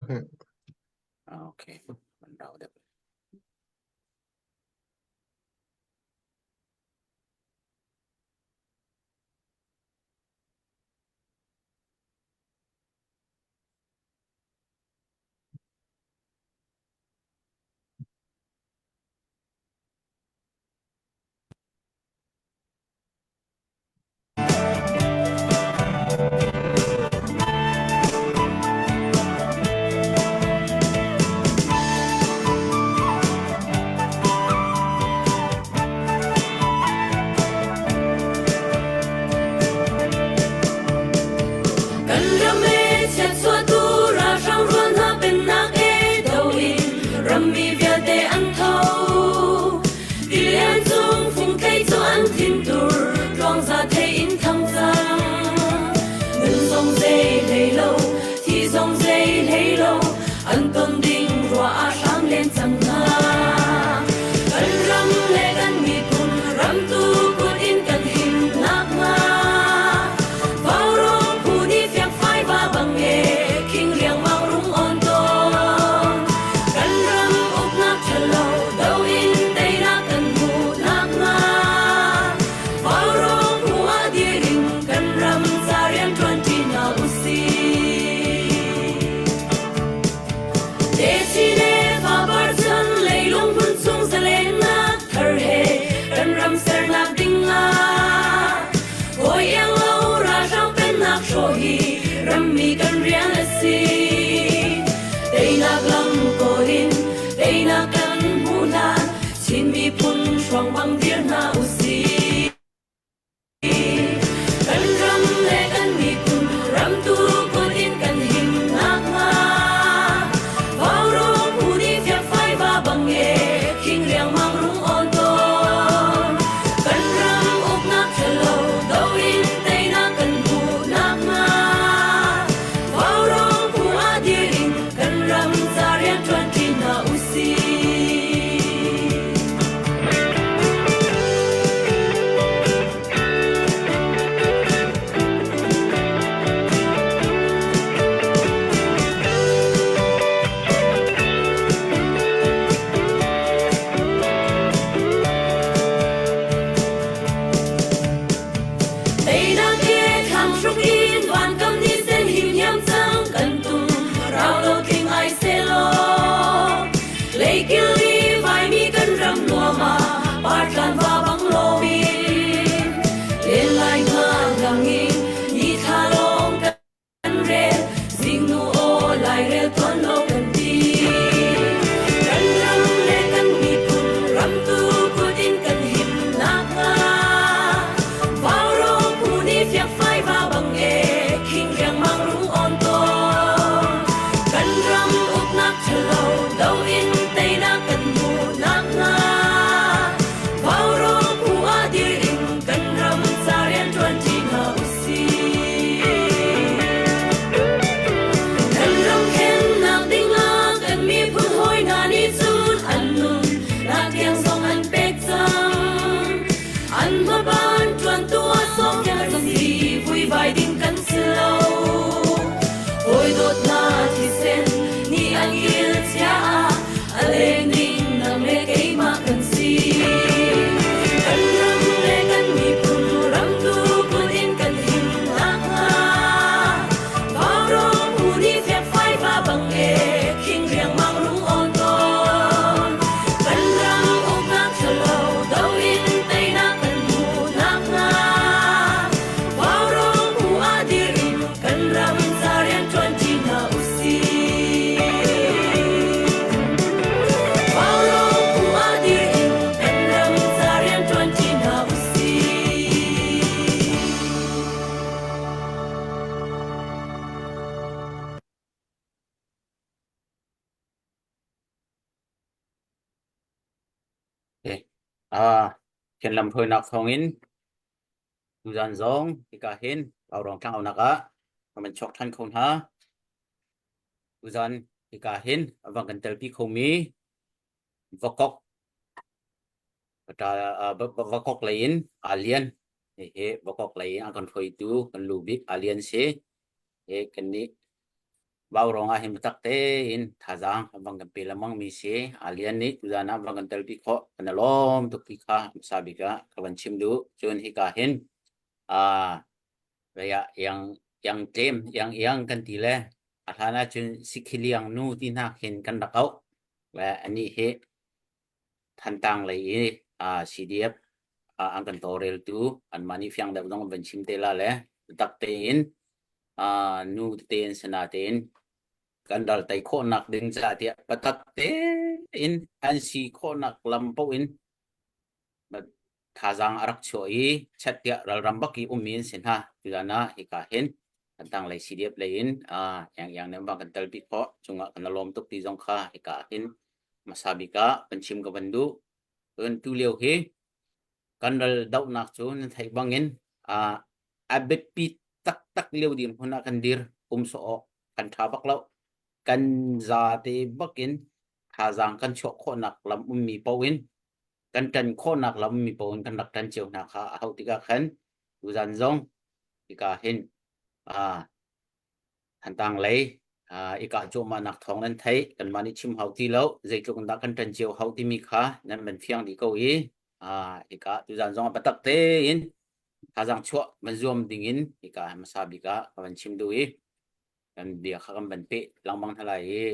Okay. Kan rau deuh. Kan ram e chiatchuahtu ralhrang rual hna pennak e do in rammi vialte an tho. Tilian cung fungthei cu an thintur tluangza thei in thang cang. Nun zong zei hlei lo, thi zong zei hlei lo, an ton ding ruah ah hram len cang hna. Kan ram le kan miphun ramtu kut in kan him nakhnga Vaurawng phu nih fiangfai va bang e khing riangmang rung on tawn. Kan ram uknak ṭhalo do in teinak kan hmuh nakhnga Vaurawng phu ah dir in kan ram ca rian ṭuan ṭi hna usih. Techin le fapar chan leilung hmun chung zalennak thar he kan ram sernak ding ah hawi iang lo ralhrang pennak hrawh hi rammi kan rian a si. Teinak lam kawl in teinak kan hmuh hlan Chin miphun hruang bang dir hna usih. Kan ram le kan miphun ramtu kut in kan him nakhnga Vaurawng phu nih fiangfai va bang e khing riangmang rung awn tawn. Kan ram uknak ṭhalo do in teinak kan hmuh nakhnga Vaurawng phu ah dir in kan ram ca rianṭuan ṭi hna usih. Teinak he thlang hruk in vankam ni sen him hiam cang kan tum rau lo tling ai selaw Leikil i vaimi kan ram nuam ah partlan va bang loin len lai hna lang in ni thla lawng kan rel zingnu aw lairel tuan lo kan ti kan ram le kan miphun ramtu kut in kan him nakhnga Vaurawng phu nih fiakfai va bang e khing riangmang rung awn tawn. Kan ram uknak ṭhalo do in teinak kan hmuh nakhnga Vaurawng phu ah dir in kan ram ca rianṭuan ṭi hna usih. Kan ram khennak dingah kan miphun hawi hna nih cun an nun nak tiang zong an pek cang. An hmaban ṭuantu ah sawmkel si vuivai ding kan si lo. Hawi dawt hna thisen nih an kil chia ah a leng ding nang le keimah kan si. Kan ram le kan miphun ramtu kut in kan him nakhnga Vaurawng phu nih fiakfai va bang e khing riangmang rung awn tawn. Kan ram uknak ṭhalo do in teinak kan hmuh nakhnga Vaurawng phu ah dir in kan ram ca rianṭuan ṭi hna usih. Vaurawng phu ah dir in kan ram ca rianṭuan ṭi hna usih. Okay. Ah, Thianlam hruainak thawngin tuzan zong hika hin Vaurawng tlangaunak ah kan van chuak ṭhan kho hna. Tuzan hika hin a van kan telpi khomi Vakok Vakok lei in Alian hihi Vakok lei in a kan hruaitu kan lu bik Alian si. Hi kannih. Vaurawng ah hin biatak tein thazaang an van kan pe lengmang mi si. Alian nih tuzaan ah van kan telpi khawh kan i lawm tuk ti kha hmasa bik ah ka van chim duh. Cun hika hin aa vei ah iang iang tlem iang iang kan ti le a hlan ah cun sikhiliang nu ti hna khin kan rak auh. Le anih hi Thantlang lei i CDF an kan tawlreltu anmah nih fiang deuh zong an van chim te la le biatak tein nu tete in sana tein kan ral tei khawhnak ding caah tiah biatak tein an si khawhnak lam paoh in thazaang a rak chuah i chat tiah ralram bak i ummi an si hna. Tuzan ah hika hin kan tanglei CDF lei in yang yang nih bang kan telpi khawh cungah kan lawm tuk ti zong kha hika hin hmasa bik ah kan chim ka van duh. Cun tu lio hi kan ral dohnak cu nan theih bangin a biapi taktak lio dirhmun ah kan dir um sawh awk kan ṭha bak lo. Kan zate bakin thazaang kan chuah khawhnak lam ummi paoh in kan ṭan khawhnak lam mi paoh in kan rak ṭan cio hna kha a hauh tikah khan tuzan zong hika hin Thantlang lei i kah cuahmahnak thawng nan theih kanmah nih chim hau ti lo zeitluk in dah kan ṭan cio hau timi kha nan van fiang dih ko i hika tuzan zong a biatak tein thazaang chuah van zuam ding in hika hmasa bik ah ka van chim duh i kan bia kha kan van peh lengmang hna lai i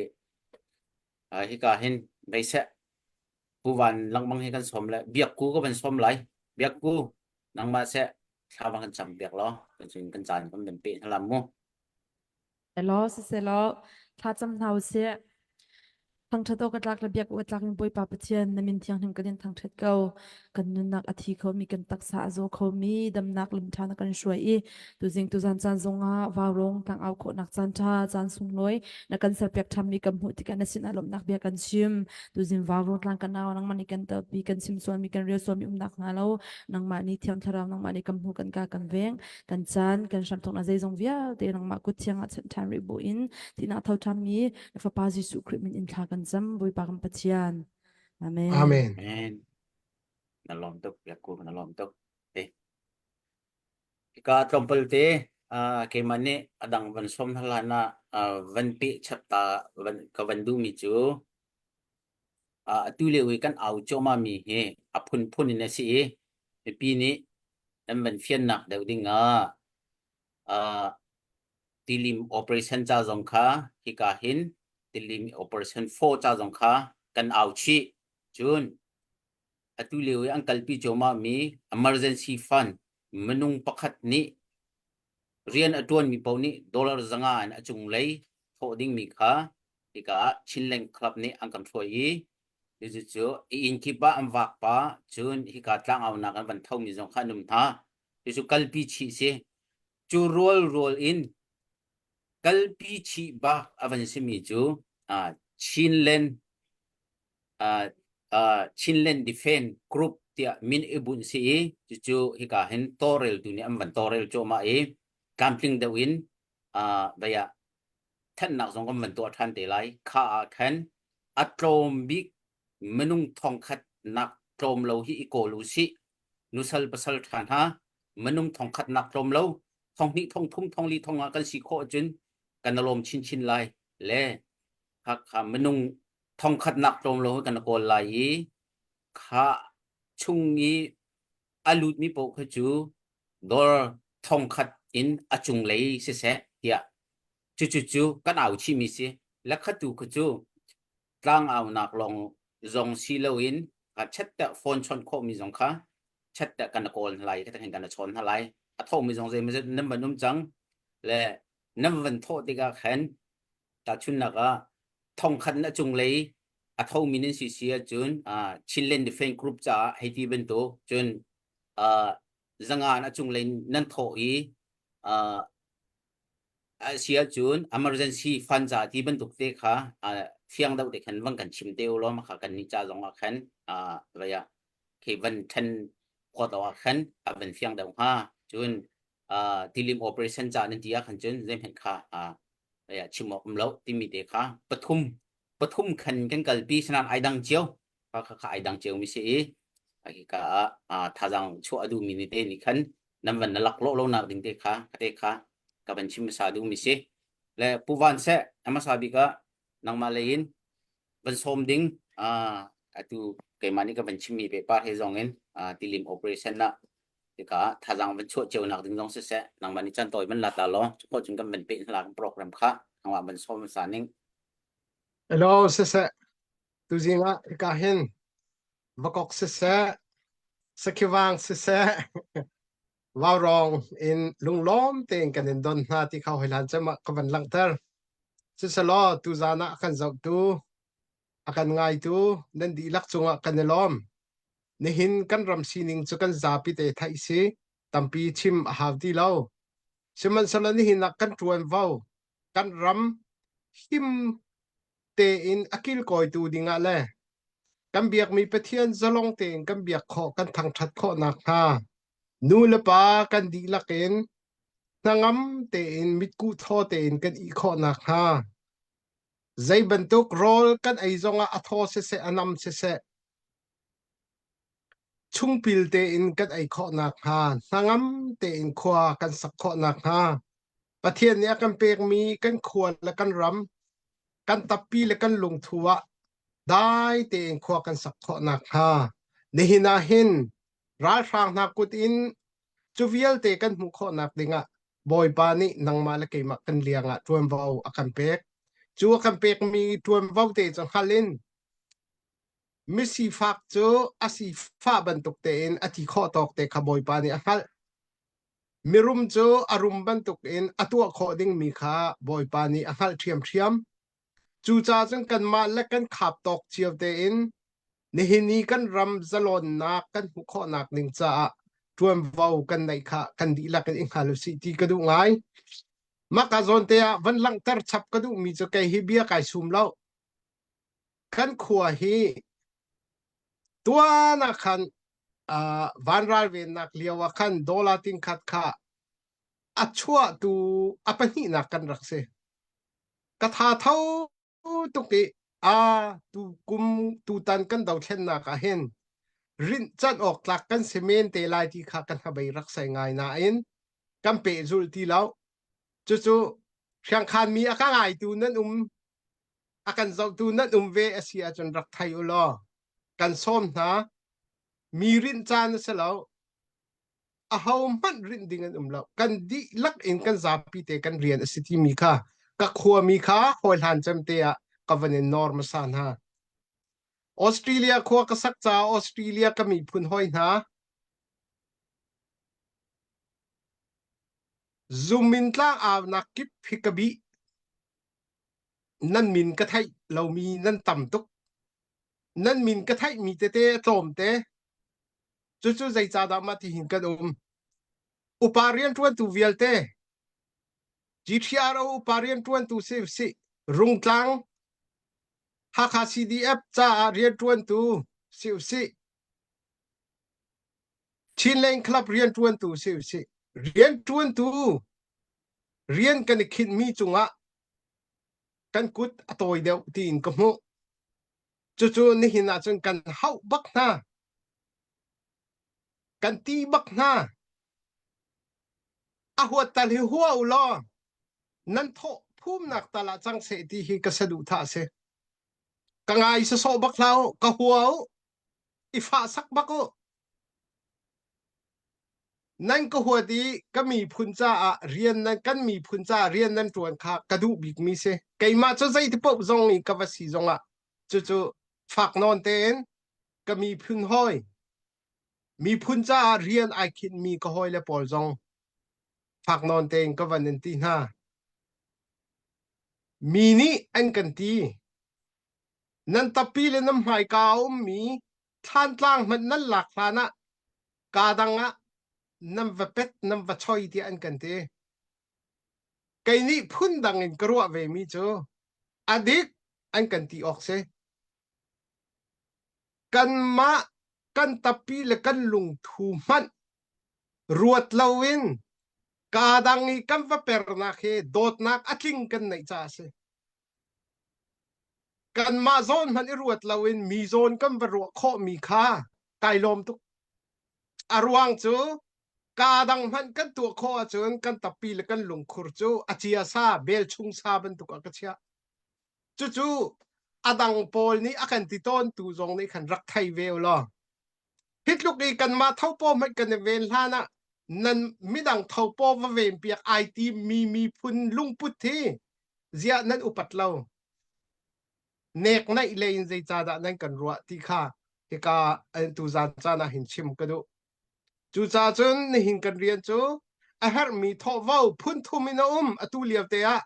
hika hin veiseh Pu Van lengmang hi kan sawm le Biakku ka van sawm lai. Biakku nangmah seh thla va kan cam piak law cun kan caan kan van peh hna lam mu. Elaw siselaw thlacam hna usih. Thangṭhat awk a tlak le biak awk a tlakmi Bawipa Pathian na min thianghlim kan in thangṭhat ko. Kan nunnak a thi khomi, kan taksa a zaw khomi, damnak lamṭha na kan hruai i tuzing tuzan caan zongah vaurawng tlangau khawhnak caan ṭha, caan sunglawi na kan serpiak ṭhanmi kan hmuh tikah na sinah lawmhnak bia kan chim. Tuzing vaurawng tlang kan au nangmah nih kan telpi, kan chim sualmi, kan rel sualmi umnak hnga lo nangmah nih Thiang Thlarau nangmah nih kan hmu kan ka kan veng kan caan kan hramthawknak zeizong vialte nangmah kut thiang ah chanh ṭhan rih bu in thihnak tho ṭhanmi na Fapa Jesuh Khrih min in thla kan cam Bawipa kan Pathian. Amen. Amen. Amen. Na lawm tuk, Biakku na lawm tuk. Eh. Hika tlawmpal te keimah nih a dang van sawm hna hlan ah van peh chap ta van ka van duhmi cu atu lio i kan au cuahmah mi hi a phunphun in a si i mipi nih nan van fiannak deuh ding ah tilim operation ca zong kha hika hin tilim operation 4 ca zong kha kan au chih. Cun atu lio i an kalpi cuahmah mi emergency fund minung pakhat nih rian a ṭuanmi paoh nih dollar 500 in a cunglei thawh dingmi kha hika ah Chinland Club nih an kan hruai i cucu inn kip ah an vak pah cun hika tlangaunak an van thomi zong kha an um hna. Cucu kalpi chih si. Cu rualrual in kalpi chih bak a van simi cu Chinland Chinland Defense Group tiah min i bunh si i cucu hika hin tawlreltu nih an van tawlrel cuahmah i tlamtling deuh in vei ah thanhnak zong kan van tuah ṭhan te lai. Kha ah khan a tlawm bik minung thongkhat nak tlawm lo hi i kawl u sih. Nusal pasal ṭha hna minung thongkhat nak tlawm lo 2,000 3,000 4,000 thong ah kan si khawh ahcun kan i lawm chinchin lai le kha kha minung thongkhat nak tlawm lo hi kan kawl lai i kha chung i a lutmi paoh kha cu dawr thongkhat in a cunglei siseh tiah cucu cu kan au chihmi si. Le khatu kha cu tlangaunak lawng zong si loin chat te phone chawnh khawhmi zong kha chat te kan kawl hna lai ka kan chawn hna lai. A thawhmi zong zeimawzat nan van um cang le nan van thawh tikah khan tahchunhnak ah thongkhat na cunglei a thomi nan si si ahcun Chinland Defense Group caah hei ti bantuk cun 500 a cunglei nan thawh i a si ahcun emergency fund ca ti bantuk te kha fiang deuh te khan van kan chim te u law kha kan nih ca zong ah khan vei ah khi van then khawt ah khan a van fiang deuh hnga cun tilim operation ca nan ti ah khan cun zeihmanh kha chim awk um lo timi te kha pathum pathum khan kan kalpi sanan ai dang cio kha kha kha ai dang cio mi si i hika ah thazaang chuah a duhmi ni te nih khan nan van na lak lawh lo nak ding te kha te kha ka van chim hmasa duhmi si. Le Pu Van Seh a hmasa bik ah nangmah lei in van sawm ding atu keimah nih ka van chimmi pehpar he zong in tilim operation ah tikah thazaang van chuah cio nak ding zong siseh nangmah nih caan tawi van la ta law cu cun kan van peh hna kan program kha nangmah van sawm hmasa ning. Hello siseh tuzing ah hika hin vakok siseh sakhivang siseh vaurawng in lunglawm tein kan in don hna ti kha hoi cem ah ka van langhter. Siselaw tuzan ah a kan zohtu, a kan ngaitu nan dihlak cungah kan i lawm. Nihin kan ram sining cu kan zapi te theih si, tampi chim a hau ti lo. Sihmanhsehlaw nihin ah kan ṭuanvo, kan ram him tein a kilkawitu dingah le kan biakmi Pathian zalong tein kan biak khawh kan thangṭhat khawh nakhnga nu le pa kan dihlak in hnangam tein mitkuh thaw tein kan ih khawh nakhnga zei bantuk rawl kan ei zongah a thaw siseh a nam siseh chungpil tein kan ei khawh nakhnga hnangam tein khua kan sak khawh nakhnga Pathian nih a kan pekmi kan khua le kan ram kan tappi le kan lungthu ah dai tein khua kan sak khawh nakhnga nihin ah hin ralhrang hna kut in cu vialte kan hmuh khawh nak dingah Bawipa nih nangmah le keimah kan liang ah ṭuanvo a kan pek. Cu a kan pekmi ṭuanvo te cu hngal in misifak cu a sifah bantuk tein a ti khawh tawk te kha Bawipa nih a hngalh. Mirum cu a rum bantukin a tuah khawh dingmi kha Bawipa nih a hngalh ṭhiamṭhiam. Cucaah cun kanmah le kan khap tawk cio tein nihin i kan ram zalawnnak kan hmuh khawhnak ding caah ṭuanvo kan neih kha kan dihlak in i hngal usih ti ka duh ngai. Mah ka zawn te ah van langhter chap ka duhmi cu kei hi bia kai sum lo. Kan khua hi tuan ah khan uh, vanral vennak lio ah khan dollar tingkhat kha a chuahtu a pahnihnak kan rak si. Ka tha tho tuk i a tu kum tutan kan dothlennak ah hin rinh can awk tlak kan si men te lai ti kha kan hnabei rak sai ngai nain kan pehzulh ti lo. Cucu hriangkhan mi a ka ngaitu nan um a kan zohtu nan um ve a si ahcun rak thei u law kan sawm hna mi rinh caan a si lo aho hmanh rinh ding an um lo kan dihlak in kan zapi te kan rian a si timi kha ka khuami kha hawihlan cem te ah ka van in nawr hmasa hna Australia khua ka sak caah Australia ka miphun hoi hna zum in tlang aunak kip hi ka bih nan min ka theih lomi nan tam tuk nan min ka theihmi tete a tlawm te cucu zeicahdah mah ti hin kan um upa rianṭuantu vialte GTRO upa rianṭuantu si si Rungtlang Hakha CDF caah rianṭuantu si usih Chinland Club rianṭuantu si usih rianṭuantu rian kan i khinhmi cungah kan kut a tawi deuh tiin ka hmuh. Cucu nihin ahcun kan hauh bak hna. Kan ti bak hna. A huat tal hi hua u law nan thawh phumnak tal ah cang seh ti hi ka saduhthah a si. Ka ngai sawsawh bak hlah u, ka hua u, i fah sak bak u. Nan ka huat i ka miphun caah rian nan kan miphun caah rian nan ṭuan kha ka duh bikmi si. Keimah cu zeiti paoh zong i ka va si zongah cucu fak nawn tein ka miphun hawi miphun caah rian ai khinhmi ka hawile pawl zong fak nawn tein ka van in ti hna. Mi nih an kan ti. Nan tappi le nan hmaika a ummi thlantlang hmanh nan lak hlan ah kaa dang ah nan va pet nan va choi tiah an kan ti. Kei nih phundang in ka ruah vemi cu a dik an kan ti awk si. Kanmah kan tappi le kan lungthu hmanh ruat loin kaa dang i kan va pernak hi dawtnak a tling kan neih caah a si. Kanmah zawn hmanh i ruat loin mi zawn kan va ruah khawhmi kha kai lawm tuk. A ruang cu. Ka dang hmanh kan tuah khawh ahcun kan tappi le kan lungkhur cu a cia sa bel chung sa bantuk ah ka chiah. Cucu a dang pawl nih a kan ti tawntu zong nih khan rak thei ve u law. Hi tluk i kanmah thopaw hmanh kan i ven hlan ah nan midang thopaw va ven piak ai tim mi miphun lungput hi ziah nan upat lo. Nek naih lei in zeicahdah nan kan ruah ti kha hika tuzan caan ah hin chim ka duh. Cucaah cun nihin kan rian cu a herhmi thawhvo phun thum in a um atu lio te ah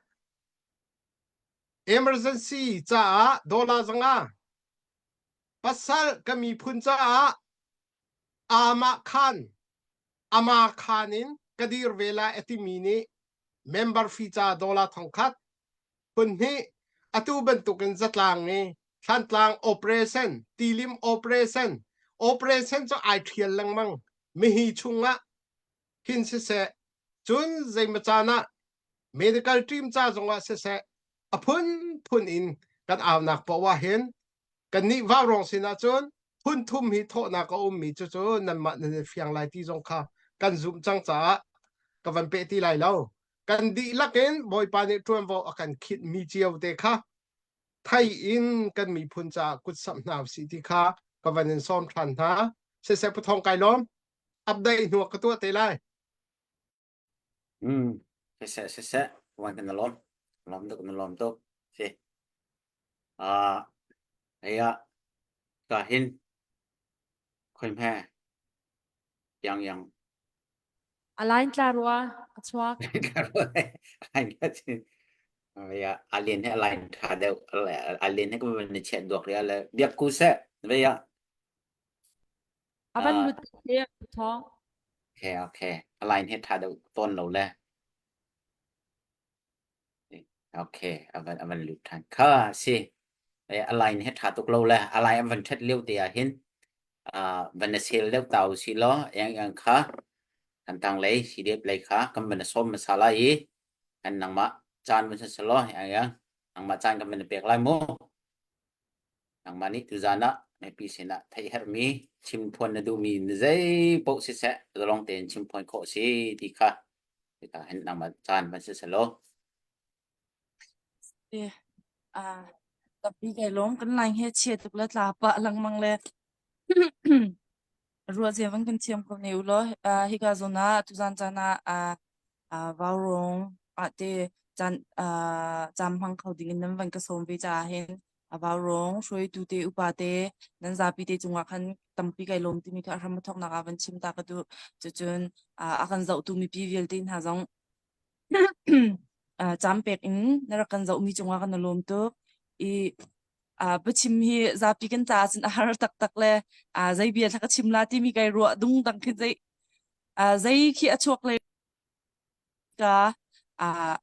emergency caah dollar 500 pasal ka miphun caah amah khan ama khan in ka dir ve lai a timi nih member fee ca dollar 1000 phun hnih atu bantukin zatlang i Thlantlang operation tilim operation operation cu ai ṭhial lengmang mihi chungah hin siseh cun zeimaw caan ah medical team ca zongah siseh a phunphun in kan aunak paoh ah hin kannih vaurawng sinah cun phun thum hi thawhnak a ummi cucu nanmah nan i fiang lai ti zong kha kan zumh cang caah ka van peh ti lai lo kan dihlak in Bawipa nih ṭuanvo a kan khinh mi cio te kha thei in kan miphun caah kut samh hna usih ti kha ka van in sawm ṭhan hna. Siseh Puthong kai lawm. Update hnu ka tuah te lai. Mm. Siseh siseh wan kan lawm. Lawm tuk na lawm tuk. Si. Ah aya ka hin khoi hme yang yang A line tla rua a chuak. Ya alien he line tha deuh alien he ka van ni chiat duak ria le biak ku seh ve ya A van lut te thawng. Okay okay a line he tha deuh ton lo le Okay a van a van lut than kha si a line he tha tuk lo le a line an van that lio te ah hin van na sel deuh tau si law yang yang kha kan tang lei CDF lei kha kan van na som hmasa lai i kan nangmah caan van si law yang yang nangmah caan kan van na pek lai mu nangmah nih tuzan ah mipi sinah theih herhmi chimphuan na duhmi na zei paoh siseh zalong tein chimphuan khawh si ti kha hika hin nangmah caan van si selaw Ah, tapi kai lawm kan line he chia tuk le tla pah lengmang le Ruah zia van kan thiam ko ne u law uh, hika zawn ah tuzan caan ah uh, uh, vaurong ah te caan uh, cam hmang kho ding in nan van ka sawm ve caah hin a vaurong hruaitu te upa te nan zapi te cungah khan tampi kai lawm timi kha a hram a thawknak ah van chim ta ka duh. Cucun uh, a kan zohtu mipi vialte hna zong uh, cam pek in na rak kan zohmi cungah kan i lawm tuk. I uh, biachim hi zapi kan caah cun a har taktak le uh, zei bia thla ka chim la timi kai ruah dung dang khin zei uh, zei khi a chuak le ka uh,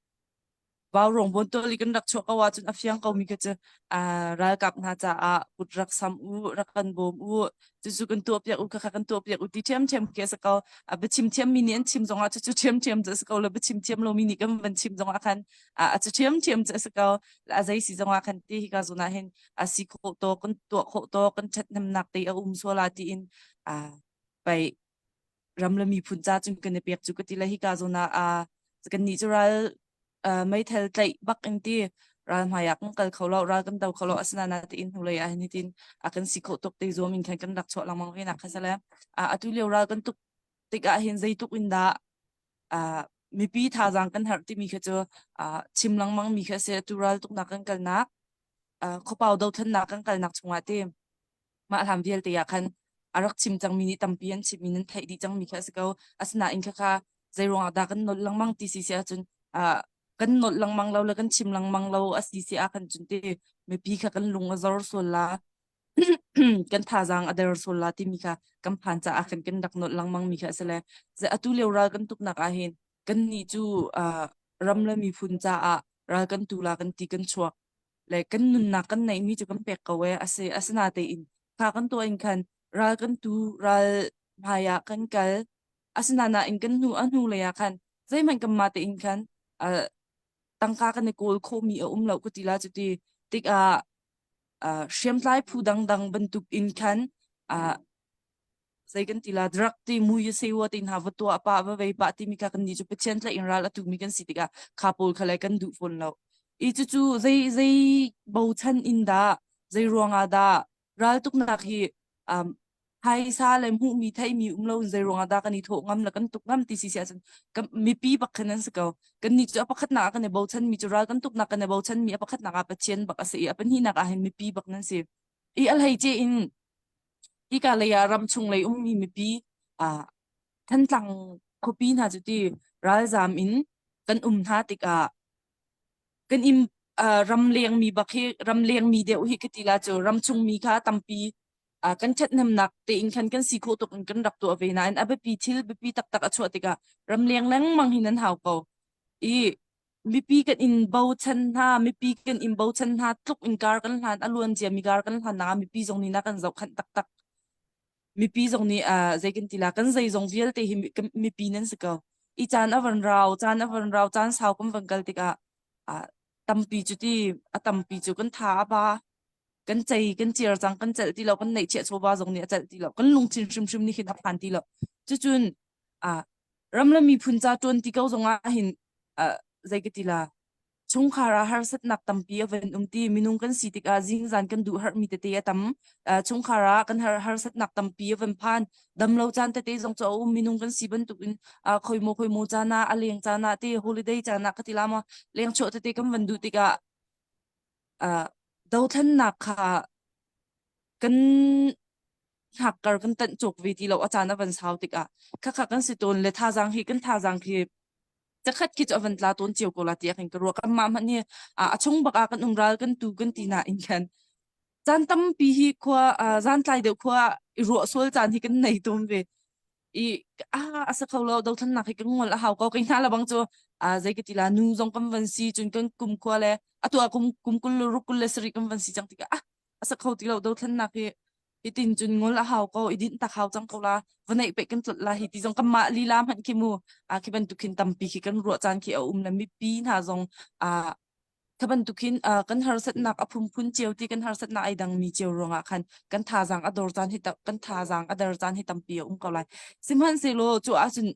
Vaurawng Bawntual i kan rak chuah ko ahcun a fiang komi kha cu ralkap hna caah kut rak sam u, rak kan bawm u, cucu kan tuahpiak u, khakha kan tuahpiak u ti ṭhiamṭhiam khi a si ko. A biachim thiammi nih an chim zongah cucu ṭhiamṭhiam cu a si ko le biachim thiam lomi nih kan van chim zongah khan a cu ṭhiamṭhiam cu a si ko. A zei si zongah khan ti hika zawn ah hin a si khawh tawk, kan tuah khawh tawk, kan ṭhathnemnak te a um sual ah tiin pei ram le miphun ca cun kan i pek cu ka ti le hika zawn ah kannih cu ral meithal tlaih bak in ti ral hmai ah kan kal kho lo ral kan do kho lo asinain tiin hnulei ah hin hitin a kan si khawh tuk te zuam in khan kan rak chuah lengmang ve nak kha sale atu lio ral kan tuk tikah hin zeitluk in dah mipi thazaang kan herh timi kha cu chim lengmang mi kha si atu ral tuknak kan kalnak khuapau dothlennak kan kalnak chungah ti Mah hlan vialte ah khan a rak chim cangmi nih tampi an chimmi nan theih dih cangmi kha a si ko. Asinain khakha zeiruangah dah kan nolh lengmang ti si si ahcun uh, kan nolh lengmang lo le kan chim lengmang lo a si si ah khan cun ti mipi kha kan lung a zor sual la kan thazaang a der sual la timi kha kan phan caah khan kan rak nolh lengmang mi kha a si le atu lio ral kan tuknak ah hin kan nih cu uh, ram le miphun caah ral kan tu la kan ti kan chuak le kan nunnak kan neihmi cu kan pek ko ee a si asinatein kha kan tuah in khan ral kan tu ral hmai ah kan kal asinain kan hnu a hnu lei ah khan zeihmanh kanmah tein khan uh, tangka kan i kawl khawhmi a um lo ka ti la cuti tikah uh, hriamtlai phu dangdang bantuk in khan uh, Zei kan ti la drug ti mui se wa ti hna va tuah pa va vei pa timi kha kan nih cu Pathian tlaih in ral a tumi kan si tikah kha pawl kha le kan duh fawn lo. I cucu zei zei bochan in dah zei ruangah dah raltuknak hi um, phaisa le hmuhmi theihmi um lo in zei ruangah dah kan i thawh ngam le kan tuk ngam ti si si ahcun kan mipi bak khan an si ko. Kannih cu a pakhatnak ah kan i bochanmi cu ral kan tuknak kan i bochanmi a pakhatnak ah Pathian bak a si i a pahnihnak ah hin mipi bak nan si. I a hleice in hika lei ah ramchung lei ummi mipi ah Thantlang khuapi hna cu ti ralzam in kan um hna tikah kan im uh, ramleng mi bak hi ramleng mi deuh hi ka ti la cu ramchung mi kha tampi uh, kan ṭhathnemnak tein khan kan si khawh tuk in kan rak tuah ve nain a biapi thil biapi taktak a chuah tikah ramleng lengmang hin an hau ko i mipi kan in bochan hna mipi kan in bochan hna tluk in kar kan hlan a luan cia mi kar kan hlan nak ah mipi zong nih na kan zohkhanh taktak mipi zong nih uh, zei kan ti la kan zeizong vialte hi mipi nan si ko i caan a van rau caan a van rau caan sau kan van kal tikah uh, tampi cu ti a tampi cu kan tha a ba kan cei kan ciar cang kan celh ti lo kan neih chiah chawva zong nih a celh ti lo kan lungthin hrimhrim nih hin a phan ti lo cucun uh, ram le miphun ca tuan ti ko zong ah hin uh, zei ka ti la Chungkhar ah harsatnak tampi a van um ti. Minung kan si tikah zingzan kan duh harmi tete a tam. Uh, chungkhar ah kan har harsatnak tampi a van phan. Damlo caan tete zong cu a um. Minung kan si bantukin uh, khoimaw khoimaw caan ah a leng caan ah te holiday caan ah ka ti la ma leng chuah tete kan van duh tikah uh, dothlennak kha kan hnakkar kan tanh cawk ve ti lo a caan a van sau tikah khakha kan si tawn le thazaang hi kan thazaang khi Zakhat khi cu a van tla tawn cio ko la tiah khin ka ruah. Kanmah hmanh hi a chung bak ah kan um ral kan tu kan ti nain khan caan tampi hi khua zan tlai deuh khua i ruah sual caan hi kan nei tawn ve. I a a sa kho lo dothlannak hi kan ngol a hau ko kei hna lebang cu zei ka ti la nu zong kan van si cun kan kum khua le atu ah kum kum kul le ruk kul le sarih kan van si cang tikah ah a sa kho ti lo dothlannak hi hitin cun ngol a hau ko i dinh tak hau cang ko la vanaih pe kan tlot la hi ti zong kanmah lila hmanh khi mu a khi bantuk khin tampi khi kan ruah caan khi a um le mipi hna zong a kha bantuk khin kan harsatnak a phunphun cio ti kan harsatnak ai dang mi cio ruangah khan kan thazaang a dor caan hi kan thazaang a der caan hi tampi a um ko lai sihmanhsehlaw cu ahcun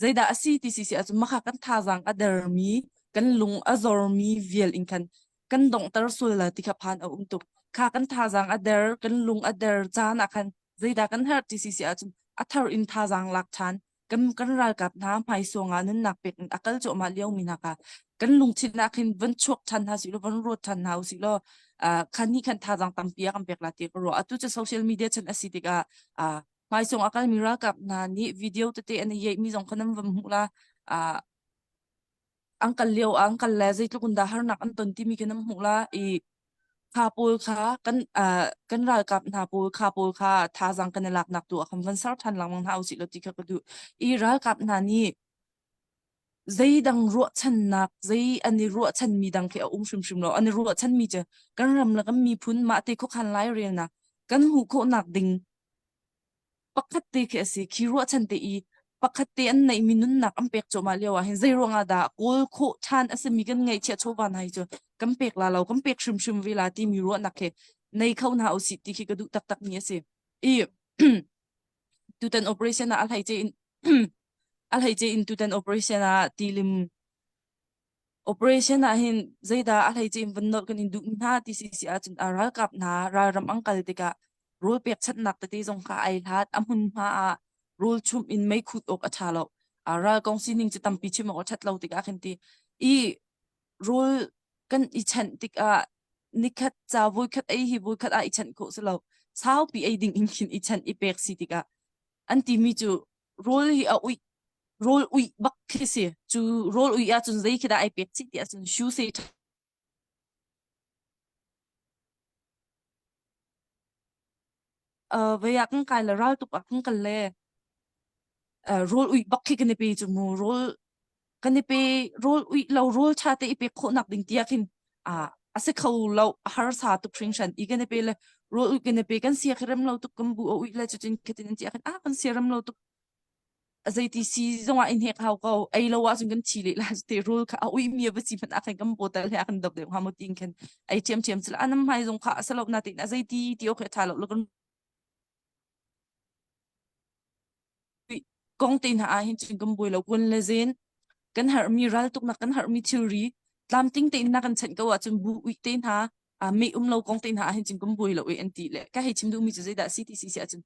Zeidah a si ti si si ahcun makha kan thazaang a dermi, kan lung a zormi vial in khan kan donghter sual la ti kha phan a um tuk. Kha kan thazaang a der, kan lung a der caan ah khan zeidah kan herh ti si si ahcun a thar in thazaang lak ṭhan. Kan, kan ralkap hna hmaisuang ah nunnak pek in a kal cuahmah liomi hna kha kan lungthin ah khin van chuak ṭhan hna sih law, van ruat ṭhan hna usih law, uh, khan nih khan thazaang tampi a kan pek la ti ka ruah. Atu cu social media chan a si tikah uh, Hmaisung a kalmi ralkap hna nih video tete an i yeihmi zong kha nan van hmuh la. Uh, an kal lio ah an kal le zeitluk in dah harnak an ton timi khi nan hmuh la i kha pawl kha kan uh, kan ralkap hna pawl kha pawl kha thazaang kan i laknak tu ah khan van ser than lengmang hna usih law ti kha ka duh. I ralkap hna nih zeidang ruahchannak zei an i ruahchanmi dang khi a um hrimhrim lo. An i ruahchanmi cu kan ram le kan miphun mah te khuakhan lairelnak kan hmuh khawhnak ding Pakhat te khi a si. Khi ruahchan te i pakhat te an neihmi nunnak an pek cuahmah lio ah hin zei ruangah dah kawl khawh ṭhan a simi kan ngeihchiah chawva hna hi cu kan pek la lo, kan pek hrimhrim ve la timi ruahnak khi nei kho hna usih ti khi ka duh taktak mi a si. I tutan operation ah a hleice in a hleice in tutan operation ah tilim Operation ah hin zeidah a hleice in van nolh kan in duh hna ti si si ahcun a ralkap hna ralram an kal tikah rawl pekchanhnak tete zong kha ai hlat a hmunhma ah rawl chumh in meikhut awk a ṭha lo. A ral kong sining cu tampi chim awk a ṭhat lo tikah khin ti i rawl kan i chanh tikah nikhat ca voikhat ei hi voikhat ah i chanh khawh si lo. Saupi ei ding in khin i chanh i pek si tikah an timi cu rawl hi a uih rawl uih bak khi si. Cu rawl uih ahcun zei khi dah ai pek chih ti ahcun shu se uh, vei ah kan kai le ral tuk ah kan kal le uh, rawl uih bak khi kan i pe cu mu rawl kan i pe rawl uih lo rawl ṭha te i pek khawhnak ding tiah khin a a si kho lo a harsa tuk hringhran i kan i pe le rawl uih kan i pe kan sia khi rem lo tuk kan bu a uih le cutin khatin an ti ah khin ah kan sia rem lo tuk zeiti si zongah in hek hau ko ei lo ahcun kan thi leh la te rul kha a uih mi a va si hmanh ah khan kan bottle he a kan dop deuh hnga maw tiin khan ei ṭhiamṭhiam cila anam hmai zong kha a salo na tein a zeiti ti awk he ṭha lo lo kan. Kong te hna ah hin cun kan buai lo kun le zen kan herhmi raltuknak kan herhmi thilri tlamtling tein na kan chanh ko ahcun bu uih te hna a meh um lo kong te hna ah hin cun kan buai lo i an ti le ka hei chim duhmi cu zeidah si ti si si ahcun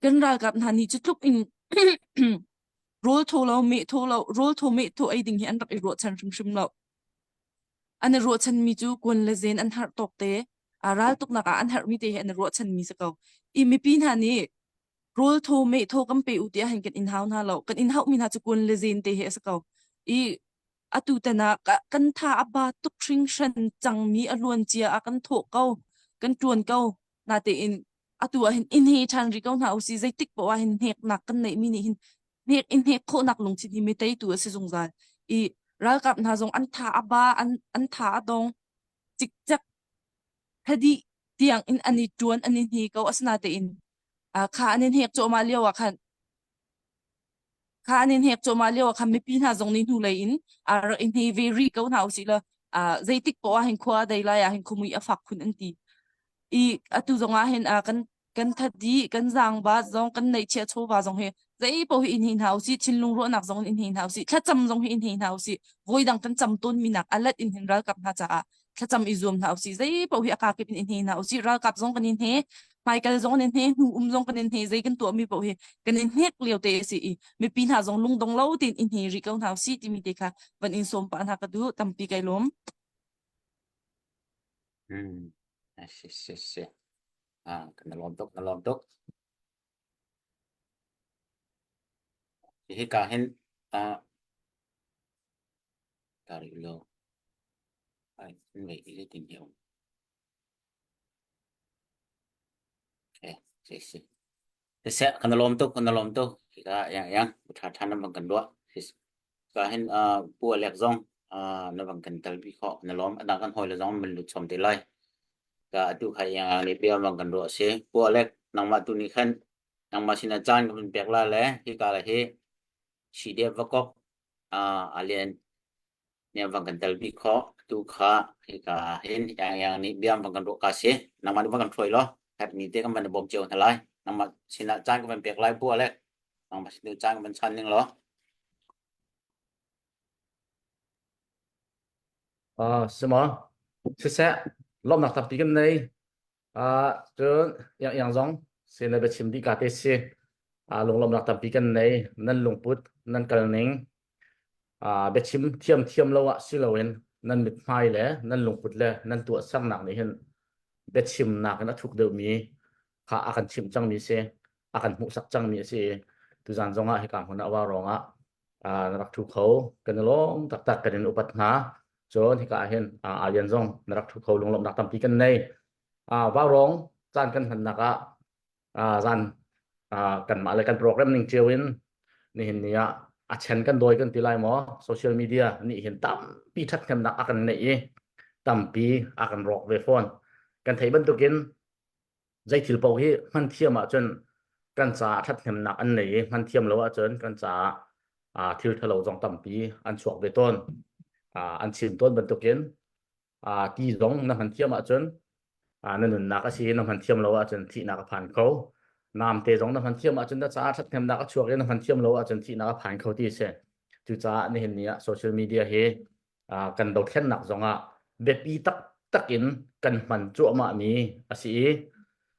kan ralkap hna nih cu tluk in rawl thaw lo meh thaw lo rawl thaw meh thaw ei ding hi an rak i ruahchan hrimhrim lo. An i ruahchanmi cu kuan le zen an harh tawk te a raltuknak ah an herhmi te hi an i ruahchanmi si ko. I mipi hna nih rawl thaw meh thaw kan pe u tiah hin kan in hau hna lo. Kan in hauhmi hna cu kuan le zen te hi a si ko. I atu tan ah kan tha a ba tuk hringhran cangmi a luan cia ah kan thawh ko kan ṭuan ko natein atu ah hin in he ṭhan rih ko hna usih zeitik poah ah hin hneknak kan neihmi nih hin hnek in hnek khawhnak lungthin hi mi teitu a si zungzal i ralkap hna zong an tha a ba an an tha a dong cikcek thadi tiang in an i ṭuan an i hne ko asinatein kha an i hnek cuahmah lio ah khan Kha an in hnek cuahmah lio ah khan mipi hna zong nih hnulei in rak i hne ve rih ko hna usih law zeitik poah ah hin khua a dei lai ah hin khuamui a fak khun an ti. I atu zong ah hin kan kan that dih kan zaangba zong kan neihchiah chawva zong hi zei paoh hi in hi hna usih thinlung ruahnak zong in hi hna usih thlacam zong hi in hi hna usih voidang kan cam tawnmi nak alat in hin ralkap hna caah thlacam i zuam hna usih zei paoh hi a kakip in in hne hna usih ralkap zong kan in hne hmaikal zong kan in hne hnu um zong kan in hne zei kan tuahmi paoh hi kan in hnek lio te a si i mipi hna zong lungdong lo tein in hne rih ko hna usih timi te kha van in sawm pah hna ka duh tampi kai lawm. Hmm. Si si si. Ah, kan lawm tuk, kan lawm tuk. Hi ka hin ah tarik lo. Ai, ngei ti zeitin hi um. Eh, si si. Siseh, kan lawm tuk, kan lawm tuk. Hika yang yang tha tha na bang kan duah. Ka hin pu alek zong na bang kan tal bi kho na lawm adang kan hoi le zong man lut chom te lai. Ka atu kha yang ang ni bia bang kan ruah si. Pu alek nangmah tu ni khan nangmah sin a caan kan pek la le hi ka la hi si dia vakok alien nih van kan tel bik khawh. Tu kha hika hin yang yang nih biam van kan ruah ka si. Nangmah nih van kan hruai law herhmi te kan van i bawm cio hna lai. Nangmah sinah caan kan van pek lai bu le nangmah sin caan kan van chan ning law. Ah, sima. Siseh, lawmnak tampi kan nei. Ah, cun yang yang zong sin le biachim dih ka te si. Ah, lunglawmnak tampi kan nei. Nan lungput, nan kal ning, ah, biachim thiam thiam lo ah si loin nan mithmai le nan lungput le nan tuahsernak nih hin biachimnak in a thuk deuhmi kha a kan chimh cangmi si a kan hmuhsak cangmi a si i tuzan zongah hika hmun ah wa ruangah ah, na rak thu kho kan i lawm taktak kan in upat hna cun hika ah hin ah, Alian zong na rak thu kho lunglawmhnak tampi kan nei ah vaurawng caan kan hmannak ah zan kanmah le kan program ning cio in nihin ni ah a chen kan dawi kan ti lai maw social media nih hin tampi ṭhathnemnak a kan neih i tampi a kan rawk ve fawn kan theih bantukin zei thil paoh hi hman thiam ahcun kan caah ṭhathnemnak an nei i hman thiam lo ahcun kan caah thil ṭhalo zong tampi an chuak ve tawn an chim tawn bantukin ti zong na hman thiam ahcun na nunnak a si na hman thiam lo ahcun thihnak a phan kho namte zong na hman thiam ahcun na caah ṭhathnemnak a chuak i na hman thiam lo ahcun thihnak a phan kho ti a si cucaah nihin ni ah social media hi kan dothlennak zongah biapi taktak in kan hman cuahmah mi a si i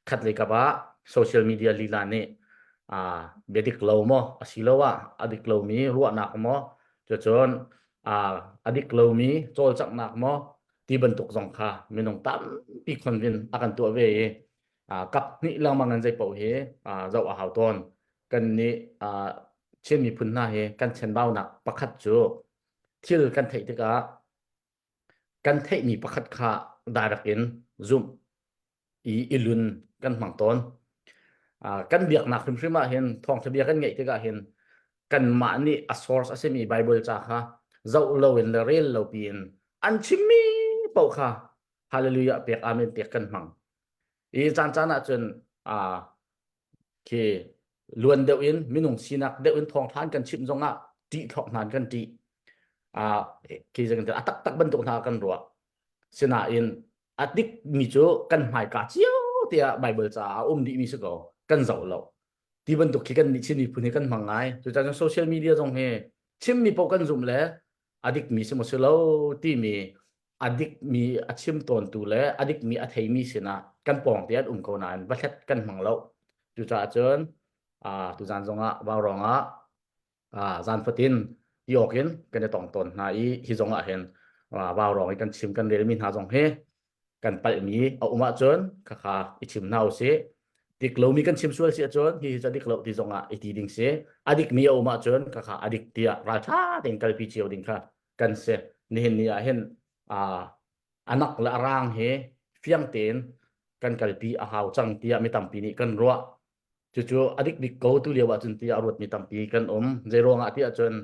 khatlei kap ah social media lila nih bia dik lo maw asiloah a dik lomi ruahnak maw cucun a dik lomi cawlcanghnak maw ti bantuk zong kha minung tampi convince a kan tuah ve i kap hnih lengmang in zei paoh hi zoh a hau tawn. Kan nih Chin miphun hna hi kan chenbaunak pakhat cu thil kan theih tikah kan theihmi pakhat kha direct in zumh i i lun kan hmang tawn. Uh, kan biaknak hrimhrim ah hin thawngtha bia kan ngeih tikah hin kanmah nih a source a simi Bible ca kha zoh loin le rel lo piin an chimmi paoh kha hallelujah pek amen pek kan hmang. I caan caan ah cun uh, khi luan deuh in minung sinak deuh in thawngtha an kan chimh zongah ṭih thlok hna kan ṭih. Uh, khi a taktak bantuk hna kan ruah. Sinain a dikmi cu kan hmaika cio tiah Bible caah a um dihmi si ko kan zoh lo. Ti bantuk khi kan nih Chin miphun hi kan hmang ngai. Cucaah social media zong hi chimmi paoh kan zumh le a dikmi si maw si lo timi a dikmi a chim tawntu le a dikmi a theimi sinah kan pawng te an um ko nain va hlet kan hmang lo. Cucaah cun tuzan zongah vaurawng ah zan fatin ti awk in kan i tong tawn hna i hi zong ah hin vaurawng i kan chim kan relmi hna zong hi kan palhmi a um ahcun khakha i chim hna usih. Dik lomi kan chim sual si ahcun hi hi cu a dik lo ti zong ah i ti ding si. A dikmi a um ahcun khakha a dik tiah ralṭha tein kalpi cio ding kha kan si. Nihin ni ah hin anak le a rang hi fiang tein kan kalpi a hau cang tiah mi tampi nih kan ruah. Cucu a dik bik ko tu lio ahcun tiah a ruatmi tampi kan um. Zei ruangah tiah cun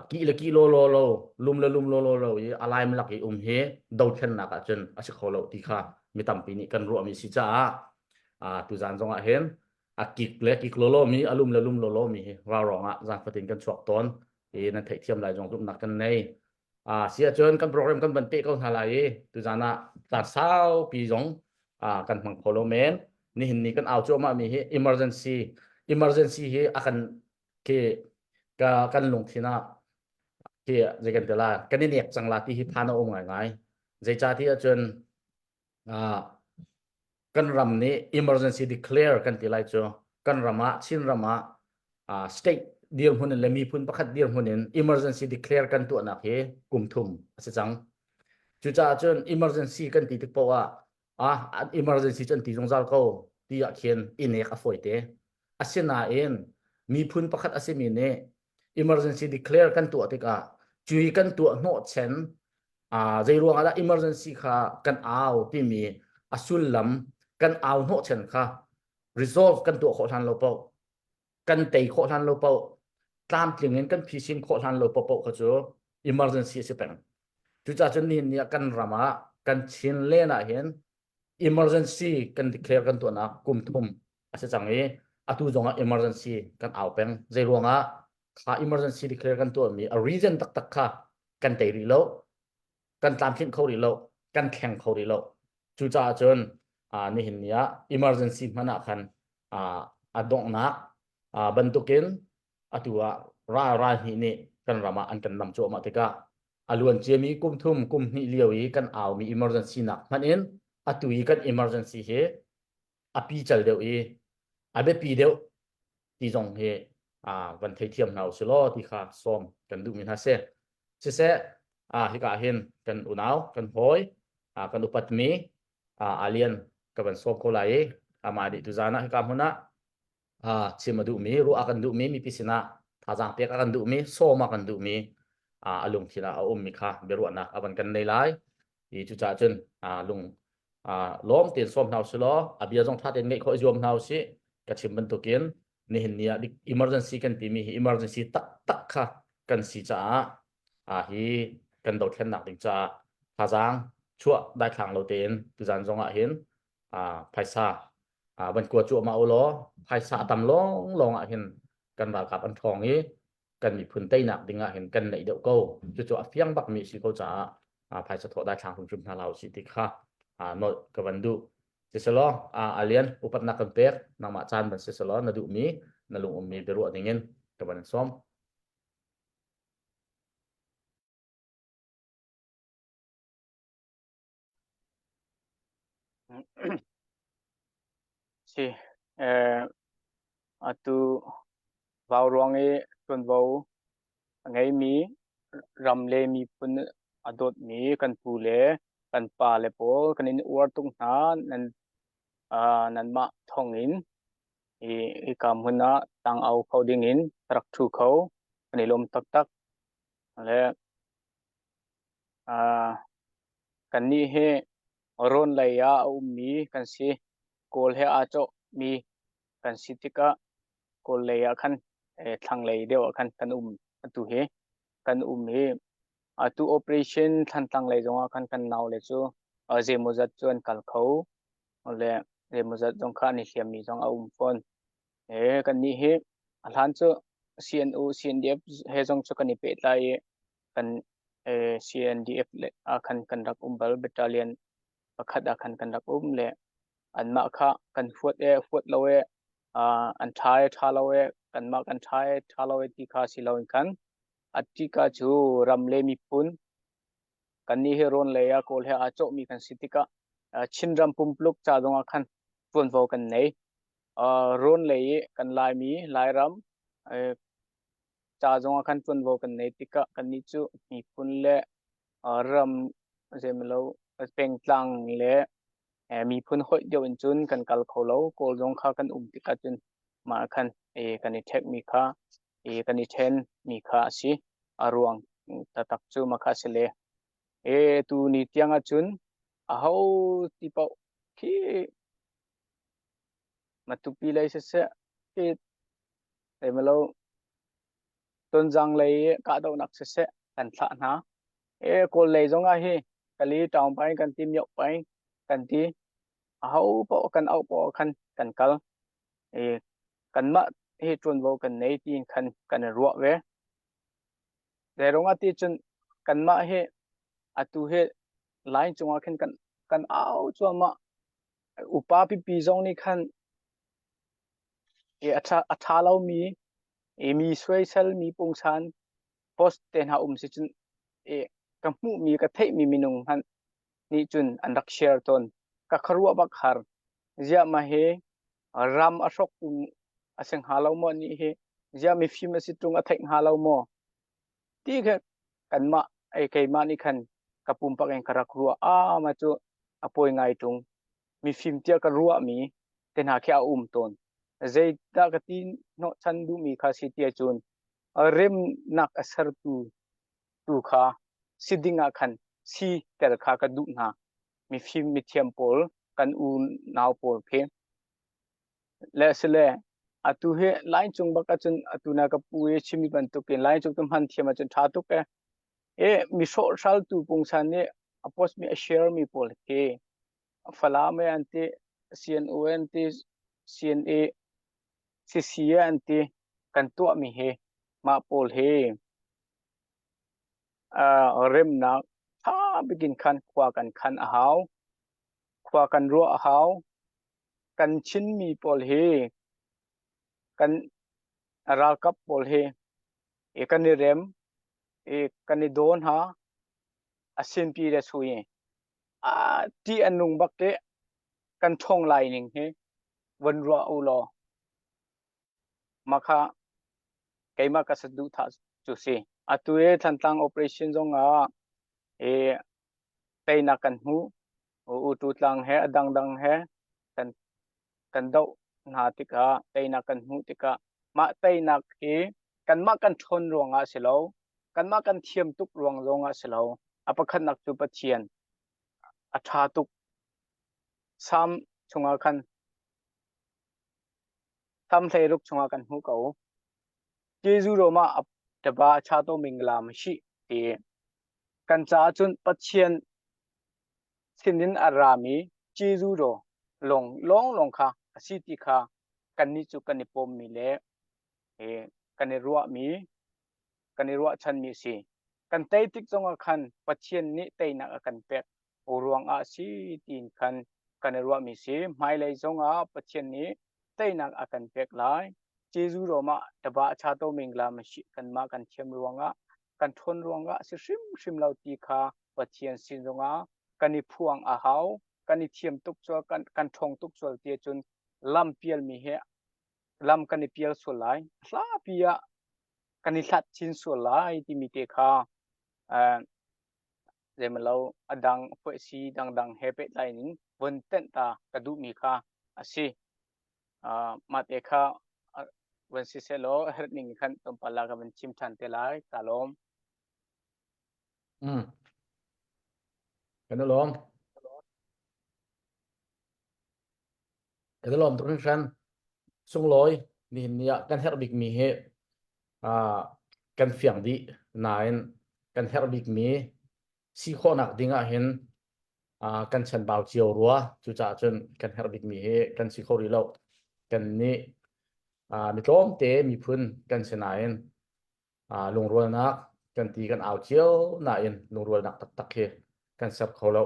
kih le kih law law lo, lum le lum law law lo i a laim lak i um hi dothlennak ahcun a si kho lo ti kha mi tampi nih kan ruahmi si caah tuzan zong ah hin a kik le kik law law mi, a lum le lum law law mi hi ralrawng ah zan fatin kan chuak tawn i nan theihthiam lai zong zumhnak kan nei. Si ahcun kan program kan van peh ko hna lai i tuzan ah caan saupi zong kan hmang kho lo men. Nihin ni kan au cuahmah mi hi emergency emergency hi a kan khi ka kan lungthin ah khi zei kan ti la kan i nek cang la ti hi phan a um ngaingai. Zeicah ti ahcun kan ram nih emergency declare kan ti lai cu kan ram ah Chin ram ah state dirhmun in le miphun pakhat dirhmun in emergency declare kan tuahnak hi kum thum a si cang. Cucaah cun emergency kan ti tik paoh ah ah emergency cu an ti zungzal ko ti ah khin i nek a fawi te. Asinain miphun pakhat a simi nih emergency declare kan tuah tikah cui kan tuah hnawhchen zei ruang ah dah emergency kha kan au timi a sullam kan au hnawhchan kha resolve kan tuah khawh hlan lo paoh kan tei khawh hlan lo paoh tlamtling in kan phisin khawh hlan lo paoh kha cu emergency a si peng. Cucaah cun nihin ni ah kan ram ah kan Chin len ah hin emergency kan declare kan tuahnak kum thum a si cang i atu zong ah emergency kan au peng. Zei ruangah kha emergency declare kan tuahmi a reason taktak kha kan tei rih lo, kan tlamtlinh kho rih lo, kan thleng kho rih lo. Cucaah cun nihin ni ah emergency hmanh ah khan a donghnak bantukin atu ah ral ral hnih nih kan ram ah an kan nam cuahmah tikah a luan ciami kum thum kum hnih lio i kan aumi emergency nak hmanh in atu i kan emergency hi a pical deuh i a biapi deuh ti zong hi van theithiam hna usih law ti kha sawm kan duhmi hna si. Siseh, hika hin kan unau, kan hawi, kan upatmi Alian ka van sawm ko lai i amah nih tuzaan ah hika hmun ah chim a duhmi, ruah a kan duhmi, mipi sinah thazaang pek a kan duhmi, sawm a kan duhmi a lungthin ah a ummi kha biaruahnak a van kan nei lai. I cucaah cun lung lawm tein sawm hna usih law a bia zong ṭha tein ngaih khawh i zuam hna usih. Ka chim bantukin nihin ni ah emergency kan timi hi emergency taktak kha kan si caah hi kan dothlennak ding caah thazaang chuah daithlang lo tein tuzan zong ah hin phaisa van kua cuahmah u law phaisa a tam lawnglawng ah hin kan ralkap an ṭhawng i kan miphun teinak ding ah hin kan neih deuh ko. Cucu a fiang bakmi si ko caah phaisa thawh daithlang hrimhrim hna hlah usih ti kha nolh ka van duh. Siselaw Alian upatnak kan pek nangmah caan van siselaw na duhmi na lung ummi biaruah dingin ka van sawm. Si, eh, atu vauruang i ṭuanvo a ngeimi ram le miphun a dawtmi kan pu le kan pa le pawl kan in uar tuk hna. Nan, uh, nanmah thawngin i hika hmun ah tangau kho dingin rak ṭhu kho kan i lawm taktak. Le uh, kannih hi rawn lei ah a ummi kan si. Kawl he aa cawhmi kan si tikah Kawl lei ah khan thlanglei deuh ah khan kan um atu hi kan um hi atu operation Thlantlang lei zongah khan kan nau le cu zeimawzat cu an kal kho le zeimawzat zong kha an i hliammi zong a um fawn. E kannih hi a hlan cu CNO CNDF he zong cu kan i pehtlai i kan CNDF le ah khan kan rak um bal battalion pakhat ah khan kan rak um le anmah kha kan huat e huat lo e. Uh, an ṭha e ṭha lo e kanmah kan ṭha e ṭha lo e ti kha si loin khan a ṭika cu ram le miphun kannih hi rawn lei ah Kawl he aa cawhmi kan si tikah uh, Chinram pumpuluk ca zongah khan ṭuanvo kan nei. Uh, rawn lei i kan Laimi, Lairam uh, ca zongah khan ṭuanvo kan nei tikah kannih cu miphun le uh, ram zeimalo pengtlang le eh, miphun hoih deuh in cun kan kal kho lo. Kawl zong kha kan um tikah cun mah khan eh, kan i ṭhekmi kha eh, kan i ṭhen mi kha a si. A ruang taktak cu mah kha a si le. Eh, tu ni tiang ahcun aho ti paoh khi Matupi lei siseh, khi zeimalo Tonzang lei i kahdohnak siseh kan thlah hna. E Kawl lei zong ah hi Kali taung paing kan ti mioh paing kan ti aho paoh kan auh paoh khan kan kal. E kanmah hi ṭuanvo kan nei tiin khan kan i ruah ve. Zeirung ah ti cun kanmah hi atu hi line cungah khin kan kan au cuahmah. Upa pipi zong nih khan e a ṭha a ṭha lomi e mi soisel mi pungsan post te hna um si cun e ka hmuhmi ka theihmi minung hmanh nih cun an rak share tawn. Ka khuaruah bak har. Ziah mah hi ram a hrawktu a si hnga lo maw nih hi ziah mifim a si ṭung a theih hnga lo maw ti kha kanmah ei keimah nih khan ka pumpak in ka rak ruah ah mah cu a pawi ngai ṭung mifim tiah ka ruahmi te hna khi a um tawn. Zeidah ka ti hnawhchan duhmi kha si ti ahcun remnak a sertu tu kha si ding ah khan si ter kha ka duh hna. Mifim mithiam pawl kan unau pawl khi. Le sile atu hi line cung bak ahcun atu na ka pu i chimmi bantukin line cung tu hman thiam ahcun ṭha tuk e. E mi hrawhhraltu pungsan nih a post mi a share mi pawl khi Falam e an ti, CNO an ti, CNA, CC an ti kan tuahmi hi mah pawl hi uh, remnak ṭha bikin khan khua kan khan a hau. Khua kan ruah a hau. Kan Chinmi pawl hi kan ralkap pawl hi i kan i rem i kan i daw hna a sinpi le sui a ṭih a nung bak te kan ṭhawng lai ning hi von ruah u law mah kha keimah ka saduhthah cu si. Atu i Thantlang operation zong ah i teinak kan hmu. Utu tlang he a dangdang he kan kan doh hna tikah teinak kan hmuh tikah mah teinak hi kanmah kan ṭhawn ruangah si lo, kanmah kan thiam tuk ruang zongah si lo. A pakhatnak cu Pathian a ṭha tuk. Salm chungah khan Salm 16 chungah kan hmuh ko. Jesuh Roma a taba a cha to mingla ma shi ti kan caah cun Pathian sinin a rami Jesuh ro lawng lawng lawng kha a si ti kha kannih cu kan i pawmmi le kan i ruahmi kan i ruahchanmi a si. Kan tei tik zongah khan Pathian nih teinak a kan pek ruangah a si tiin khan kan i ruahmi si. Hmailei zongah Pathian nih teinak a kan pek lai. Jesuh Rome ah taba a cha to mingla kanmah kan thiam ruangah kan ṭhawn ruangah a si hrimhrim lo ti kha Pathian sin zongah kan i phuang a hau. Kan i thiam tuk sual, kan, kan ṭhawng tuk sual ti ahcun lam pialmi he lam kan i pial sual lai. Hlapi ah kan i hlat chin sual lai timi te kha uh, zeimalo a dang si dangdang he pehtlai in von tenh ta ka duhmi kha a si. Uh, mah te kha van si selaw herh ning khan tlawmpal la ka van chim ṭhan te lai. Ka lawm. Mm. Kan i lawm. Kan i lawm tuk hringhran. Sunglawi nihin ni ah kan herh bikmi hi uh, kan fiang dih nain kan herh bikmi si khawhnak ding ah hin uh, kan chanbau cio rua. Cucaah cun kan herh bikmi hi kan si kho rih lo. Kan nih uh, mi tlawmte miphun kan si nain uh, lungrualnak kan ti kan au cio nain lungrualnak taktak hi kan ser kho lo.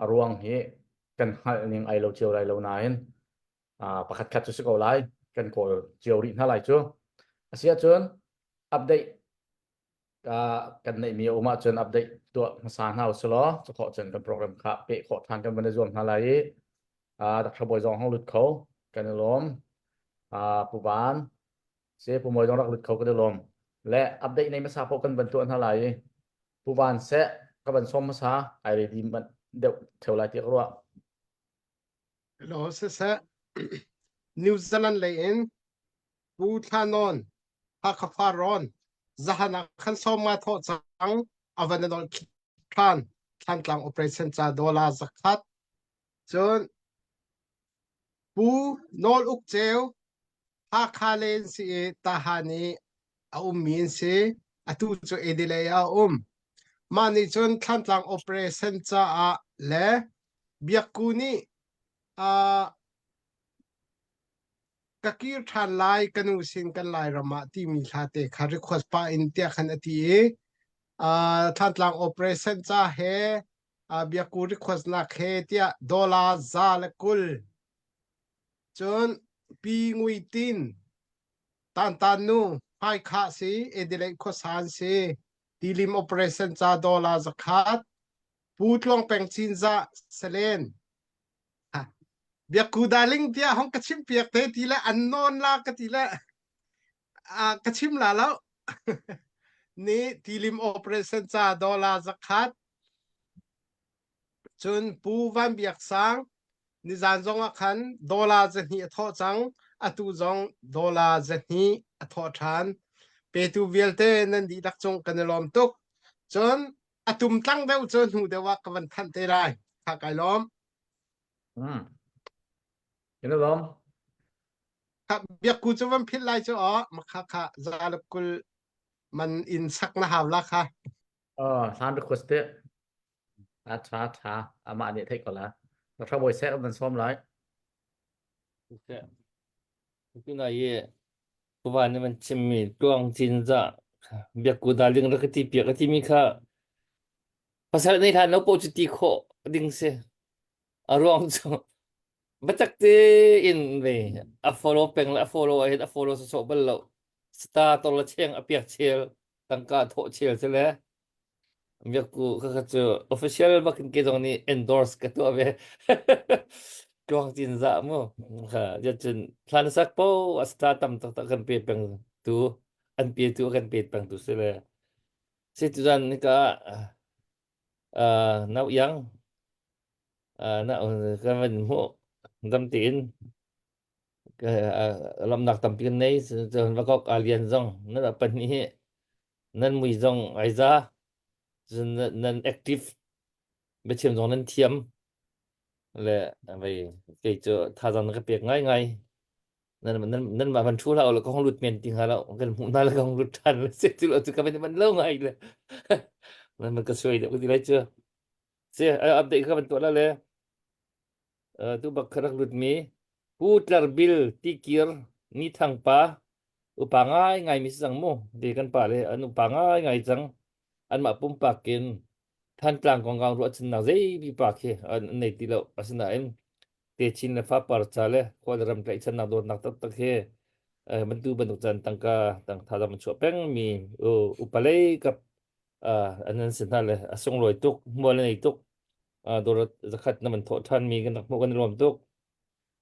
A ruang hi kan hngalh ning ai lo cio lai lo nain uh, pakhat khat cu si ko lai. kan kawl cio rih hna lai cu. Asiahcun update kan neihmi a um ahcun update tuah hmasa hna usilaw cu khawh cun kan program kha peh khawh ṭhan kan van i zuam hna lai i Dr. Bawi zong hong lut kho kan i lawm. Pu Van se Pu Mawi zong rak lut kho kan i lawm. Le update nei hmasa paoh kan van tuah hna lai i Pu Van seh ka van sawm hmasa ai ready manh deuh theo lai ti ka ruah. Hello, siseh. New Zealand lei in Pu Thla Nawn, Hakha Farrawn, zahan ah khan sawm nga thawh cang, a van in olh ṭhan, Thlantlang operation ca dollar zakhat. Cun Pu Nawl Uk Ceu, Hakha len si i Tahan i a ummi an si. Atu cu Adelaide ah a um. Mah nih cun Thlantlang operation caah le Biakku nih uh, ka kir ṭhan lai ka nu sin kan Lairam ah timi hla te kha request pah in tiah khan a ti i uh, Thlantlang operation ca he uh, Biakku request nak he tiah dollar za le 20 cun Pi Ngui Tin Tantan nu hmaikhah si Adelaide khuasan si tilim operation ca dollar 100 Pu Tluang Peng Cinzah Selen Biakku darling tiah hong ka chim piak te ti le an nawn la ka ti le ka chim la lo ni tilim operation ca dollar 100 Cun Pu Van Biak Sang nizan zong ah khan dollar 200 a thawh cang. Atu zong dollar 200 a thawh ṭhan. Petu vialte nan dihlak cung kan i lawm tuk. Cun a tumtlang deuh cu hnu deuh ah ka van thanh te lai. Kha kai lawm. Mm. Kan i lawm. Kha biakku cu van philh lai cu aw makha kha za le 20 man in sak na hau la kha. Oh, hlan request te. A tha tha amah nih theih ko la. Dr. Bawi seh kan sawm lai. Tuna i kuva nih man chimmi tluang cinzah biakku darling rak ka ti piak a timi kha pasal nei hlan lo paoh cu ti khawh ding si. A ruang cu biatak tein ve a follow peng le a follow ahhin a follow sawsawh bal lo. Star tor le cheng a piak chel tangka thawh chel si le Biakku khakha cu official bakin ke zong nih endorse ka tuah ve. Tluang cinzah mu. Kha cun thlan sak po a star tam taktak kan pe peng tu an pe tu kan pe peng tu si le. Si tu zan ni ka uh, nau yang uh, na kan van hmuh dam tein lamnak tampi kan nei cun vakok alian zong nan pahnih hi nan mui zong ai za cun nan active biachim zong nan thiam le vei kei cu thazang na ka pek ngai ngai nan nan nan mah van thu hlah le ka hong lut men ti hnga lo kan hmuh hna le ka hong lut ṭhan le se cu lo cu ka van man lo ngai le nan man ka suai deuh ka ti lai cu se update ka van tuah la le Tu bak kha rak lutmi Pu Tlar Bil Tikir Ni Thang pa upa ngaingai mi si cang mu ti kan pa le an upa ngaingai cang anmah pumpak in Thantlang kongkau ruahchannak zeipi pa khi an nei ti lo asinain techin le fapar ca le khua le ram tlaihchannak dawtnak taktak he bantu bantuk caan tangka tang thazang chuah peng mi upa lei kap an an si hna le a sunglawi tuk hmual a nei tuk dawrat zakhat na man thawh ṭhan mi kan rak hmuh kan i lawm tuk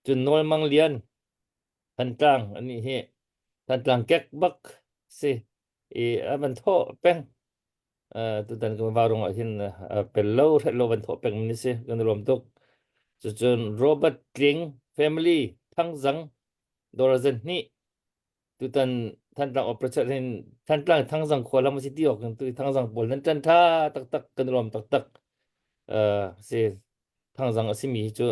cun Nawl Mang Lian Thantlang ani hi Thantlang kek bak si i a van thawh peng tutan kan varung ah hin pel lo hret lo van thawh peng ni si kan i lawm tuk cucun Robert Tling family Thangzang dawra zan hnih tutan Thantlang Opera hin Thantlang Thangzang khua lam si ti awk tu Thangzang pawl nan ṭan ṭha taktak kan lawm taktak uh, si Thangzang a simi hi cu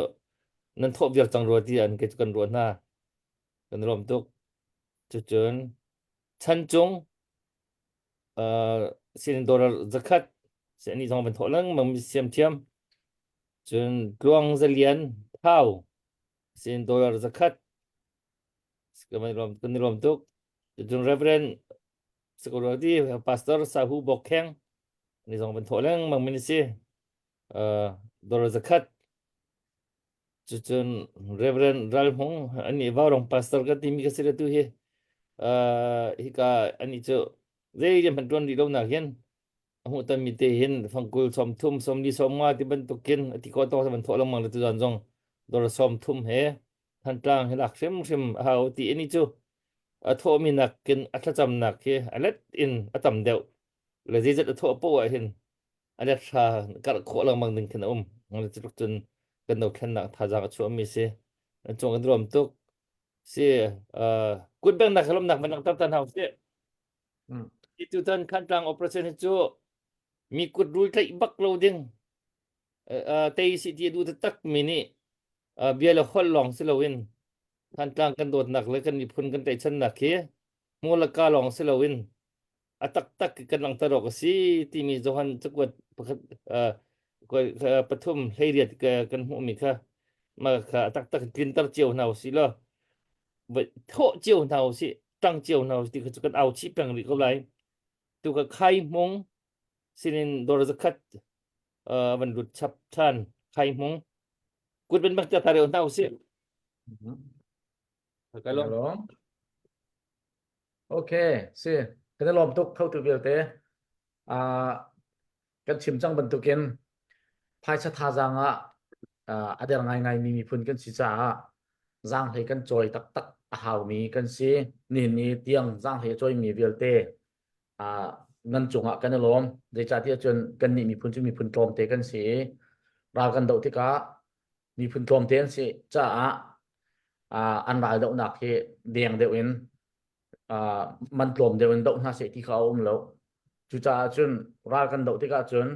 nan thawh viar cang rua ti an ke kan ruah hna kan lawm tuk cucun chan cung uh, sin dollar 100 si ani zong van thawh lengmang mi siam thiam cun tluang zalian thau sin dollar 100 Kan i lawm tuk. Cun Reverend Security Pastor Sahu Bok Kheng ni zong van thawh lengmang min si. Uh, dollar 100. Cucun Reverend Ral Hmung ani Vaurong pastor ka timi ka si le tu hi uh, hika ani cu zei rian hmanh ṭuan rih lo nak hin a hmuh tonmi te hin fangkul 30 sawmli 50 ti bantukin a ti ko tawk van thawh lengmang le tuzan zong dor 30 he Thantlang hi lak hrimhrim a hau ti ani cu a thawhmi nakin a thlacamnak hi a let in a tam deuh le zeizat a thawh poah ah hin a let hra karh khawh lengmang ding khin a um. Cutluk cun kan dothlennak thazaang a chuahmi si. An cung kan ruam tuk. Si uh, kut bengnak he lawmnak van langhter tan hau si. Hi tutan Thantlang operation hi cu mi kut rul tlaih bak lo ding tei si ti a duh taktak mi nih bia le holh lawng si loin Thantlang kan dawtnak le kan miphun kan tlaihchannak hi hmur le ka lawng si loin a taktak kan langhter awk a si timi Johan cakuat pakhat pathum 18 kan hmuhmi kha mah kha a taktak tlinter cio hna usih law thawh cio hna usih ṭang cio hna usih ti kha cu kan au chih peng rih ko lai tu ka khai hmung sinin dor zakhat van lut chap ṭhan khai hmung kut ban bak ta reu hna usih ka lawm Okay, si. Kan i lawm tuk thotu vialte. Uh, kan chim cang bantukin phaisa thazaang ah uh, a der ngaingai mi miphun kan si caah zaanghlei kan cawi taktak a haumi kan si. Nihin ni tiang zaanghlei a cawimi vialte uh, nan cungah kan i lawm. Zeicahtiah cun kannih miphun cu miphun tlawmte kan si i ral kan doh tikah miphun tlawmte an si caah uh, an ral dohnak hi deng deuh in uh, man tlawm deuh in doh hna seh ti kha a um lo. Cucaah cun ral kan doh tikah cun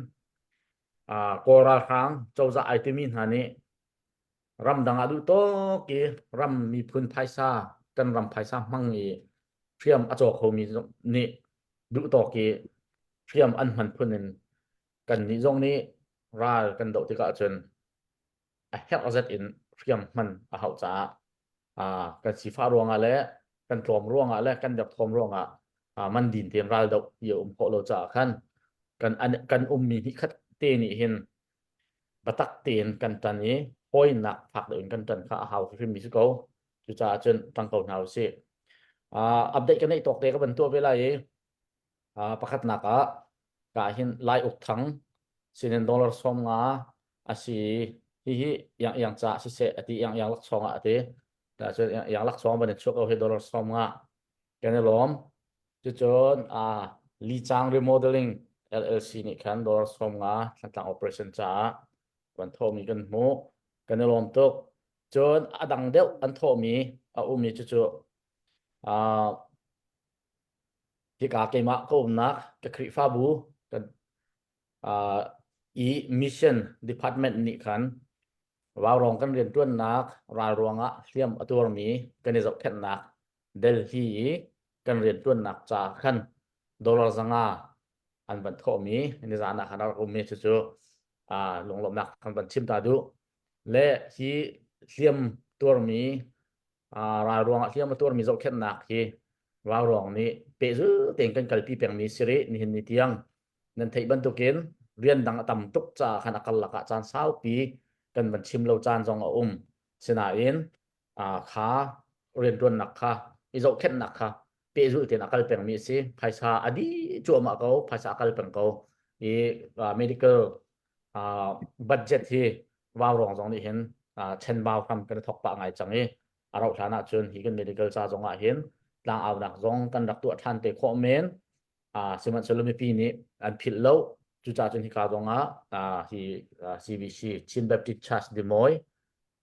uh, Kawl ralhrang cozah ai timi hna nih ramdang ah duh tawk i ram miphun phaisa kan ram phaisa hmang i hriam a caw khomi nih duh tawk i hriam an hman phun in kan nih zong nih ral kan doh tikah cun a herh zat in hriam hman a hauh caah uh, kan sifah ruangah le kan tlawm ruangah le kan derthawm ruangah uh, man din tein ral doh ti a um khawh lo caah khan kan an, kan ummi hnih khat te nih hin batak tein kan tan i hawinak fak deuh in kan tan kha a hau hrim mi si ko cucaah cun tang ko hna usih uh, update kan neih tawk te ka van tuah ve lai i Uh, pakhatnak ah ka hin Lai Uk Thang sinin dollar 50 a si hihi yang yang ca siseh ati yang yang laksawng ah ati ta cun yang yang laksawng ban chuak ko hi dollar 50 kan i lawm cucun uh, Li Chang Remodeling LLC nih khan dollar 50 Thantlang operation caah kan thawhmi kan hmuh kan i lawm tuk cun a dang deuh an thawhmi a ummi cucu uh, Hika keimah ka umnak ka Khrihfabu kan uh, i mission department nih khan Vaurawng kan rianṭuannak ral ruangah hliam a tuarmi kan i zohkhenhnak Delhi i kan rianṭuannak ca khan dollar 500 an van thawhmi nizan ah khan a rak ummi cucu uh, lunglawmhnak kan van chim ta duh le hi hliam tuarmi ral ruangah hliam a tuarmi zohkhenhnak hi ralruang nih pehzul tein kan kalpi pengmi si rih nihin ni tiang nan theih bantukin rian dang a tam tuk caah khan a karlak ah caan saupi kan van chim lo caan zong a um sinain kha rianṭuannak kha i zohkhenhnak kha pehzulh tein a kal pengmi a si phaisa a dih cuahmah ko phaisa a kal peng ko i medical budget hi vaurawng zong nih hin chenbau hram kan thok pah ngai cang i a rauh hlan ah cun hi kan medical ca zong ah hin tlangaunak zong kan rak tuah ṭhan te khawh men sihmanhsehlaw mipi nih an philh lo cucaah cun hika zong ah hi CBC Chin Baptist Church Dimoy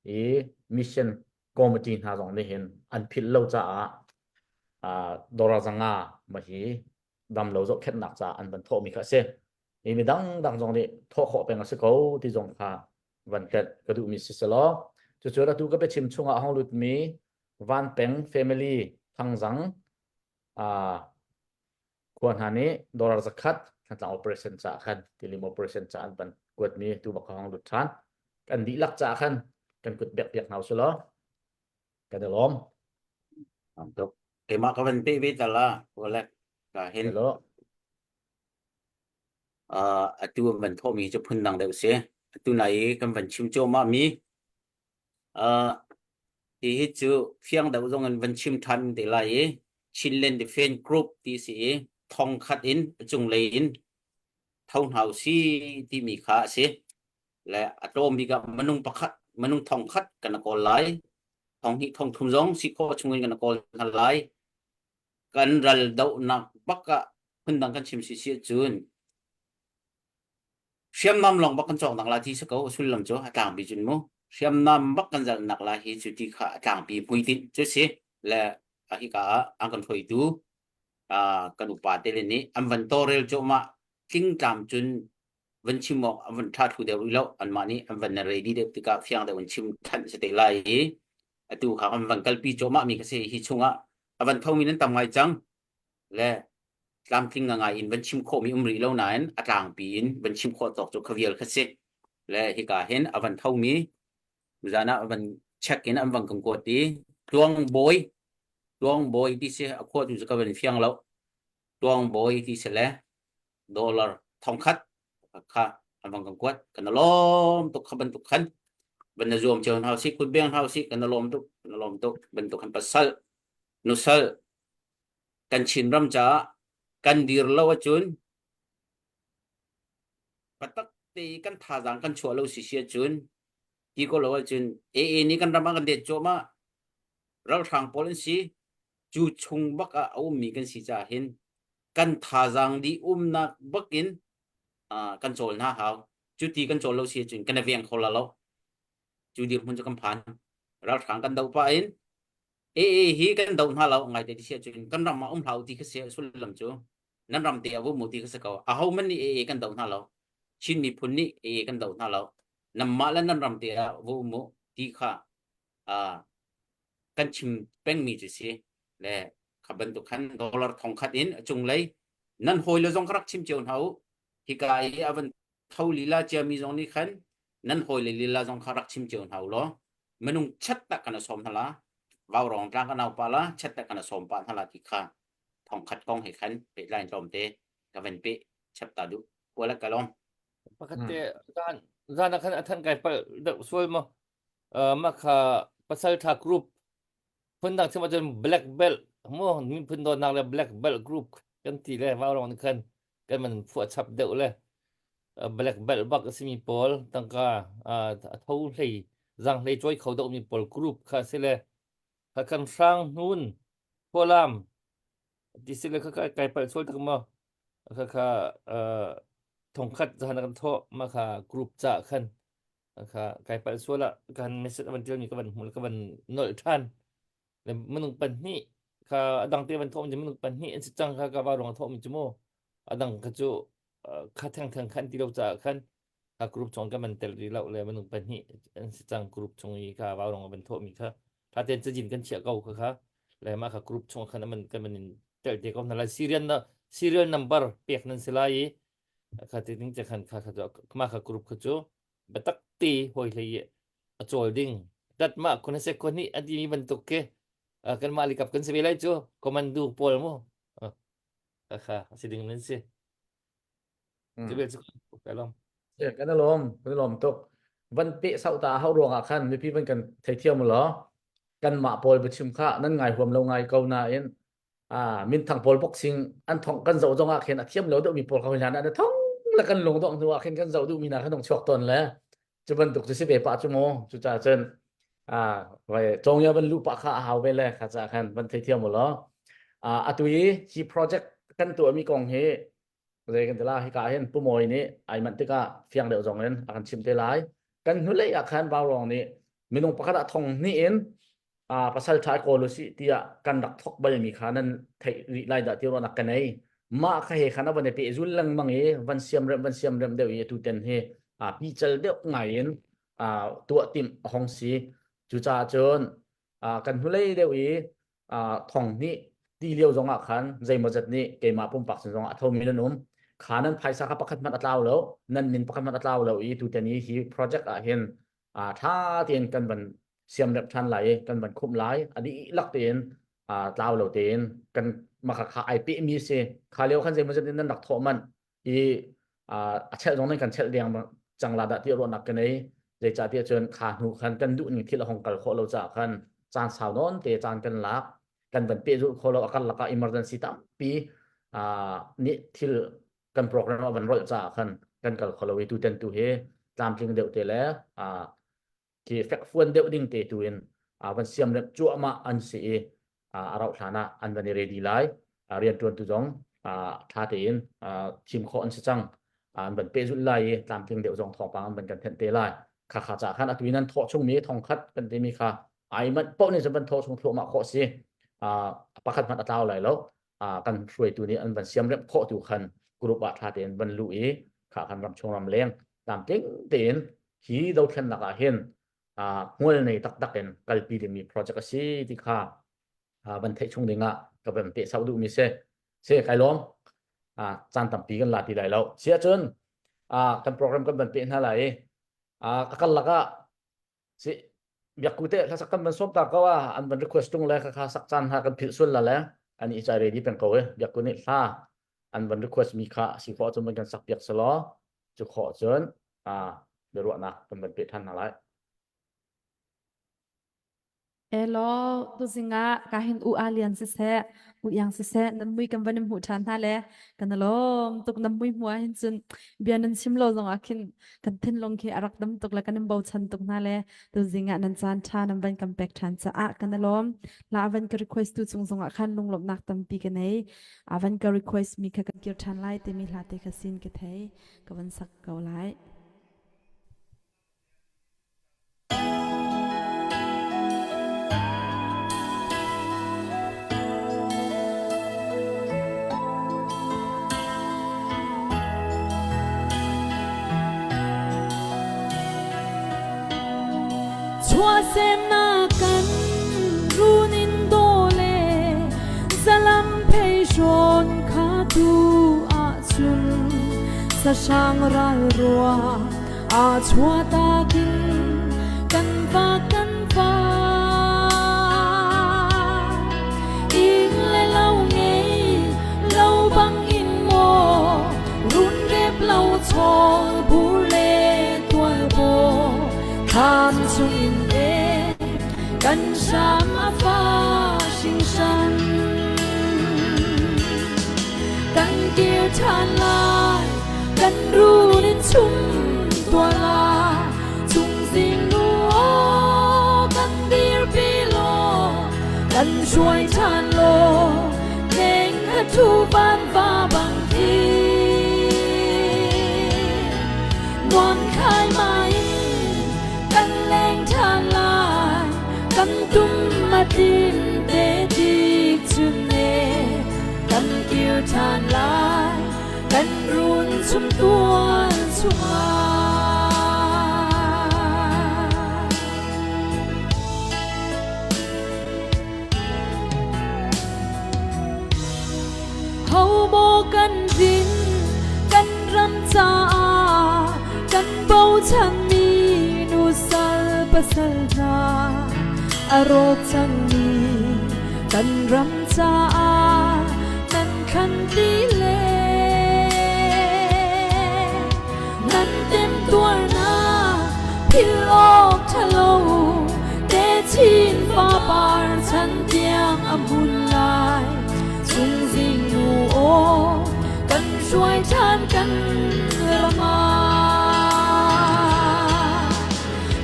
i mission committee hna zong nih hin an philh lo caah dollar 500 ma hi damlo zohkhenhnak caah an van thawhmi kha a si. Hi mi dangdang zong nih thawh khawh peng a si ko ti zong kha van telh ka duhmi si selaw cucu atu ka biachim chungah a hong lutmi Vanpeng family Thangzang uh, khua hna nih dollar 100 Thantlang operation caah khan tilim operation caah an van kuatmi tu bak hong lut ṭhan kan dihlak caah khan kan kut bek piak hna usih law kan i lawm. Tuk. Keimah ka van pe ve ta la. Walek ka hin. Hello. Uh, atu an van thawhmi cu phundang deuh si. Atu nai i kan van chim cuahmah mi. Uh, hi hi cu fiang deuh zong in van chim ṭhan te lai i Chinland Defense Group ti si i thong khat in a cunglei in tho hna si timi kha a si. Le a tlawm bik ah minung pakhat minung thong khat kan kawl lai. Thong hnih thong thum zong si khawh chung in kan kawl hna lai. Kan ral dohnak bak ah phundang kan chim si si ahcun Hriamnam lawng bak kan cawk nak la ti si ko sullam cu a tlangpi cun mu hriamnam bak kan zalh nak la hi cu ti kha a tlangpi hmuitinh cu si le a hika ah an kan hruaitu kan upa te le nih an van tawlrel cuahmah tlingtlam cun van chim awk an van ṭha thlu deuh rih lo anmah nih an van ready deuh tikah fiang deuh in chim than si te lai i atu kha kan van kalpi cuahmah mi kha si hi chungah a van thomi nan tam ngai cang le tlamtling ngai in van chim khawhmi um rih lo nain a tlangpi in van chim khawh tawk cu khavial kha si le hika hin a van thomi zan ah van check in an van kan kuat i tluang bawi tluang bawi ti si a khua tu cu ka van fiang lo tluang bawi ti si le dollar thongkhat kha an van kan kuat kan lawm tuk kha bantuk khan van na zuam cio hna si kut beng hna si kan lawm tuk kan lawm tuk bantuk khan pasal nusal kan Chinram caah kan dir lo ahcun patak te i kan thazaang kan chuah lo si si ahcun ti ko lo ahcun AA nih kan ram ah kan det cuahmah ralhrang pawl an si cu chung bak ah a ummi kan si caah hin kan thazaang dih umnak bak in kan cawl hna hau cu ti kan cawl lo si ahcun kan i veng kho la lo cu dirhmun cu kan phan ralhrang kan doh pah in AA hi kan doh hna lo ngai te ti si ahcun kan ram ah um hlah u ti kha si sullam cu nan ram te ah um u ti kha si ko aho man nih AA kan doh hna lo Chin miphun nih AA kan doh hna lo nanmah le nan ram te ah va um u ti kha kan chim pengmi cu si le kha bantuk khan dollar thong khat in a cunglei nan hawi le zong kha rak chim cio hna u hika i a van tho lila ciami zong nih khan nan hawile lila zong kha rak chim cio hna u law minung chat tak kan sawm hna la vaurawng tlang kan naupa la chat tak kan sawm pa hna la ti kha thongkhat kong he khan pehtlai tlawmte ka van pe chap ta duh kuala kalong pakhat te zan zan ah khan a than kai pal deuh sual mo ma kha pasal tha group phundang chim ahcun black belt mu miphun dawtnak le black belt group kan ti le vaurawng nih khan kan man phuah chap deuh le black belt bak a simi pawl tangka a tho hlei zang hlei cawi kho deuh mi pawl group kha si le kha kan hrang hnun khualam ti si le kha kai palh sual tak maw kha kha thongkhat zahan kan thawh ma kha group ca khan kha kai palh sual ah kan message van tial mi ka van hmu ka van nolh than le minung pahnih kha adang te van thawh mi minung pahnih an si cang kha ka va rong thawh mi chu mu adang kha cu kha theng theng khan ti lo ca khan kha group chung kan van tel ri lo le minung pahnih an si cang group chung i kha va rong van thawh mi kha tha ten cajin kan chiah ko kha kha le ma kha group chung khan man kan man in tel te ko na lai serial na serial number pek nan si lai i kha ti ding che khan kha kha cu ma kha group kha cu biatak te hoi hlei i a cawl ding tatmah kun se ko nih a timi bantuk ke kan mah likap kan si ve lai cu commando pawl mu kha kha a si ding nan si cu bel cu ka lom kan lom kan lom tuk van pe sau ta hau ruang ah khan mipi van kan theithiam law kan mah pawl biachim kha nan ngai huam lo ngai ko nain ah minthang pawl boxing an thong kan zoh zong ah khin a thiam lo deuh mi pawl kha hlan an thong le kan lung dong hnu ah khin kan zoh duh mi hna khan dong chuak ton le cu bantuk cu si ve pa cu mu cu ca cun ah vai congya van lu pa kha a hau ve le kha ca khan van thei thiam law ah atu hi hi project kan tuah mi kong hi zei kan tila hi ka hin pumawi nih ai manh tikah fiang deuh zong in a kan chim te lai kan hnulei ah khan Vaurawng nih minung pakhat ah thong hnih in ah pasal ṭha kawl usih tiah kan rak thok balmi kha nan theih rih lai dah ti ruahnak ka nei mah kha he khan a van i pehzul lengmang i van siamremh van siamremh deuh i atu ten hi ah pical deuh ngai in ah tuah timh a hong si cucaah cun ah kan hnulei deuh i ah thong hnih ti lio zong ah khan zeimawzat nih keimah pumpak sin zong ah a thomi nan um kha nan phaisa kha pakhat hmanh a tlau lo nan min pakhat hmanh a tlau lo i tutan i hi project ah hin ah ṭha tein kan van siamremh ṭhan lai i kan van khumh lai a dihlak tein ah tlau lo tein kan maka kha ai pehmi si kha lio khan zeimawzat in nan rak thawh manh i a chelh zong nan kan chelh deng cang la dah ti ruahnak ka nei. Zeicahtiah cun kha hnu khan kan duh ning thil a hong kal khawh lo caah khan caan sau nawn te caan kan lak kan van pehzulh kho lo a karlak ah emergency tampi nih thil kan program a van rolh caah khan kan kal kho lo i tutan tu hi tlamtling deuh te le khi fekfuan deuh ding te tu in van siamremh cuahmah an si i a rauh hlan ah an van i ready lai. Rianṭuantu zong ṭha tein thim khawh an si cang. An van pehzulh lai i tlamtling deuh zong thawngpang an van kan thenh te lai. Kha kha ca khan atu in an thawh chungmi thongkhat kan timi kha ai manh paoh nih cun van thawh chung thluahmah khawh si. Pakhat hmanh a tlau lai lo. Kan hruaitu nih an van siamremh khawh tu khan group ah ṭha tein van luh i kha khan ramchung ramleng tlamtling tein hi dothlennak ah hin hmual nei taktak in kalpi dingmi project a si ti kha van theih chung ding ah ka van peh sau duhmi si. Si kai lawm. Caan tampi kan la ti lai lo. Si ahcun kan program kan van peh hna lai i a kal lakah si biakku te hlasak kan van sawm ta ko a an van request tung le kha kha sak caan hna kan philh sul la le an i chai ready peng ko e biakku nih hla an van request mi kha si khawh cun van kan sak piak selaw cu khawh cun biaruahnak kan van peh ṭhan hna lai. Elaw, tuzing ah kahin u alian siseh, u yang siseh, nan mui kan van in hmuh ṭhan hna le kan lawm tuk nan mui hmuh ahhin cun bia nan chim lo zong ah khin kan thinlung khi a rak dam tuk le kan in bochan tuk hna le tuzing ah nan caan ṭha nan van kan pek ṭhan caah kan lawm. La van ka request tu cung zong ah khan lunglawmhnak tampi ka nei. A van ka request mi kha kan kir ṭhan lai timi hla te kha sin ka thei. Ka van sak ko lai. Chuahsemnak kan runin daw le zalam phei hrawn kha tu ahcun sahrang ral rua aa chuahtak in kan va kan va ing le lo ngei lo bang in maw run rep lo chawl bur le tual bo thlam chung in e kan hram a fa hringhran kan kir ṭhan lai kan run in chung tuah la chung zing nu kan dirpi law kan hruai ṭhan law neng kha thu van va bang thi nuam khai mai kan leng ṭhan lai kan tum ma tin te tik chun ne kan kir ṭhan lai kan run chung tuan chungah. Ho maw kan rin kan ram caah kan bochanmi nusal pasal hna a rawk cangmi kan ram caah nan khan ti le nan temtuarnak philh awk ṭhalo techin fapar chan tiang a hmun lai chungzing nu aw kan hruai ṭhan kan ram ah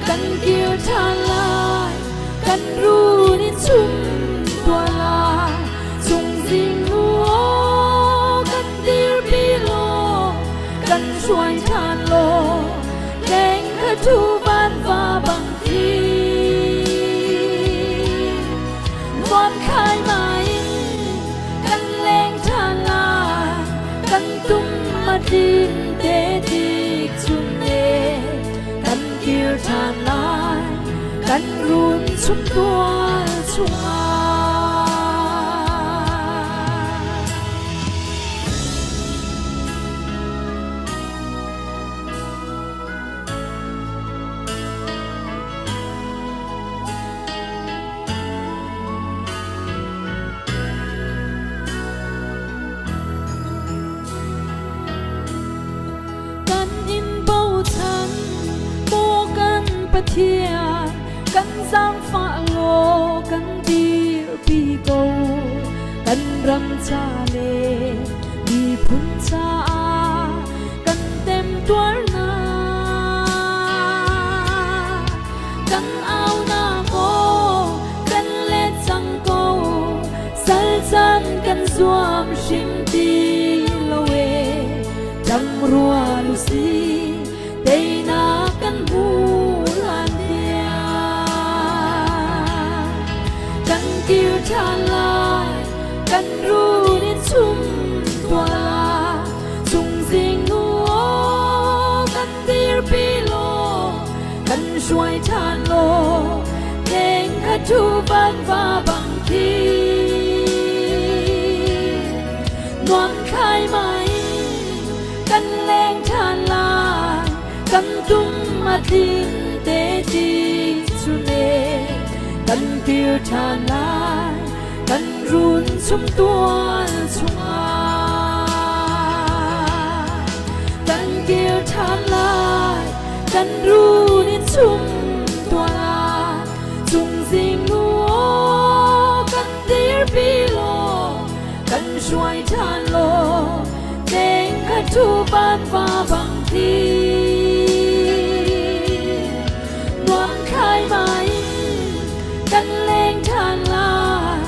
kan kir ṭhan lai kan run in chung tuah lai chungzing nu aw kan dirpi law kan hruai ṭhan law leng kha thu van va bang thi nuam khai mai in kan leng ṭhan lai kan tum ma tin te tik chung ne kan kir ṭhan lai kan run chung tual chungah. Kan in bochan maw kan. ca le miphun caah kan temtuarnak kan aunak aw kan let cang ko sal can kan zuam hrim ti lo e tang rual usi teinak kan hmu lan tiang kan kir ṭhan lai kan run in chung tuah chung zing nu aw kan dirpi law kan hruai ṭhan law keng kha thu van va bang khi nuam khai mai kan leng ṭhan lai kan tum a tling te ti cu ne kan kir ṭhan lai kan run chung tual chungah kan kir ṭhan lai kan run in chung tual ah cung zing nu aw kan dirpi law kan hruai ṭhan law teng kha thu van va bang thi nuam khai mai kan leng ṭhan lai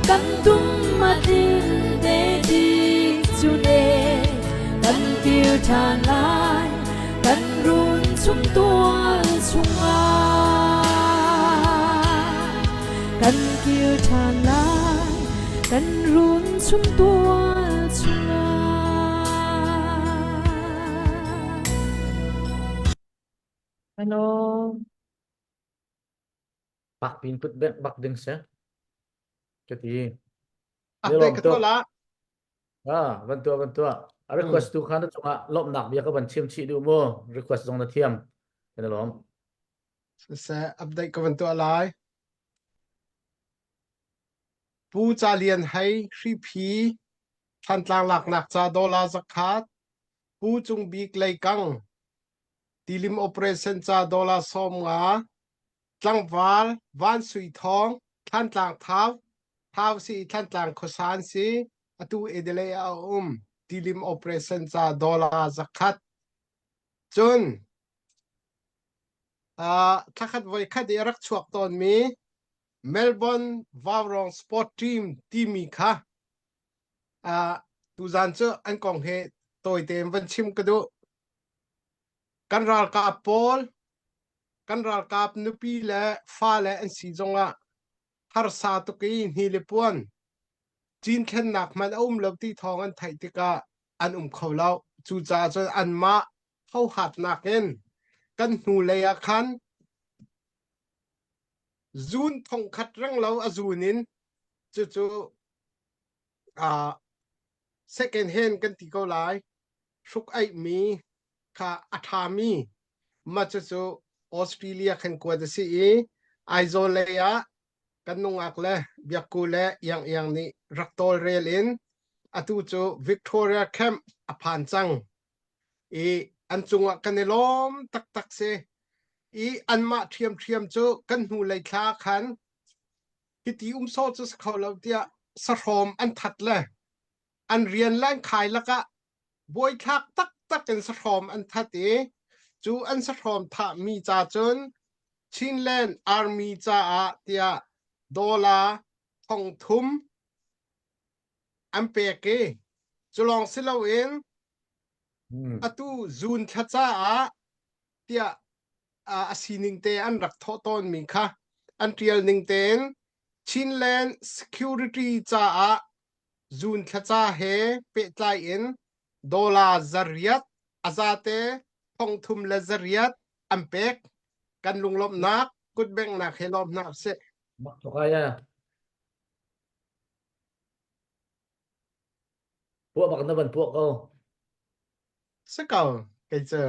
kan tum ma tin te ti chu ne kan kir ṭhan lai kan run chung tual chungah kan kir ṭhan lai kan run chung tual chungah. Hello. Pak pin put bek bak ding se. Ka ti. Ah, te ka tuah la. Ah, van tua van tua. A request tu kha na cungah lawmhnak bia ka van chim chih duh mu. Request zong na thiam. Kan lawm. Siseh, update ka van tuah lai. Pu Ca Lian Hei Hriphi Thantlang laknak ca dollar zakhat, Pu Cung Bik Leikang Tilim operation ca dollar 50, Tlangval Van Sui Thawng Thantlang Thau Thau si i Thantlang khuasa an si atu Adelaide ah a um Tilim operation ca dollar zakhat. Cun uh, thlakhat voikhat i a rak chuak tawnmi Melbourne Vaurawng Sport Team timi kha uh, tuzan cu an kong he tawite in van chim ka duh. Kan ralkap pawl, kan ralkap nupi le fale an si zongah harsa tuk i hni le puan cinthlennak hmanh a um lo ti thawng an theih tikah an um kho lo. Cucaah cun anmah hohatnak in kan hnulei ah khan Zun thongkhat renglo a zun in cucu uh, second hand kan ti ko lai hruk aihmi kha a ṭhami mah cucu Australia khan kuat a si i Aizawl lei ah kan nungak le Biakku le Iang Iang nih rak tawlrel in atu cu Victoria Camp a phan cang i an cungah kan i lawm taktak si i anmah ṭhiamṭhiam cu kan hnulei thla khan hiti um sawh cu si kho lo tiah sahrawm an that le an rian le an khai lakah buaithlak taktak in sahrawm an that i cu an sahrawm thahmi ca cun Chinland Army caah tiah dollar 3000 an pek i cu lawng si loin atu June thla caah tiah a sining te an rak thawh tawnmi kha an ṭial ning tein Chinland Security caah June thla ca he pehtlai in dollar zariat a zate 3000 le zariat an pek kan lunglawmhnak kutbenghnak he lawmhnak sih. Mak tuk ai Puah bak na van puah ko. Si ko, kei cu.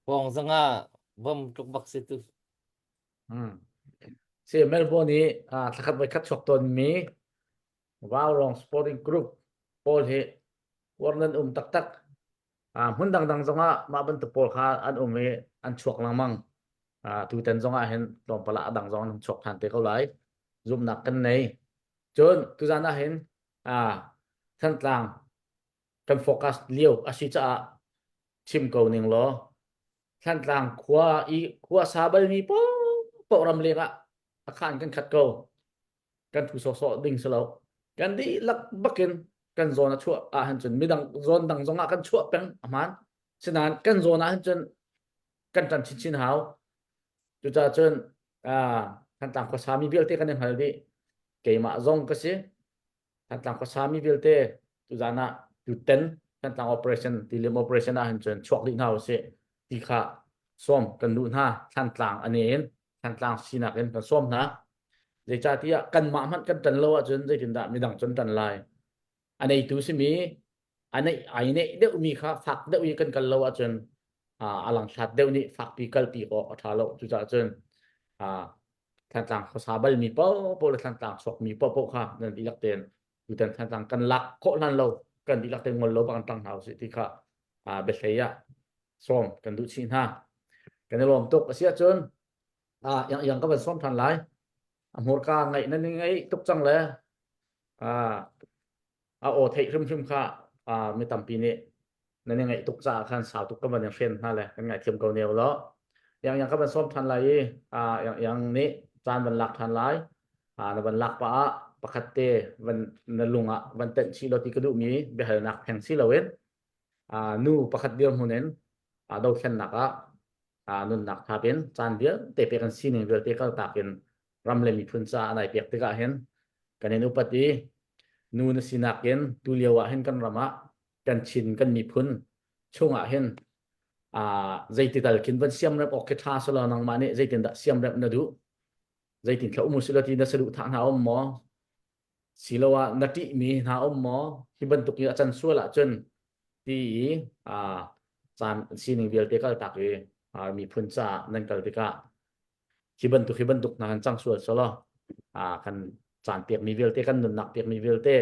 Pawng zanga vom tluk bak si tu. Hmm. Si Melbourne i ah thlakhat voi khat chuak tawn mi Vaurong Sporting Group pawl hi uar nan um taktak. Ah hmun dangdang zongah mah bantuk pawl kha an um i an chuak lengmang. Ah tutan zongah hin tlawmpal ah a dang zong an chuak than te ko lai. Zumnak kan nei. Cun tuzan ah hin ah. Thantlang kan focus lio a si caah chim ko ning law Thantlang khua i khua sa balmi paoh ram leng ah a khan kan khat ko. Kan thu sawhsawh ding si lo. Kan dihlak bakin kan zawn a chuah ahhin cun midang zawn dang zong ah kan chuah peng a hmaan. Sinain kan zawn ahhin cun kan ṭan chinchin hau. Cucaah cun Thantlang khuasami vialte kan i hngal dih. Keimah zong ka si. Thantlang khuasami vialte tuzaan ah tutan Thantlang operation tilim operation ah hin cun chuak dih hna usih ti kha sawm kan duh hna. Thantlang an in Thantlang sinak in kan sawm hna. Zeicahtiah kanmah hmanh kan ṭan lo ahcun zeitindah midang cun ṭan lai. A neitu simi a neih ai neih deuhmi kha fak deuh i kan kal lo ahcun a langhlat deuh nih fakpi kalpi awk a ṭha lo. Cucaah cun Thantlang khuasa balmi paohpaoh le Thantlang chuakmi paohpaoh kha nan dihlak tein tutan Thantlang kan lak khawh hlan lo kan dihlak tein ngol lo bak in ṭang hna usih ti kha biahlei ah sawm kan duh chih hna. Kan i lawm tuk. A si ahcun yang yang ka van sawm ṭhan lai. A hmurka ngaih nan i ngaih tuk cang le a aw theih hrimhrim kha mi tampi nih nan i ngaih tuk caah khan sau tuk ka van in hren hna le kan ngaithiam ko ne law. Yang yang ka van sawm ṭhan lai i yang yang nih caan van lak ṭhan lai. Na van lak pah ah pakhat te van na lung ah van tenh chih law ti ka duhmi biahalnak theng si loin nu pakhat dirhmun in dothlennak ah nunnak thap in caan vialte pek an sining vialte kaltak in ram le miphun caah an ai pek tikah hin kan in upat i nu na sinak in tu lio ah hin kan ram ah kan Chin kan miphun chungah hin zeiti tal khin van siamremh awk khi ṭha selaw nangmah nih zeitindah siamremh na duh zeitin thla um usila ti na saduh thah hna um maw siloah na ṭihmi hna um maw hi bantuk i a can sual ahcun ti i caan sining vialte kaltak i miphun caah nan kal tikah hi bantuk hi bantuk hna kan cang sual selaw kan caan pekmi vialte kan nunnak pekmi vialte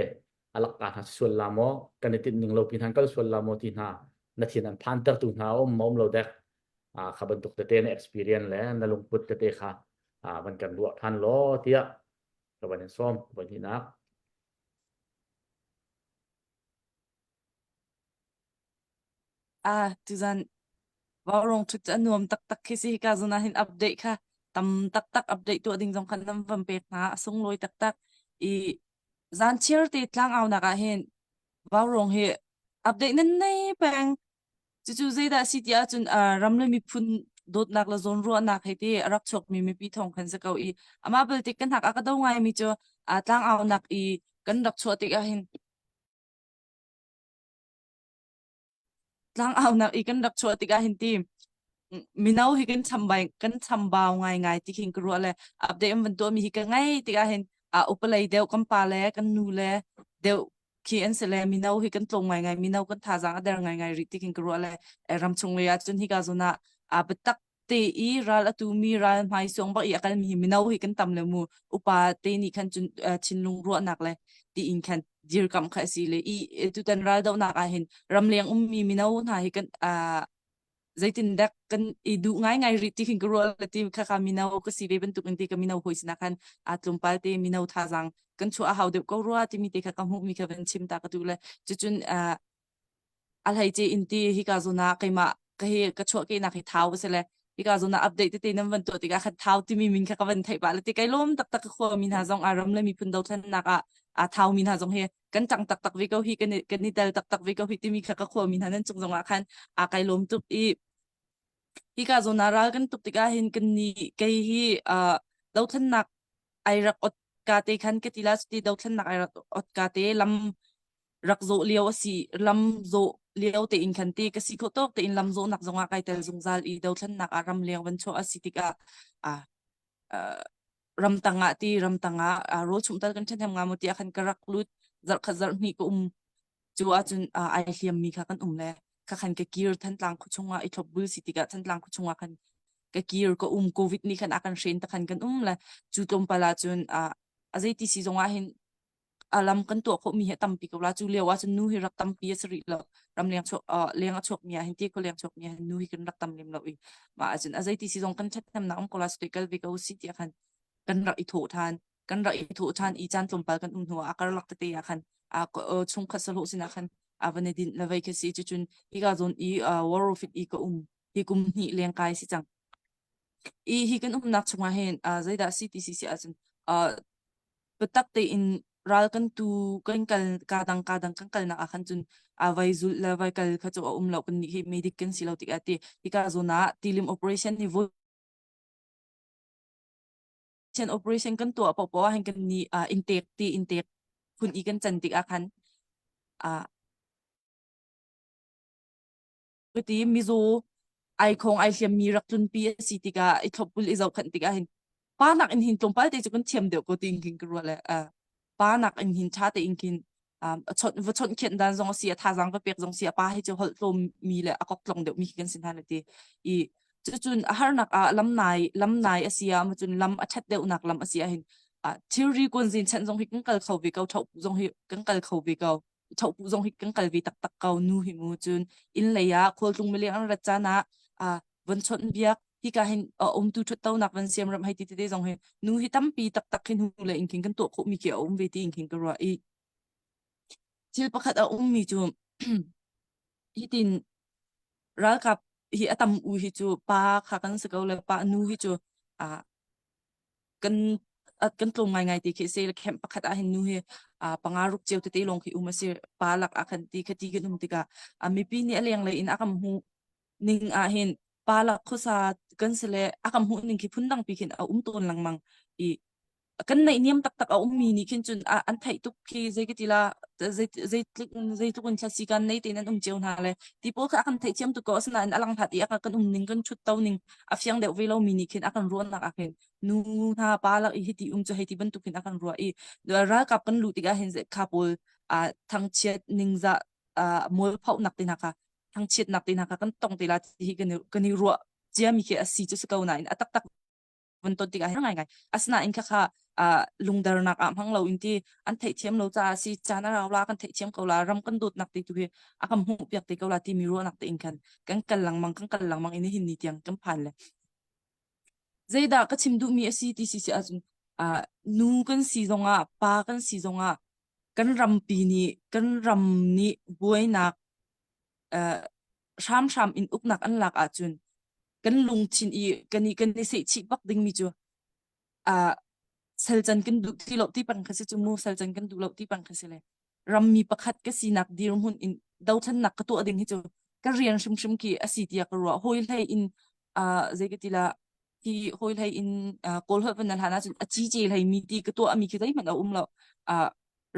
a lakka hna sual la maw kan i tinh ning lo pi hna kal sual la maw ti hna na thin an phantertu hna um maw um lo dek kha bantuk tete na experience le na lungput tete kha van kan ruah than law tiah ka van in sawm voi hnihnak. Ah, tuzan Vaurawng ṭhut cu a nuam taktak khi si. Hika zawn ah hin update kha tam taktak update tuah ding zong khan nan van pek hna. A sunglawi taktak. I zan chiar te tlangaunak ah hin Vaurawng hi update nan nei peng. Cucu zeidah a si ti ahcun uh, ram le miphun dawtnak le zawnruahnak he ti a rak chuakmi mipi thawng khan si ko i amah belte kan hak a ka do ngaimi cu uh, tlangaunak i kan rak chuah tik ah hin tlangaunak i kan rak chuah tikah hin ti mino hi kan chambai kan chambau ngaingai ti khin ka ruah le update an van tuahmi hi ka ngai tikah hin a upalei deuh kan pa le kan nu le deuh khi an si le mino hi kan tlawm ngaingai mino kan thazaang a der ngaingai rih ti khin ka ruah le ram chung lei ah cun hika zawn ah a biatak te i ral a tumi ral hmai suang bak i a kalmi hi mino hi kan tam le mu upa te nih khan cun thinlung ruahnak le ti in khan dirkamh kha a si le i tutan ral dohnak ah hin ramleng ummi mino hna hi kan zeitin dek kan i duh ngaingai rih ti khin ka ruah le ti kha kha mino ka si ve bantuk in ti ka mino hoi sinah khan a tlawmpal te mino thazaang kan chuah a hau deuh ko rua timi te kha ka hmuhmi kha van chim ta ka duh le cucun a hleice in ti hika zawn ah keimah ka hi ka chuahkehnak hi thau a si le hika zawn ah update tete nan van tuah tikah khan thau timi min kha ka van theih pah le ti kai lawm taktak ka khua mi hna zong a ram le miphun dothlennak ah a thau mi hna zong hi kan tang taktak ve ko hi kan i kan i tel taktak ve ko hi timi kha ka khua mi hna nan cung zong ah khan a kai lawm tuk i hika zawn ah ral kan tuk tikah hin kan ni kei hi uh, dothlennak ai rak ot ka te khan ka ti la ti dothlennak ai rak ot ka te lam rak zawh lio a si lam zawh lio tein khan te ka si khawh tawk tein lam zawhnak zongah kai tel zungzal i dothlennak ah ramleng van chuah a si tikah a ramtang ah ti ramtang ah rawl chumh tal kan ṭhahnem nga maw tiah khan ka rak lut zarh khat zarh hnih ka um cu ahcun ai hliam mi kha kan um le kha khan ka kir Thantlang khua chungah i thlopbul si tikah Thantlang khua chungah khan ka kir ka um covid nih khan a kan hren ta khan kan um le cu tlawmpal ahcun a zeiti si zongah hin a lam kan tuah khawhmi hi a tampi ko la. Cu lio ah cun nu hi rak tampi a si rih lo. Ramleng chuak uh, leng a chuakmi ah hin ti khualeng chuakmi ah hin nu hi kan rak tam lem lo i mah ahcun a zeiti si zong kan ṭhathnemnak um ko la sui kal ve ko si tiah khan kan rak i thawh ṭhan. Kan rak i thawh ṭhan i caan tlawmpal kan um hnu ah a karlak tete ah khan. A chungkhat sahlawh sinah khan a van i dinh le vei khi si. Cucun hika zawn i war rofit i ka um hi kum hnih leng kai si cang. I hi kan umnak chungah hin zeidah si ti si si ahcun biatak tein ral kan tu kan kal ka dang ka dang kan kalnak ah khan cun a vai zulh le vai kal kha cu a um lo kan nih hi medic kan si lo tikah ti hika zawn ah tilim operation hi voi operation kan tuah paohpaoh ah hin kan nih intek ti intek phun i kan can tikah khan ti mizaw ai khong ai hliam mi rak tlunpi a si tikah i thlopbul i zohkhanh tikah hin pa nak in hin tlawmpal te cu kan thiam deuh ko ti in khin ka ruah le pa nak in hin ṭha tein khin chawnh va chawnh khianh dan zong a si a thazaang va pek zong si a pa hi cu holh tlawm mi le a kok tlong deuh mi khi kan si hna le ti i cucun a harnak ah lam nai lam nai a si ah cun lam a ṭhat deuhnak lam a si ah hin thilri kuanzin chanh zong hi kan kal kho ve ko ṭhoh zong hi kan kal kho ve ko ṭhohpuh zong hi kan kal ve taktak ko nu hi mu cun inn lei ah khualtlung mileng an rat caan ah von chawnh biak hika hin umtu ṭhuttonak van siam ram hei ti tete zong hi nu hi tampi taktak hin hnu le in khin kan tuah khawh mi khi a um ve ti in khin ka ruah i thil pakhat a um mi cu hitin ralkap hi a tam u hi cu pa kha kan si ko le pa nu hi cu kan kan tlawm ngaingai ti khi si camp pakhat ah hin nu hi panga ruk cio tete lawng khi um a si pa lak ah khan ti khati kan um tikah mipi nih a lenglei in a kan hmuh ning ah hin pa lak khuasa kan si le a kan hmuh ning khi phundang pi khin a um tawn lengmang i kan naihniam taktak a ummi nih khin cun an theih tuk khi zei ka ti la zei zeitluk zeitluk in thlasi kan nei tein an um cio hna le ti pawl kha a kan theih thiam tuk ko asinain a lang hlat i a kan um ning kan thut to ning a fiang deuh ve lomi nih khin a kan ruahnak ah khin nu hna pa lak i hiti um cu hei ti bantuk hin a kan ruah i ralkap kan luh tikah hin kha pawl thangchiat ningzah mualphonak te hna kha thangchiatnak te hna kha kan tong te la ti hi kan kan i ruah ciami khi a si cu si ko nain a taktak van ton tikah ngai ngai asinain kha kha lungdernak ah hmang lo in ti an theihthiam lo caah si caan a rau la kan theihthiam ko la ram kan dawtnak te tu hi a kan hmuh piak te ko la timi ruahnak te in khan kan kal lengmang kan kal lengmang in hin ni tiang kan phan le zeidah ka chim duhmi a si ti si si ahcun nu kan si zongah pa kan si zongah kan rampi nih kan ram nih buainak hramhram in uknak an lak ahcun kan lungthin i kan i kan i sehchih bak dingmi cu uh, salcan kan duh ti lo ti pang kha si cu mu salcan kan duh lo ti pang kha si le rammi pakhat ka sinak dirhmun in dothlennak ka tuah ding hi cu ka rian hrimhrim khi a si tiah ka ruah hawi hlei in uh, zei ka ti la hi hawi hlei in uh, kawl holh van hlan ahcun a ci ce hlei mi ti ka tuah mi khi zeihmanh a um lo uh,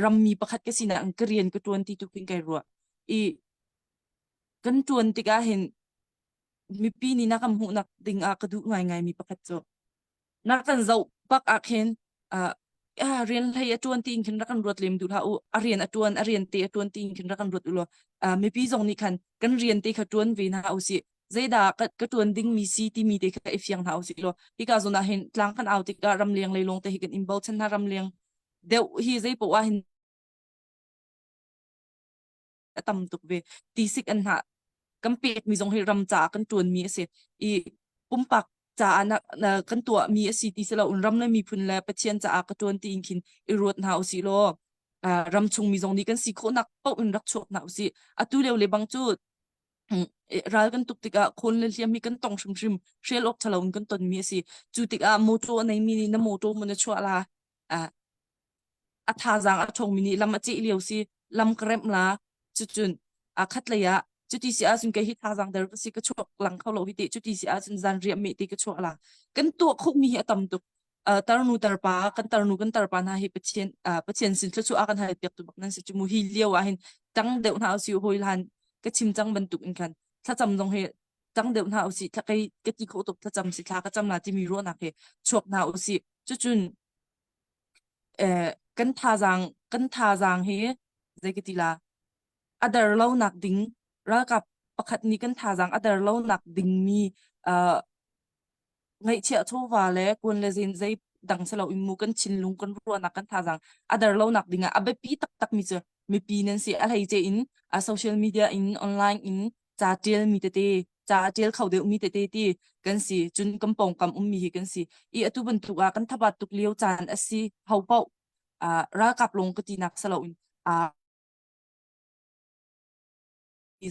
rammi pakhat ka sinak in ka rian ka tuan ti tu khin kai ruah i kan tuan tikah hin mipi nih na kan hmuhnak ding ah ka duh ngaingai mi pakhat cu na kan zoh bak ah khin uh, rian hlei a tuan ti in khin rak kan ruat lem duh hlah u a rian a tuan a rian te a tuan ti in khin rak kan ruat u law uh, mipi zong nih khan kan rian te kha tuan ve hna u sih zeidah ka, ka tuan ding mi si timi te kha i fiang hna u sih law hika zawn ah hin tlang kan au tikah ramleng lei lawng te hi kan in bochan hna ramleng deuh hi zei poah ah hin a tam tuk ve tisik an hna kan pek mi zong hi ram caah kan tuan mi a si i pumpak caah na, na kan tuah mi a si ti si lo ram le miphun le Pathian caah ka tuan ti in khin i ruat hna usih law uh, ram chung mi zong nih kan si khawhnak paoh in rak chuak hna usih atu lio le bang cu ral kan tuk tikah khawn le hliam hi kan tong hrimhrim hrial awk ṭhalo in kan ton mi a si cu tikah motor a nei mi nih na motor mun na chuah la uh, a thazaang a ṭhawngmi nih lam a ceh lio si lam ka remh la cucun a khat lei ah cuti si ahcun kei hi thazaang der ka si ka chuak lang kho lo hi te cuti si ahcun zan riah meh te ka chuah la kan tuah khawhmi hi a tam tuk tarnu tarpa kan tarnu kan tarpa hna hi Pathian Pathian sin thluachuah a kan hal piak tu bak nan si cu mu hi lio ah hin tang deuh hna usih hawi hlan ka chim cang bantuk in khan thlacam zong hi tang deuh hna usih thla kei ka ti kho tuk thlacam si thla ka cam la timi ruahnak he chuak hna usih cucun kan thazaang kan thazaang hi zei ka ti la a der lo nak ding ralkap pakhat nih kan thazaang a der lo nak ding mi uh, ngaihchiah chawva le kuan le zen zei dang si lo in mu kan thinlung kan ruahnak kan thazaang a der lo nak ding ah a biapi taktak mi cu mipi nan si a hleice in a social media in online in ca ṭial mi tete ca a ṭial kho deuh mi tete ti kan si cun kan pawngkam ummi hi kan si i atu bantuk ah kan thabat tuk lio caan a si ho paoh ralkap lawng ka tinak si loin.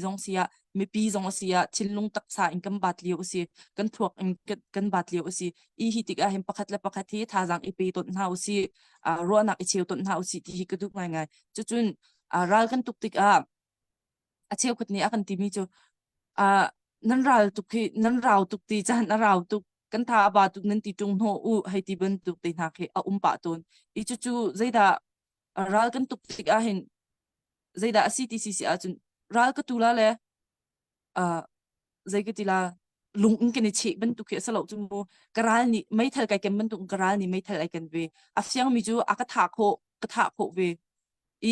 zong si ah mipi zong a si ah thinlung taksa in kan bat lio a si kan thluak in kan bat lio a si i hi tikah hin pakhat le pakhat hi thazaang i pe ton hna u si ruahnak i cheu ton hna u si ti hi ka duh ngaingai cucun ral kan tuk tikah a cheukhat nih a kan timi cu uh, nan ral tuk hi nan rau tuk ti caan a rau tuk kan tha a ba tuk nan ti ṭung hno u hei ti bantuk te hna khi a um pah tawn i cucu zeidah ral kan tuk tik ah hin zeidah a si ti si si ahcun ral ka tu la le uh, zei ka ti la lung in kan i cheh bantuk khi a si lo cu mu ka ral nih meithal kai ken bantuk ka ral nih meithal ai ken ve a fiang mi cu a ka thah khawh ka thah khawh ve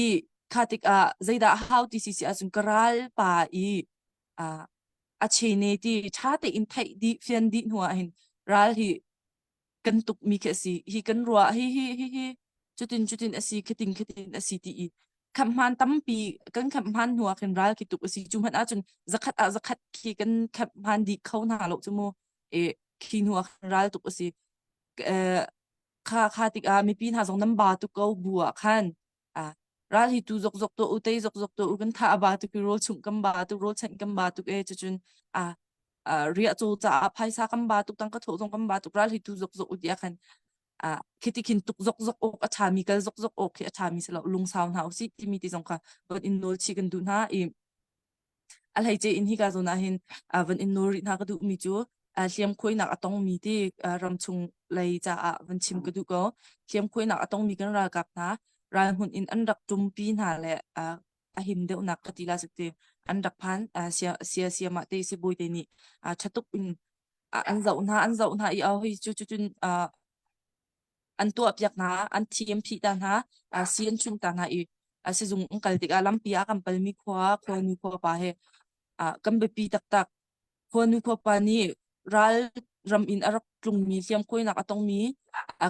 i kha tikah zeidah hau ti si si ahcun ka ral pa i uh, a chene ti ṭha tein theih dih fian dih hnu ah hin ral hi kan tuk mi khi a si hi kan ruah hi hi hi hi cutin cutin a si khitin khitin a si ti i khamhman tampi kan khamhman hnu ah khin ral khi tuk a si cu hmanh ahcun zakhat ah zakhat khi kan khamhman dih kho hna lo cu mu e khi hnu ah khin ral tuk a si kha kha tikah mipi hna zong nan ba tuk ko bu ah khan a ral hi tu zok zok to u tei zok zok to u kan tha a ba tuk i rawl chumh kan ba tuk rawl chanh kan ba tuk e cucun a riah caw caah phaisa kan ba tuk tangka thawh zong kan ba tuk ral hi tu zok zok u tiah khan a khiti khin tuk zok zok awk a ṭhami kal zok zok awk khi a ṭhami si lo lungsau hna usih timi ti zong kha van in nawl chih kan duh hna i A hleice in hika zawn ah hin van in nawl rih hna ka duhmi cu hliamkhuainak a tongmi ti ramchung lei caah van chim ka duh ko. Hliamkhuainak a tongmi kan ralkap hna ralhmun in an rak ṭumpi hna le a him deuhnak ka ti la ti an rak phan sia sia siamah te sibawi te nih ṭha tuk in an zoh hna an zoh hna i hoi cu cun an tuahpiak hna, an thi an phih ta hna, si an chum ta hna i sizung an kal tikah lampi ah kan palmi khua, khuanu khuapa he kan biapi taktak. Khuanu khuapa nih ral ram in a rak tlungmi hliamkhuainak a tongmi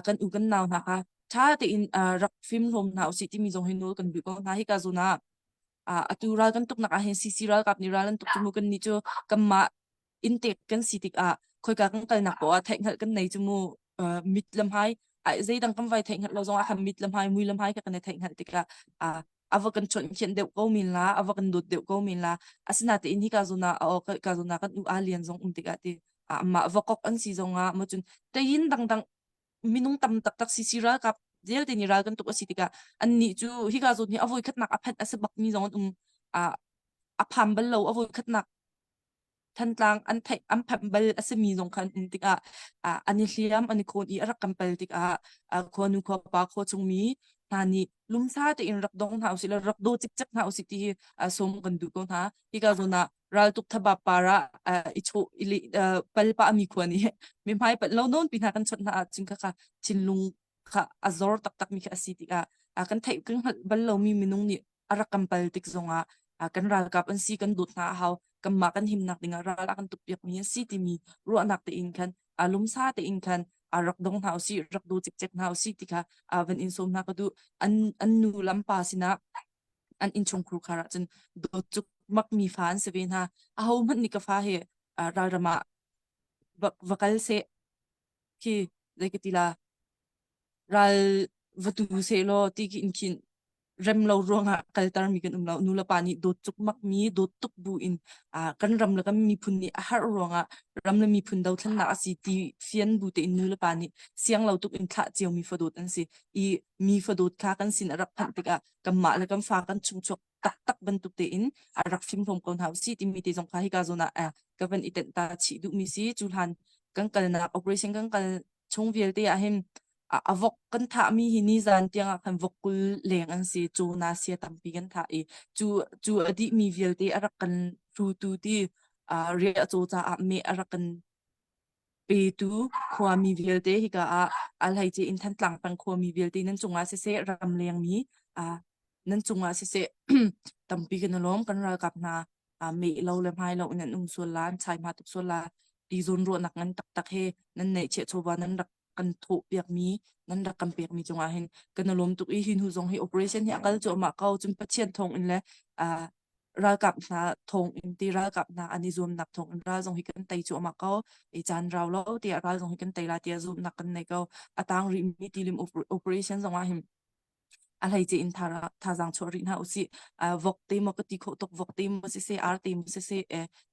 kan u kan nau hna kha ṭha tein rak fimhlawm hna usih timi zong hi nawl kan duh ko hna. Hika zawn ah atu ral kan tuknak ah hin CC ralkap nih ral an tuk cu mu kannih cu kanmah inntek kan si tikah khoika kan kalnak poah ah theihhngalh kan nei cu mu mit le hmai zeidang kan vai theihhngalh lo zongah khan mit le hmai mui le hmai kha kan i theihhngalh tikah a va kan chawnh khian deuh ko men la a va kan dawt deuh ko men la asinatein hika zawn ah ka zawn ah kan u a lian zong um tikah ti amah vakok an si zongah mo cun tein dangdang minung tam taktak CC ralkap vialte nih ral kan tuk a si tikah annih cu hika zawn hi a voi khatnak a phanh a si bak mi zong an um a pham bal lo a voi khatnak Thantlang an theih an phanh bal a simi zong kha an um tikah an i hliam an i khawn i a rak kan pal tikah khuanu khuapa khua chungmi hna nih lumsa tein rak dong hna usih law rak daw cikcek hna usih ti hi sawm kan duh ko hna. Hika zawn ah raltuk thabap par ah i chawh i pal pah mi khua nih mi hmai panh lo nawn pi hna kan chawnh hna ahcun khakha thinlung kha a zor taktak mi kha a si tikah kan theih kan hngalh bal lomi minung nih a rak kan pal tik zongah kan ralkap an si kan dawt hna a hau kanmah kan himnak dingah ral a kan tukpiak mi an si timi ruahnak tein khan a lumsa tein khan a rak dong hna usih rak daw cikcek hna usih ti kha van in sawm hna ka duh an an nu lampa sinah an innchungkhur khar ah cun dawt cuk mak mi fa an si ve hna aho hmanh nih ka fa hi ralram ah va kal seh khi zei ka ti la ral va tu sehlaw ti khi in khin rem lo ruangah kalter mi kan um lo nu le pa nih dawt cukmak mi dawt tuk bu in kan ram le kan miphun nih a harh ruangah ram le miphun dothlennak a si ti fian bu tein nu le pa nih siang lo tuk in thlah cio mi fadawt an si i mi fadawt kha kan sin a rak phanh tikah kanmah le kan fa kan chungchuak taktak bantuk tein a rak fimhlawm ko hna usih timi te zong kha hika zawn ah ka van i tenh ta chih duhmi si cu hlan kan kalnak operation kan kal chung vialte ah hin a vok kan thahmi hi nizan tiang ah khan vok 20 leng an si cu na sia tampi kan thah i cu cu a dihmi vialte a rak kan hlutu ti riah caw caah meh a rak kan petu khuami vialte hika ah a hleice in Thantlang peng khuami vialte nan cungah siseh ramleng mi nan cungah siseh tampi kan i lawm kan ralkap hna meh lo le hmai lo in an um sual la an chai hma tuk sual la ti zawn ruahnak ngan taktak he nan neihchiah chawva nan rak kan thawh piakmi nan rak kan pekmi cungah hin kan i lawm tuk i hi hnu zong hi operation hi a kal cuahmah ko cun Pathian thawng in le ralkap hna thawng in ti ralkap hna an i zuamnak thawng in ral zong hi kan tei cuahmah ko i caan rau lo tiah ral zong hi kan tei la tiah zumhnak kan nei ko a tang rihmi tilim operation zong ah hin. A hleice in thazaang chuah rih hna usih. Vok te maw ka ti khawh tuk, vok te maw siseh, ar te maw siseh,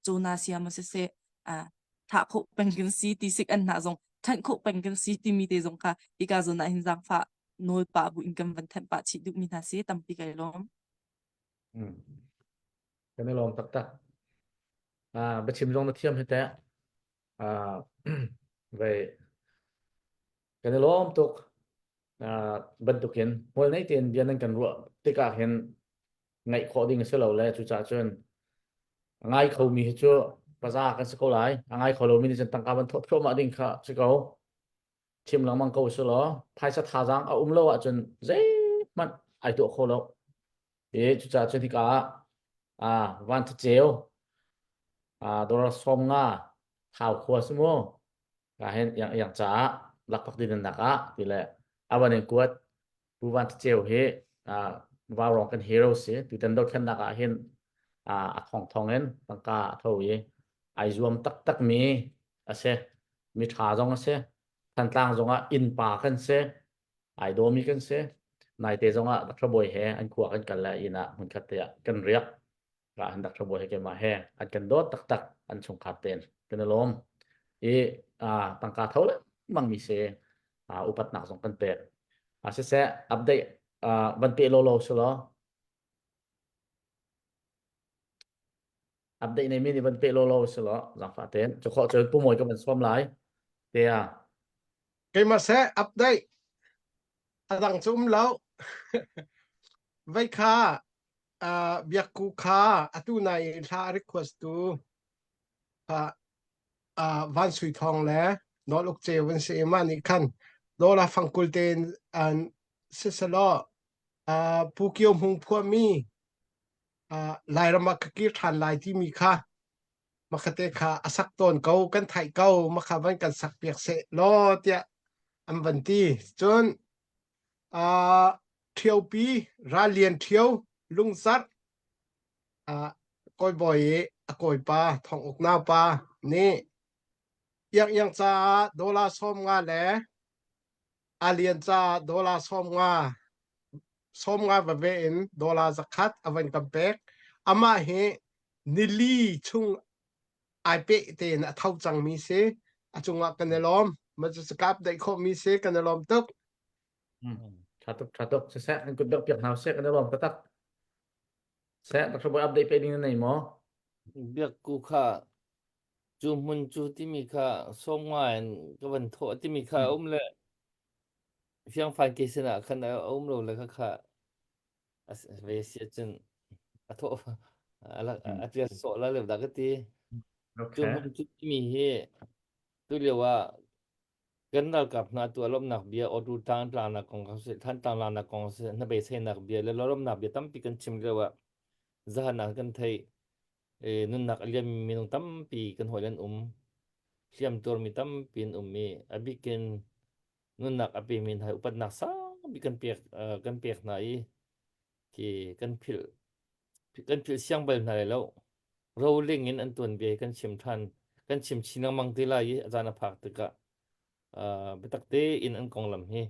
cawna sia maw siseh, thah khawh peng kan si ti sik an hna zong ṭhanh khawh peng kan si timi te zong kha hika zawn ah hin zaangfah nawl pah bu in kan van thanh pah chih duhmi hna si tampi kai lawm. Kan i lawm taktak. Biachim zong na thiam hi teh. Vei kan i lawm tuk. Bantukin hmual nei tein bia nan kan ruah tikah hin ngaih khawh ding a si lo le cucaah cun a ngai khomi hi cu paza kan si ko lai. A ngai kho lomi nih cun tangka van thawh thluahmah ding kha si ko. Chim lengmang ko si law phaisa thazaang a um lo ahcun zeihmanh ai tuah kho lo. I cucaah cun hika ah van thaceu dollar 50 thau khua si mu ka hin yang yang caah lakphak din nak ah ti le awan in kuat Pu Van Thaceu hi Vaurawng kan hero si tutan dothlennak ah hin a thong thong in tangka a tho i ai zuam taktak mi a si mi ṭha zong a si Thantlang zong ah innpa kan si ai dawmi kan si naite zong ah Dr. Bawi he an khua kan kal le inn ah hmunkhat te ah kan riak ka han Dr. Bawi he keimah he an kan dawt taktak an chungkhar ten kan i lawm i tangka tho lengmang mi si upatnak zong kan pek siseh update van pe law law si law update nei mi nih van pe law law si law zangfah ten cu khawh cun pu mawi ka van sawm lai te a keimah seh update adang cu um lo vei kha biakku kha atu nai hla request tu Van Sui Thawng le Nawl Uk Ceu an si i mah nih khan dollar fangkul tein an siselaw Pu Kio Hmung phuahmi Lairam ah ka kir ṭhan lai timi kha makhate kha a sak tawn ko kan theih ko makha van kan sak piak seh law tiah an van ti cun Ṭhiopi Rallian Ṭhio Lungzarh Kawi Bawi i a kawipa Thawng Uk naupa nih Iangiang caah dollar 50 le Alian caah dollar 50 50 veve in dollar 100 a van kan pek. Amah hi nili chung ai peh tein a tho cangmi si. A cungah kan i lawm. Mah cu kap daih khawhmi si kan i lawm tuk. Tha tuk tha tuk siseh an kut deuh piak hna seh kan i lawm taktak. Seh Dr. Boy update pe ding na nei maw? Biakku kha cu hmun cu timi kha sawm nga in ka van thawh timi kha a um le fiangfan ke sinah khan a um lo le kha kha ve si ahcun a thawh a tial sawh la leu dah ka ti. Cu hmun cu timi hi tu lio ah Kan ralkap hna tu a lawmhnak bia, awtu tlangtlaknak kong kha siseh, Thantlang laknak kong siseh, hnabeiseinak bia le lawmhnak bia tampi kan chim lio ah zahan ah kan theih. E, nunnak a liammi minung tampi kan hawi an um. Hliam tuarmi tampi an um i a bikin nunnak a pemi hna upatnak sangbik kan pek kan pek hna i khi kan philh kan philh siang bal hna lai lo. Roling in an tuanbia hi kan chim ṭhan kan chim chin lengmang te lai i a caan a phak tikah uh, biatak tein an konglam hi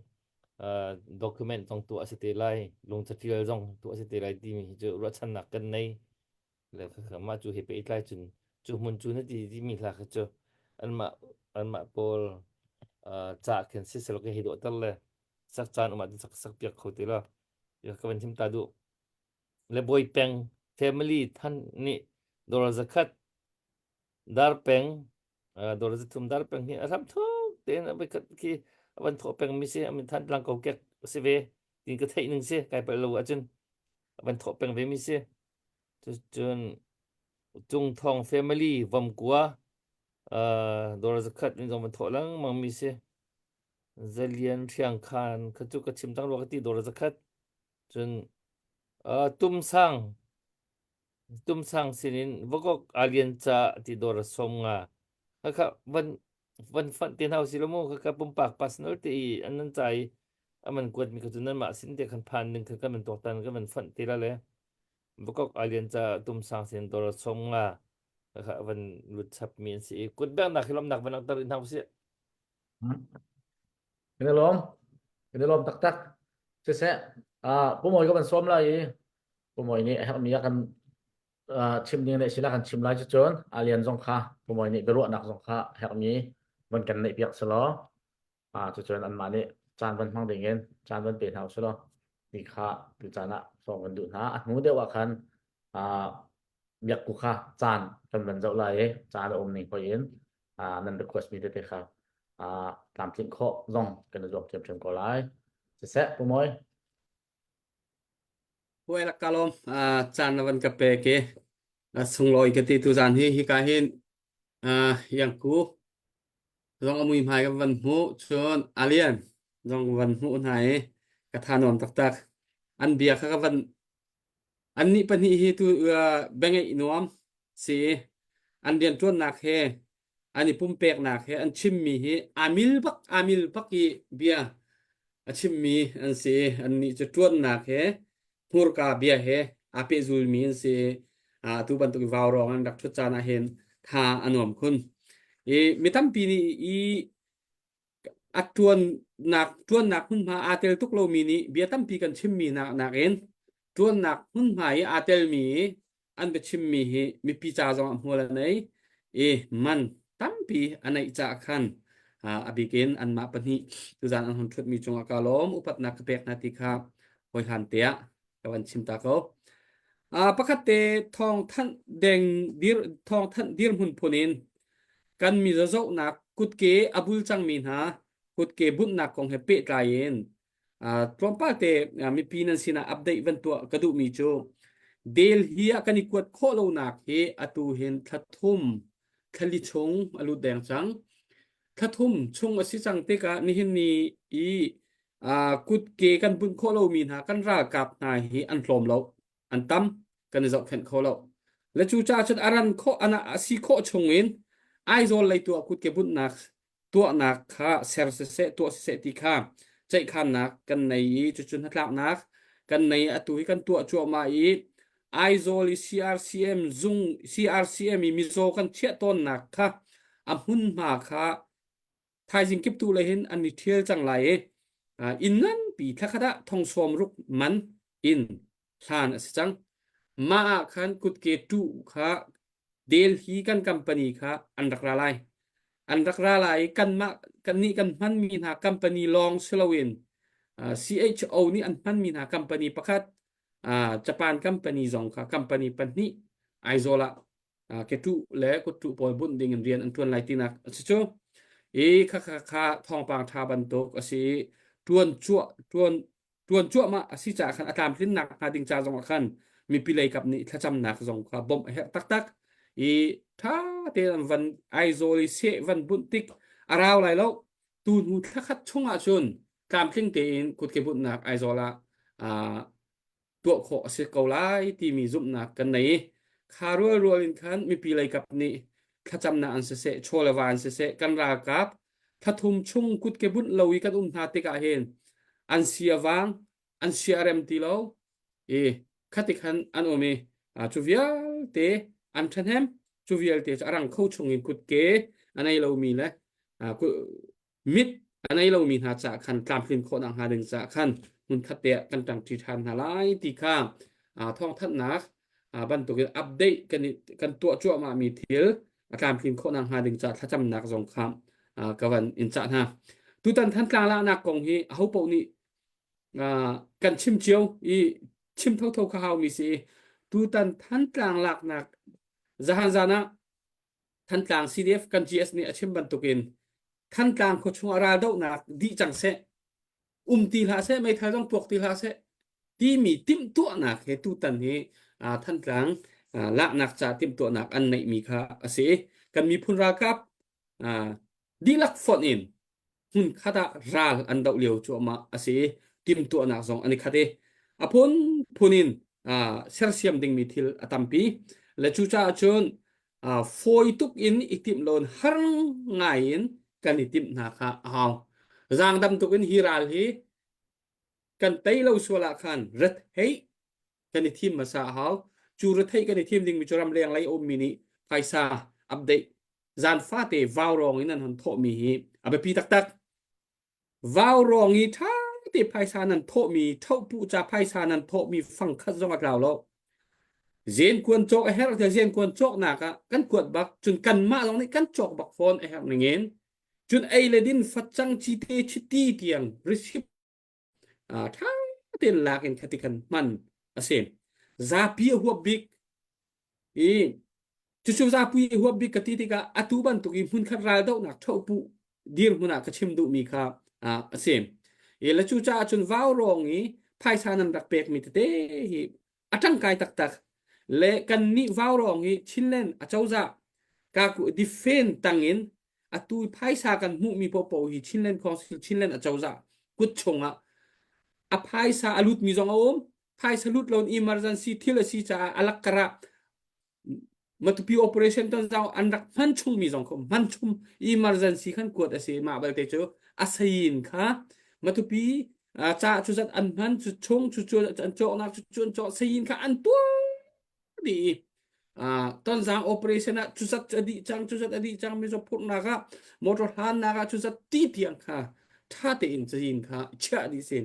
uh, document zong tuah a si te lai lung catial zong tuah a si te lai timi hi cu ruahchannak kan nei le mah cu he pehtlai cun cu hmun cu na ti timi hla kha cu anmah anmah pawl uh, ca khin si selo ke hi dawhter le sak caan um ah sak sak piak kho te la ka van chim ta duh le Bawi Peng family than nih dollar 100 dar peng dollar 3 dar peng hi a hram thuk tein a khat khi a van thawh peng mi si amin than tlang ko kek si ve tin ka theih ning si kai palh lo ahcun a van thawh peng ve mi si cun Cung Thong family Vamkua dollar 100 in zong van thawh lengmang mi si Zalian Hriang Khan kha cu ka chim cang rua ka ti dollar 100 Cun uh, Tumsang Tumsang sinin Vakok Alian ca ti dawr a som nga. Khakha van van fanh te hna usih law mu khakha pumpak personal te i an nan ca i aman kuat mi kha cu nanmah sin te khan phan ding kha kan van tuaktan kan van fanh te la le Vakok Alian ca Tumsang sin dawr a som nga khakha van lut chap mi an si i kut bengnak hi lomnak van langhter rih hna usih. Kan i lawm. Kan i lawm taktak. Siseh. Ah, Pu Mawi ka van sawm lai i Pu Mawi nih a herhmi a kan chim ding nih sila kan chim lai cucun Alian zong kha Pu Mawi nih biaruahnak zong kha herhmi van kan neih piak selaw ah cucun anmah nih caan van hmang ding in caan van pe hna usih law ti kha tu caan ah sawm kan duh hna. A hnu deuh ah khan ah biakku kha caan kan van zoh lai i caan a um ning hoi in nan request mi tete kha tlamtlinh khawh zong kan i zuam ṭhiamṭhiam ko lai. Siseh, Pu Mawi. Huai lak ka lawm caan na van ka pek i sunglawi ka ti tu zan hi hika hin Yangku zong a mui hmai ka van hmuh cun Alian zong van hmuh hna i ka tha nuam taktak an bia kha ka van Annih pahnih hi tu biangeih nuam si i an rianṭuannak he an i pumpeknak he an chimmi hi aa mil bak aa mil bak i bia a chimmi an si i annih cu ṭuannak he hmurka bia he aa pehzulmi an si i atu bantuk i vaurawng an rak ṭhut caan ah hin tha a nuam khun. I mi tampi nih i a ṭuannak ṭuannak hmunhma aa tel tuk lomi nih bia tampi kan chimmi nak nakin ṭuannak hmunhma i aa telmi an biachimmi hi mipi ca zong ah hmual a nei i man tampi a neih caah khan a bik in anmah pahnih tuzan an hun ṭhutmi cungah ka lawm upatnak ka pek hna ti kha hawi te ah ka van chim ta ko. Uh, pakhat te thawng thanh deng dir thawng thanh dirhmun phun in kan mi zohnak kutke a bul cangmi hna kutke bunhnak kong he pehtlai in uh, tlawmpal te uh, mipi nan sinah update van tuah ka duhmi cu Delhi ah kan i kuat khawh lonak hi atu hin thlathum thlali chung a lut deng cang thlathum chung a si cang tikah nihin ni i kutke kan bunh khawh lomi hna kan ralkap hna hi an tlawm lo an tam kan i zohkhenh kho lo le cu caah cun a ran khawh ana a si khawh chung in Aizawl lei tu ah kutke bunhnak tuahnak kha ser siseh tuah siseh ti kha ceihkhannak kan nei i cucun hnatlaknak kan nei atu hi kan tuah cuahmah i Aizawl i CRCM zung CRCM i mizaw kan chiah tawnnak kha a hmunhma kha thaizing kiptu lei hin an i ṭhial cang lai i inn nganpi thlakhat ah thong sawm ruk man in hlan a si cang. Mah ah khan kutke ṭuh kha Delhi kan company kha an rak ra lai. An rak ra lai i kanmah kannih kan hmanmi hna company lawng si loin CHO nih an hmanmi hna company pakhat Japan company zong kha company pahnih Aizawl ah ketuh le kuttuh pawl bunh ding in rian an ṭuan lai tinak a si cu. I kha kha kha thawngpang ṭha bantuk a si i ṭuan cuah ṭuan ṭuan cuahmah a si caah khan a tlamtlinnak hnga ding ca zongah khan mipi lei kap nih thlacamnak zong kha bawmh a herh taktak i ṭha tein an van Aizawl i seh van bunh tik a rau lai lo tu hnu thlakhat chungah cun tlamtling tein kutke bunhnak Aizawl ah tuah khawh a si ko lai timi zumhnak kan nei i kha rualrual in khan mipi lei kap nih thlacamnak an siseh chaw le va an siseh kan ralkap thlathum chung kutke bunh lo i kan um hna tikah hin an sia vang an sia a rem ti lo i khati khan an um i cu vialte an ṭhahnem cu vialte cu a rang kho chung in kutke a nei lomi le mit a nei lomi hna caah khan tlamtlin khawhnak hnga ding caah khan hmunkhat te ah kan ṭangṭi ṭhan hna lai ti kha thawngthanhnak bantukin update kan kan tuah cuahmahmi thil a tlamtlin khawhnak hnga ding caah thlacamnak zong kha ka van in cah hna. Tutan Thantlang lahnak kong hi ahopaoh nih kan chim cio i chim thotho kha haumi si i tutan Thantlang laknak zahan zan ah Thantlang CDF kan GS nih a chim bantukin Thantlang khuachung ah raldohnak dih cang seh, um ti hlah seh, meithal zong puak ti hlah seh timi timhtuahnak he tutan hi Thantlang laknak ca timhtuahnak an neihmi kha a si. Kan miphun ralkap dihlak fonh in hmunkhat ah ral an doh lio cuahmah a si i timhtuahnak zong an i khat i a phunphun in sersiam dingmi thil a tampi le cucaah cun fawi tuk in i timh loin har ngai in kan i timh hna kha a hau. Zaangdam tuk in hi ral hi kan tei lo sual ah khan retheih kan i thim hmasa a hau. Cu retheih kan i thim dingmi cu ramleng lei a ummi nih phaisa update zan fate vaurawng in an hon thawhmi hi a biapi taktak. Vaurawng i ṭha te phaisa nan thawhmi thohpuh ca phaisa nan thawhmi fang khat zong a tlau lo. Zen kuan cawk a herh tiah zen kuan cawknak ah kan kuat bak cun kanmah zong nih kan cawk bak fawn a herh ningin cun ei le din facang cite chiti tiang receipt ṭha tein lak in khati khan hman a si. Zapi a huap bik i cucu zapi a huap bik ka ti tikah atu bantuk i hmunkhat raldohnak ṭhohpuh dirhmun ah ka chim duhmi kha a si. I le cucaah cun vaurawng i phaisa nan rak pekmi tete hi a ṭangkai taktak. Le kannih vaurawng i Chinland acozah ka defend tangin atu phaisa kan hmuhmi paohpaoh hi Chinland Council Chinland acozah kut chungah a phaisa a lutmi zong a um phaisa lut loin emergency thil a si caah a lakkar ah Matupi operation ton zau an rak hman chungmi zong kha hman chung emergency khan kuat a si mah balte cu a sayin kha Matupi ca cu zat an hman cu chung cu cu an cawknak cu cu an cawk sayin kha an tuah dih i tonzang operation ah cu zat a dih cang cu zat a dih cang mizaw phurhnak ah motor hlannak ah cu zat ti tiang kha ṭha tein cazin kha chiah dih sin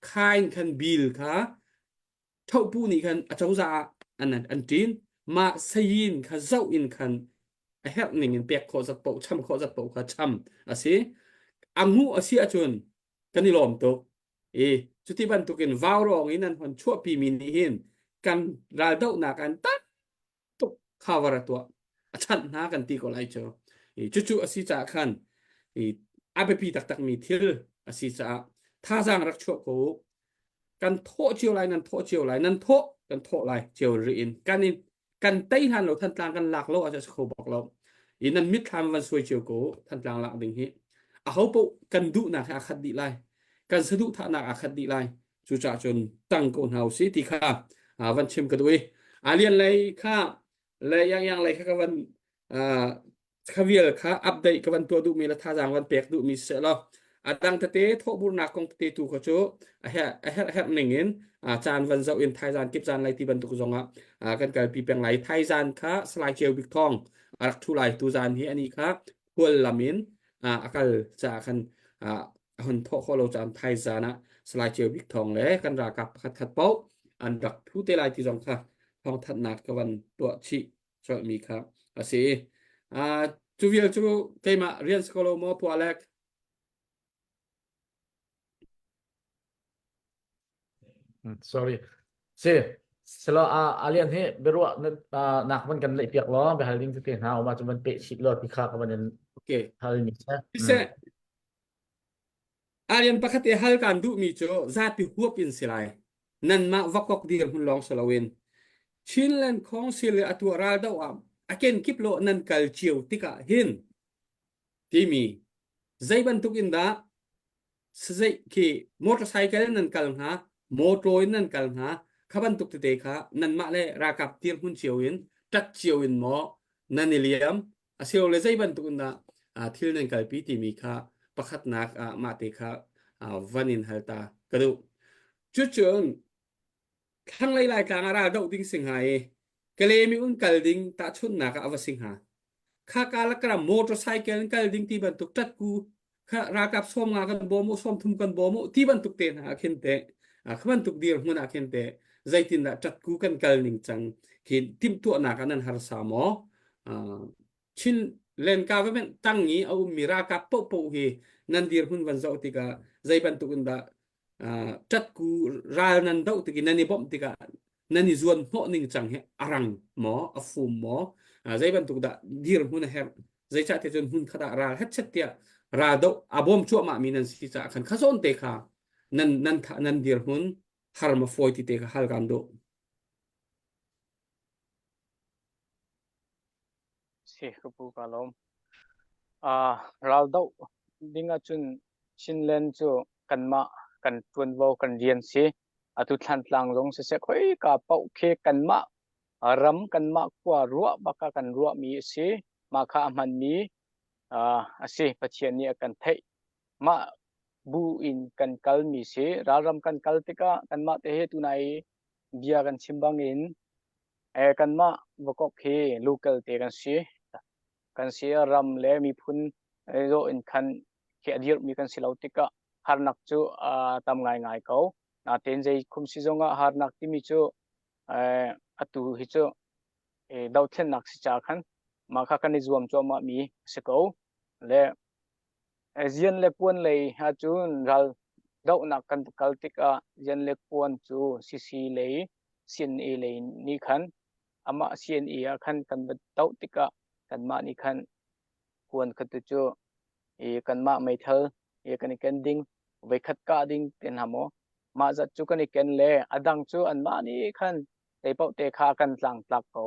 khain khan bill kha thohpu nih khan a cozah ah an an ṭin mah sayin kha zoh in khan a herh ning in pek khawh zat paoh cham khawh zat paoh kha cham a si a nguh a si ahcun kan i lawm tuk i cuti bantukin vaurawng in an hon chuahpimi nih hin kan raldohnak an tam tuk cover a tuah a chanh hna kan ti ko lai cu i cucu a si caah khan i a biapi taktakmi thil a si caah thazaang rak chuah ko kan thawh cio lai nan thawh cio lai nan thawh kan thawh lai cio rih in kan in kan tei hlan lo thantlang kan lak lo a si kho bak lo i nan mitthlam van suai cio ko thantlang lak ding hi a ho paoh kan duhnak he a khat dih lai kan saduhthahnak aa khat dih lai cucaah cun tang ko hna usih ti kha van chim ka duh i alian lei kha le yang yang lei kha ka van kha vial kha update ka van tuah duhmi le thazaang van pek duhmi seh law a dang tete thawhburnak kong tete tu kha cu a herh a herh herh ning in caan van zoh in thaizan kip zan lai ti bantuk zong ah kan kalpi peng lai thaizan kha Salai Ceu Bik Thawng a rak thu lai tu zan hi ani kha khual lam in a kal caah khan a hun thawh khawh lo caan thaizan ah Salai Ceu Bik Thawng le kan ralkap pakhat khat paoh an rak thu te lai ti zong kha thawngthanhnak ka van tuah chih colhmi kha a si. Uh, cu vial cu keimah rian si ko lo maw Pu Alec? Sorry. Si, selo a alian hi biaruah nak van kan leih piak law biahal ding tete hna uma cu van peh chih law ti kha ka van in Okay. hal mi se. Siseh, Aryan pakhat i hal kan duhmi cu zapi huap in si lai. Nanmah vakok dirhmun lawng si loin Chinland Council i atu raldoh ah a kenkip lo nan kal cio tikah hin timi zei bantuk in dah zei khi motorcycle in nan kal hnga motor in nan kal hnga kha bantuk tete kha nanmah le ralkap dirhmun cio in ṭat cio in maw nan i liam asilole zei bantuk in dah thil nan kalpi timi kha pakhatnak ah mah te kha van in hal ta ka duh. Cucun thlanglei Laitlang ah ral doh ding si hnga i Kalemi un kal ding tahchunhnak ah a va si hnga. Kha kalakram motorcycle in kal ding ti bantuk ṭatku kha ralkap 50 kan bawm u 30 kan bawm u ti bantuk te hna ah khin teh kha bantuk dirhmun ah khin teh zeitindah ṭatku kan kal ning cang khi timhtuahnak ah nan harsa maw Chinland government tang i a ummi ralkap paohpaoh hi nan dirhmun van zoh tikah zei bantuk in dah ṭatku ral nan doh tik i nan i bawmh tikah nan i zuan hnawh ning cang hi a rang maw a fum maw zei bantuk dah dirhmun a herh zeicah ti cun hmun khat ah ral hetchet tiah ral doh a bawm cuahmah mi nan si caah khan kha zawn te kha nan nan nan dirhmun har ma fawi ti te kha hal kan duh Si ka pu ka lawm. Uh, raldoh ding ahcun Chinland cu kanmah kan ṭuanvo kan rian si. Atu Thlantlang zong siseh khoika paoh khi kanmah ram kanmah khua ruah bak ah kan ruahmi a si. Mah kha a hmanmi uh, a si. Pathian nih a kan theih. Mah bu in kan kalmi si. Ralram kan kal tikah kanmah te he tunai bia kan chim bangin Eh, kanmah Vakok hi local te kan si. Kan si ram le miphun zawh in khan khi a dirhmi kan si lo tikah Harnak cu a tam ngaingai ko. Natein zei khum si zongah harnak timi cu atu hi cu dothlennak si ca khan mah kha kan i zuam cuahmah mi a si ko. Le zian le kuan lei ahcun ral dohnak kan kal tikah zian le kuan cu CC lei CNA lei nih khan amah CNA ah khan kan va doh tikah kanmah nih khan kuan kha tu cu i kanmah meithal i kan i ken ding voikhat kah ding te hna maw mah zat cu kan i ken le a dang cu anmah nih khan zeipaoh te kha kan tlangtlak ko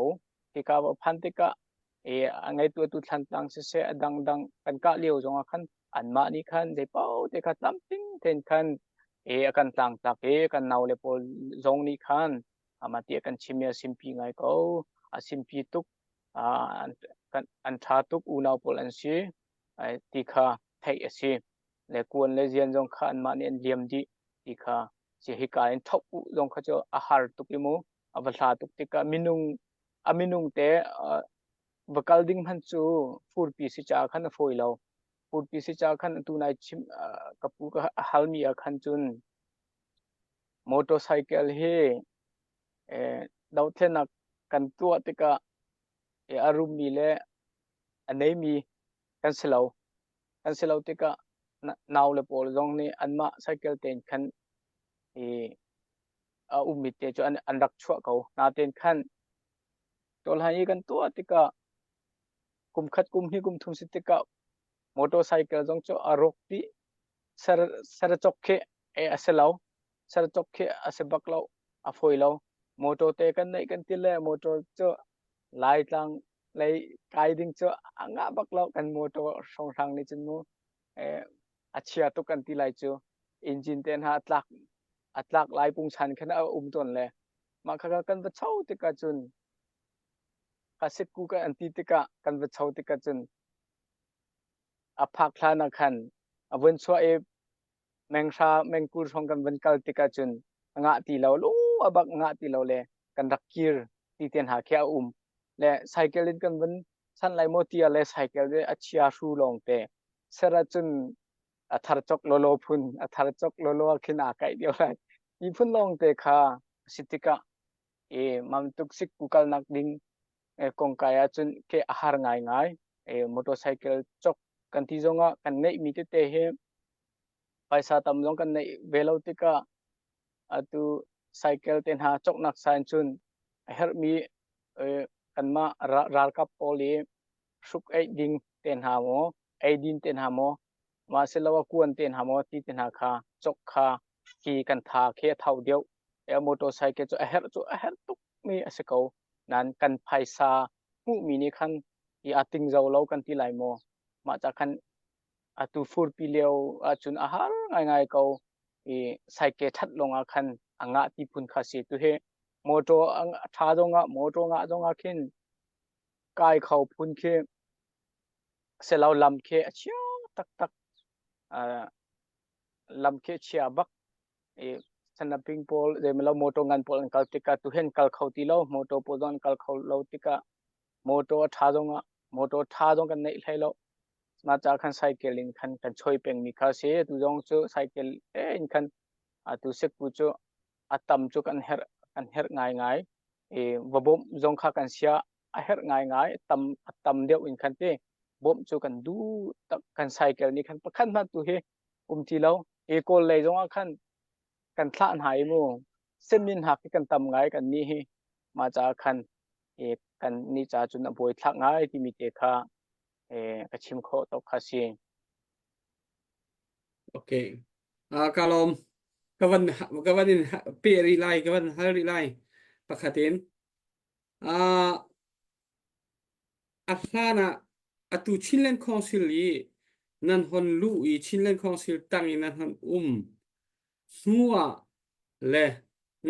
hika va phan tikah i a ngeitu atu thlantlang siseh a dangdang kan kah lio zongah khan anmah nih khan zeipaoh te kha tlamtling tein khan i a kan tlangtlak i kan naule pawl zong nih khan amah ti a kan chim i a simpi ngai ko a simpi tuk an an ṭha tuk unau pawl an si ti kha theih a si le kuan le zian zong kha anmah nih an liam dih ti kha si hika in thok u zong kha cu a har tuk i mu a va hla tuk tikah minung a minung te va kal ding hmanh cu furpi si caah khan a fawi lo furpi si caah khan atu nai chim ka pu ka halmi ah khan cun motorcycle hi dothlennak kan tuah tikah a rummi le a neimi kan si lo. Kan si lo tikah naule pawl zong nih anmah cycle tein khan i a ummi te cu an, an rak chuah ko. Natein khan tawlhan i kan tuah tikah kum khat kum hnih kum thum si tikah motorcycle zong cu a rawk dih. Ser sercok khi e a si lo. Sercok khi a si bak lo. A fawi lo. Motor te kan neih kan ti le motor cu Laitlang lei kai ding cu a ngah bak lo kan motor hrawnghrang nih cun mu eh, a chia tuk kan ti lai cu engine te hna a tlak a tlak lai pungchan khan a um tawn le mah kha kan va cho tikah cun ka sikku ka an ti tikah kan va cho tikah cun a phak hlan ah khan a vun chuah i menghra mengkul hrawng kan van kal tikah cun a ngah ti lo lu a bak ngah ti lo le kan rak kir ti te hna khi a um le cycle in kan van san lai maw tia le cycle le a chia hru lawng te ser ahcun a thar chok lolo phun a thar chok lolo ah khin aa kaih deuh lai ti phun lawng te kha a si tikah e mam tuk sik ku kalnak ding kongkai ahcun ke a har ngaingai. Motorcycle cok kan ti zongah kan neihmi tete hi phaisa tam zong kan neih ve lo tikah atu cycle te hna coknak sign cun a herhmi kanmah ralkap pawl i hruk eih ding te hna maw eidin te hna maw mah siloah kuan te hna maw ti te hna kha cok kha khi kan tha khi a tho deuh. Motorcycle cu a herh cu a herh tuk mi a si ko. Nan kan phaisa hmuhmi nih khan i a tingzo lo kan ti lai maw mah ca khan atu furpi lio ahcun a har ngaingai ko i saike that lawng ah khan a ngah ti phun kha si tu hi motor a tha zong ah motor ngah zong ah khin kai kho phun khi selo lam khi a chia taktak lam khi a chia bak i sanaping pawl zeimalo motor ngan pawl an kal tikah tuhen kal kho ti lo motor pawl zong an kal kho lo tikah motor a tha zong ah motor tha zong kan neih hlei lo mah ca khan cycle in khan kan choi peng mi kha si tu zong cu cycle in khan atu sekpu cu a tam cu kan herh kan herh ngai ngai i va bawmh zong kha kan sia a herh ngai ngai tam a tam deuh in khan ti bawmh cu kan du tak kan cycle nih khan pakhat hmanh tu hi um ti lo i kawl lei zong ah khan kan thlah hna i mu semin hak hi kan tam ngai kan nih hi mah caah khan e kan ni ca cun a buai thlak ngai timi te kha e ka chim khawh tok kha si Okay. Ah ka lawm. Ka van ka van in pe rih lai, ka van hal rih lai. Pakhat in. Ah A hlan ah atu Chinland Council i nan hon luh i Chinland Council tang i nan hon um hnu ah le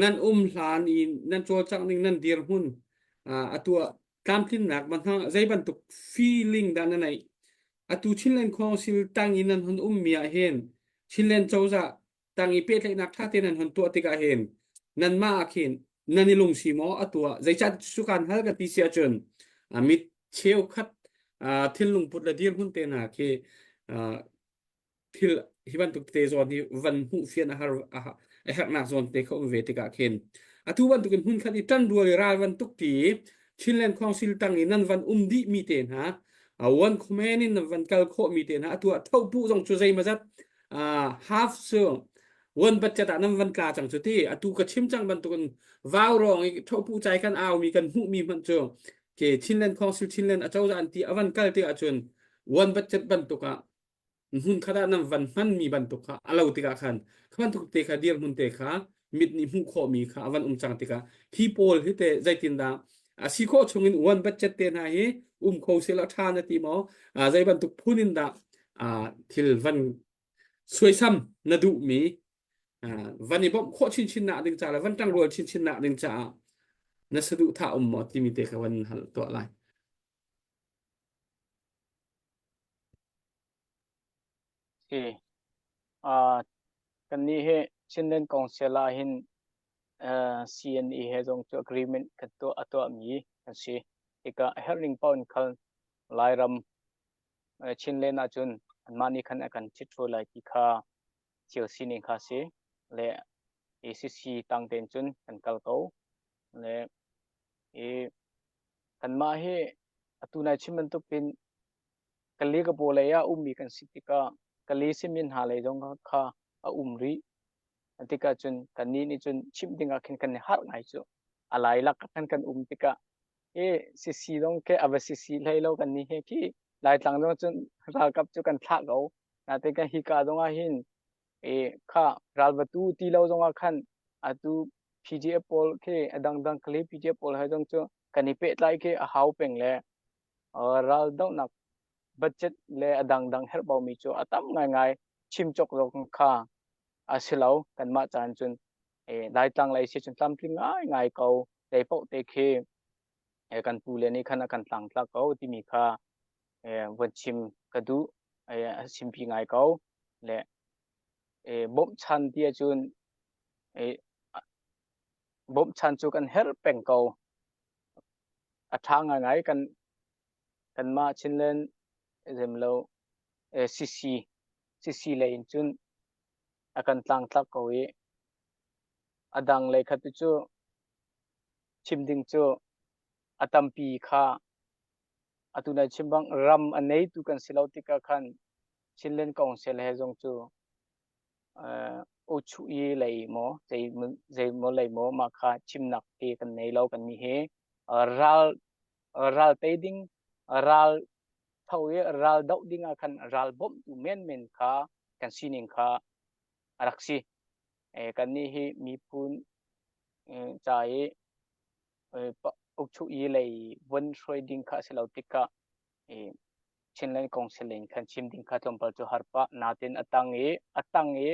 nan um hlan i nan cawlcangh ning nan dirhmun atu ah tlamtlinnak zei bantuk feeling dah na neih? Atu Chinland Council tang i nan hon ummi ah hin Chinland cozah tang i pehtlaihnak ṭha tein nan hon tuah tikah hin nanmah ah khin nan i lungsi maw atu ah zeicah cu kaan hal ka ti si ahcun mit cheukhat thinlung put le dirhmun te hna khi thil hi bantuk te zawn hi van hmuh fian a har a herhnak zawn te kha um ve tikah khin atu bantukin hmun khat i ṭan rual i ral van tuk ti Chinland Council tang i nan van um dih mi te hna one command in nan van kal khawh mi te hna atu ah thopu zong cu zeimazat half cu one budget ah nan van tla cang cu ti atu ka chim cang bantukin vau rong i thopu chai kan au mi kan hmuh mi hmanh cu ke Chinland Council Chinland acozah an ti avan kal ti ahcun one budget bantuk ah hmun khat ah nan van hman mi bantuk kha a lo tikah khan kha bantuk te kha dirhmun te kha mit nih hmuh khawh mi kha a van um cang tikah hi pawl hi te zeitindah a si khawh chungin one budget te hna hi um kho sela tha na ti maw zei bantuk phun in dah thil van suaisam na duh mi van i bawmh khawh chinchin nak ding ca le van ṭangrual chinchin nak ding caah na saduhthah um maw timi te kha van hal tuah lai. Si. Uh, kannih hi Chinland Council ah hin uh, CNE he zong cu agreement kan tuah a tuahmi kan si. Tikah a herhning paoh in khal Lairam Chinland ahcun anmah nih khan a kan ṭhit lai ti kha thil sining kha si le ACC tang tein cun kan kal ko le i kanmah hi atu nai chim bantuk in Kali ka paw lei ah ummi kan si tikah Kali simin hna lei zong kha a um rih tikah cun kannih nih cun chimh ding ah khin kan i harh ngai cu a lai lak khan kan um tikah i sisi zong khi a va sisi hlei lo kan nih he khi Laitlang zong cun ralkap cu kan thlah ko Natein kan hika zongah hin e kha ralvatu ti lo zongah khan atu PDF pawl khi a dangdang khali PDF pawl he zong cu kan i pehtlai khi a hau peng le ral dohnak budget le a dangdang herhbaumi cu a tam ngaingai chim cawk zong kha a si lo kanmah caan cun e Laitlang lei si cun tlamtling ngaingai ko lei paoh te khi e kan pu le nih khan a kan tlangtlak ko timi kha von chim ka duh a simpi ngai ko le bawmhchan ti ahcun bawmhchan cu kan herh peng ko a ṭha ngaingai kan kanmah Chinland zemlo CC CC lei in cun a kan tlangtlak ko i a dang lei khat cu chim ding cu a tampi kha Atu na chim bang ram a neitu kan si lo tikah khan Chinland Council he zong cu uh, uchu i lei maw zei zei maw lei maw mah kha chimnak hi kan nei lo kan ni hi ral ral tei ding ral tho i ral doh ding ah khan ral bawmhtu menmen kha kan sining kha a rak si. E, kan nih hi miphun ca i ukchuh i lei vun hruai ding kha a si lo tikah Chinland Council in khan chim ding kha tlawmpal cu har pah natin a tang i a tang i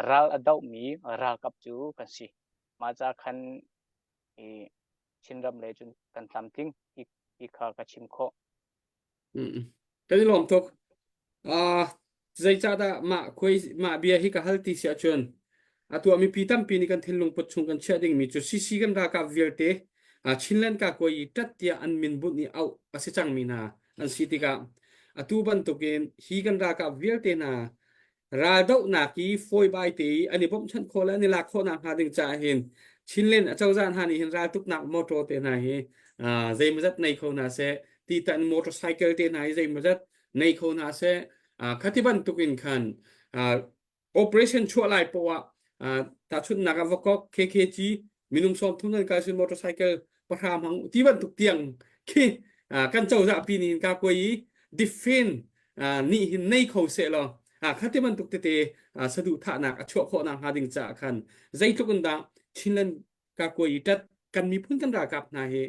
ral a dohmi ralkap cu kan si. Mah ca khan Chinram lei cun kan tlamtling ti kha ka chim khawh. Kan i lawm tuk. Uh, zeicahdah mah khuai mah bia hi ka hal ti si ahcun atu ah mipi tampi nih kan thinlung put chung kan chiah dingmi cu CC kan ralkap vialte uh, Chinland ka kuai i ṭat tiah an min bunh i auh a si cangmi hna an si tikah atu bantukin hi kan ralkap vialte hna raldohnak i fawibai te i an i bawmhchanh khawh le an i lak khawh nakhnga ding caah hin Chinland acozah hna nih hin raltuknak motor te hna hi uh, zeimawzat nei kho hna seh ti tan motorcycle te hna hi zeimawzat nei kho hna seh uh, khati bantuk in khan uh, operation chuah lai poah ah tahchunhnak ah Vakok KKG minung 30 nan kai sin motorcycle pahra hmang ti bantuk tiang khi kan cozah pi nih ka kuai i defend nih hin nei kho seh law khati bantuk tete saduhthahnak a chuah khawh nak hnga ding caah khan zeitluk in dah Chinland ka kuai i tat kan miphun kan ralkap hna hi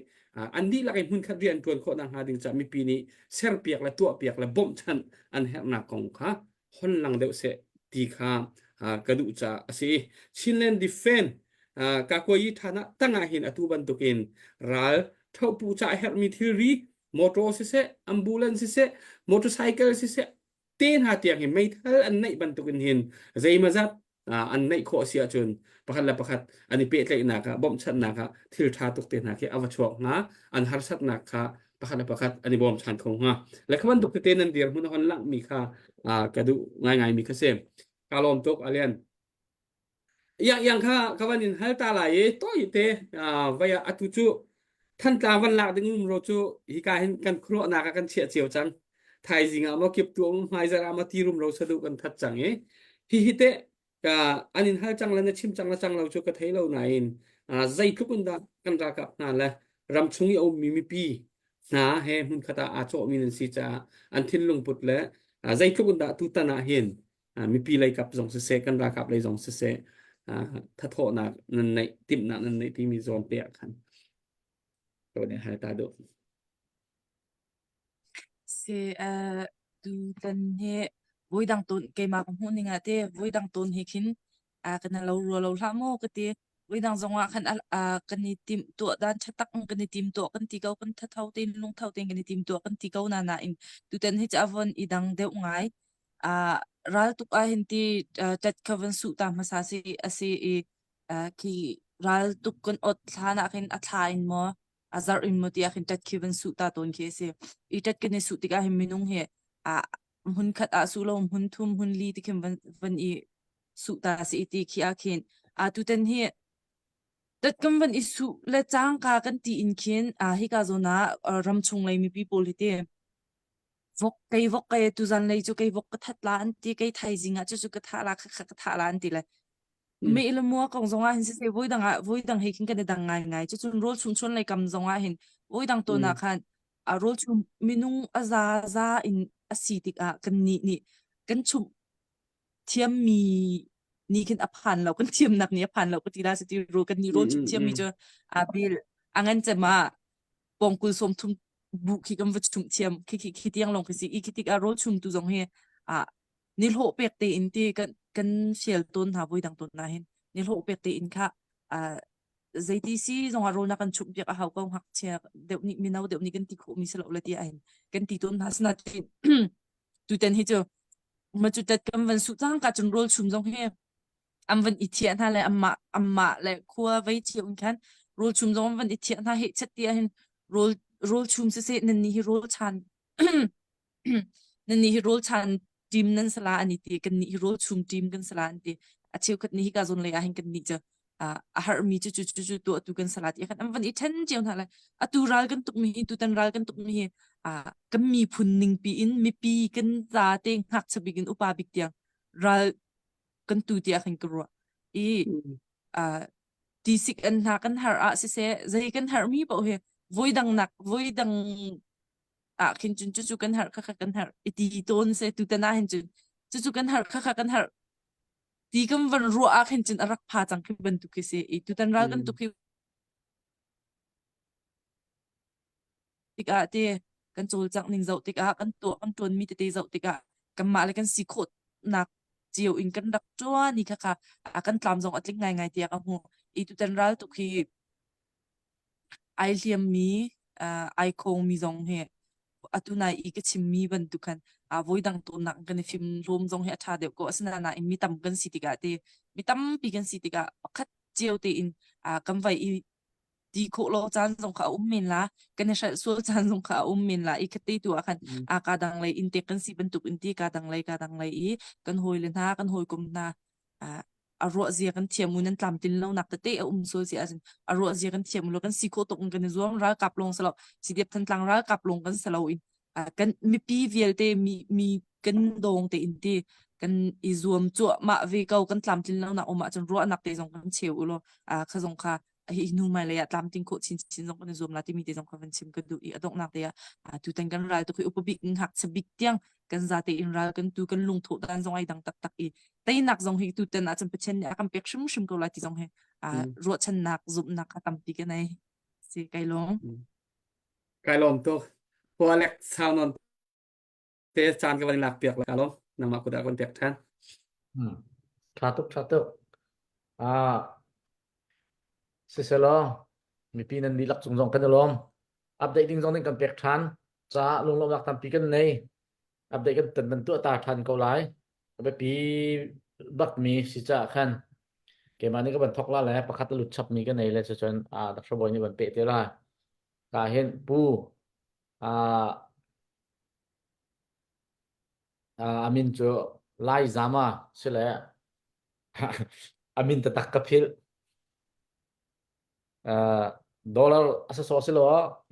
an dihlak in hmunkhat rian ṭuan khawh nak hnga ding caah mipi nih serpiak le tuahpiak le bawmhchanh an herhnak kong kha hon lang deuh seh ti kha ka duh caah a si. Chinland Defense Kakuayi ṭhan ah tangah hin atu bantukin ral ṭhohpu ca herhmi thilri motor siseh ambulance siseh motorcycle siseh te hna tiang hi meithal an neih bantukin hin zeimazat an neih khawh si ahcun pakhat le pakhat an i pehtlaihnak ah bawmhchanhnak ah thil ṭha tuk te hna khi a va chuak hnga an harsatnak kha. Pakhat le pakhat an i bawm ṭhan kho hnga. Le kha bantuk tete nan dirhmun a hon langhmi kha ka duh ngaingai mi kha si. Ka lawm tuk Alian. Iang iang kha ka van in hal ta lai i tawi te vai ah atu cu Thantlang van lak ding um ro cu hika hin kan khuaruahnak ah kan chiah cio cang. Thaizing ah maw kip tu um hmaizarh ah maw ti rum ro saduh kan that cang i hihi teh ka an in hal cang le na chim cang le cang lo cu ka thei lo nain zeitluk in dah kan ralkap hna le ramchung i a ummi mipi hna he hmunkhat ah aa cawhmi nan si caah an thinlung put le zeitluk in dah tutan ah hin mipi lei kap zong siseh kan ralkap lei zong siseh thathawhnak nan neih timhnak nan neih timi zawn te ah khan ka van in hal ta duh. Si uh, tutan hi voidang tawn keimah ka hmuh ning ah te voidang tawn hi khin a kan lo rua lo hlah maw ka ti. Voidang zong ah khan kan i tim tuah dan ṭha tak in kan i tim tuah kan ti ko kan thatho tein lungtho tein kan i tim tuah kan ti ko na nain tutan hi cu a von i dang deuh ngai. Uh, raltuk ah hin ti uh, tat kha van suh ta hmasa si a si i uh, khi raltuk kan ot thlan ah khin a thla in maw a zarh in maw ti ah khin tat khi van suh ta tawn khi a si. I tat kan i suh tikah hin minung hi a hmun khat ah suh lo hmun thum hmun li ti khin van van i suh ta si i ti khi ah khin a tutan hi tat kan van i suh le cangka kan ti in khin a hika zawn ah ramchung lei mipi pawl hi ti vok kei vok kei tuzan lei cu kei vok ka that la an ti kei thaizing ah cucu ka thah la kha kha ka thah la an ti le me le mua kong zong ah hin siseh voi dang ah voi dang he khin kan i dang ngai ngai cucun rawl chum chuan lei kam zong ah hin voi dang tawn ah khan a rawl chum minung a za za in a si tikah kan nih nih kan chumh thiammi nih khin a phan lo kan thiamnak nih a phan lo ka ti la si ti ro kan nih rawl chumh thiammi cu a bil a ngan cem ah pawngkul 30 bu khi kan va chumh thiam khi khi khi tiang lawng khi si i khi tikah rawl chum tu zong hi a nihlawh pek tein ti kan kan fial tawn hna voi dang tawn na hin nihlawh pek tein kha a zeiti si zong ah rawl na kan chumh piak a hau ko ngakchia deuh nih mino deuh nih kan ti khawh mi si lo le ti ah hin kan ti tawn hna sina tutan hi cu ma cu tat kan van su cang ka cun rawl chum zong hi an van i thiah hna le anmah anmah le khua vei cio in khan rawl chum zong an van i thiah hna heh chat ti ahhin rawl rawl chum siseh nan nih hi rawl chan nan nih hi rawl chan team nan sala an i ti kan nih hi rawl chum team kan sala an ti a cheukhat nih hika zawn lei ah hin kan nih cu a harmi cu cu cu cu tuah tu kan sala ti khan an van i then cio hna lai atu ral kan tuk mi hi tutan ral kan tuk mi hi kan miphun ning pi in mipi kan za te ngakchia bik in upa bik tiang ral kan tu tiah khin ka ruah i uh, tisik an hna kan har ah siseh zei kan har mi paoh hi voi dang nak voi dang ah khin cun cucu kan har kha kha kan har i ti tawn se tu tan ah hin cun cucu kan har kha kha kan har ti kan van ruah ah khin cun a rak pha cang khi bantuk khi si i tutan ral kan tuk hi tikah te kan cawlcangh ning zoh tikah kan tuah kan ṭuan mi tete zoh tikah kanmah le kan si khawhnak cio in kan rak ṭuan i khakha a kan tlam zong a tling ngaingai tiah ka hmuh i tutan ral tuk hi ai hliam mi ai khong mi zong hi atu nai i ka chim mi bantuk khan a voi dang tawnnak kan i fim hlawm zong hi a ṭha deuh ko asinain mi tam kan si tikah te mi tampi kan si tikah pakhat cio tein kan vai i ti khawh lo caan zong kha a um men la kan i hrelh sual caan zong kha a um men la i khate tu ah khan a ka dang lei in tek kan si bantuk in ti ka dang lei ka dang lei i kan hawi le hna kan hawikom hna a ruah zia kan thiam u nan tlamtlin lo nak tete a um sual si ahcun a ruah zia kan thiam u lo kan si khawh tuk in kan i zuam ralkap lawng salo CDF Thantlang ralkap lawng kan salo in kan mipi vialte mi mi kan dawng te in ti kan i zuam cuahmah ve ko kan tlamtlin lo nak um ahcun ruahnak te zong kan cheu u law kha zong kha hi hnu mai lei ah tlamtling khawh chinchin zong kan i zuam la timi te zong kha van chim ka duh i a donghnak te ah tutan kan ral tu khi upa bik ngakchia bik tiang kan zate in ral kan tu kan lungthawh dan zong ai dang taktak i teinak zong hi tutan ah cun Pathian nih a kan pek hrimhrim ko lai ti zong hi ruahchannak zumhnak kha tampi ka nei si kai lawm kai lawm tuk Hualek sau non te caan ka van lak piak la lawm nangmah kut ah kan pek ṭhan Hmm. Tha tuk tha tuk. Ah, siselaw mipi nan dihlak cung zong kan i lawm. Update ding zong ning kan pek ṭhan. Caah lunglawmnak tampi kan nei. Update kan tan nan tuah ta ṭhan ko lai. A biapi bakmi si caah khan keimah nih ka van thok la le pakhat a lut chapmi ka nei le cucun ah Dr. Bawi nih van peh te la. Ka hin pu. Uh, uh, a min cu Lai Zama si le a min taktak ka philh. Uh, dollar a sasawh si lo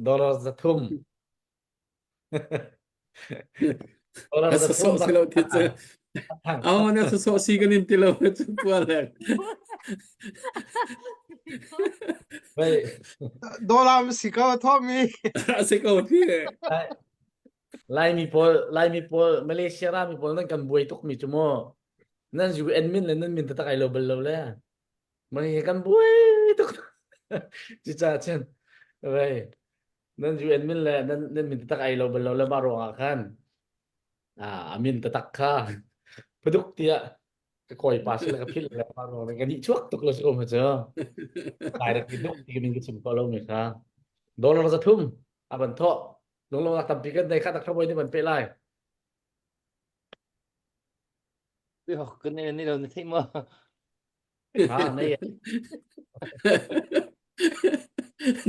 dollar 300. Dollar A sasawh 300 si lo ti cu. Aw na sasawh si kan in ti lo cu pual le. Wei, Dollar si ko thomi. A si ko ti. Laimi pawl Laimi pawl Malaysia rami pawl nan kan buai tuk mi cu mu. Nan UN min le nan min taktak ai lo bal lo le. Mah kan buai tuk. Cucaah cun vei nan UN min le nan nan min taktak ai lo bal lo le mah ruangah khan ah a min taktak kha phaduk tiah ka kawipa si le ka philh le mah ruang ka nih chuak tuk lo si um cu. Lai rak i duk ti min ka chim ko lo mi kha. Dollar 300 a ban thawh. Lunglawmnak tampi kan nei kha tak thabawi nih ban pe lai. Kan nei lo na theih maw? Ha nei.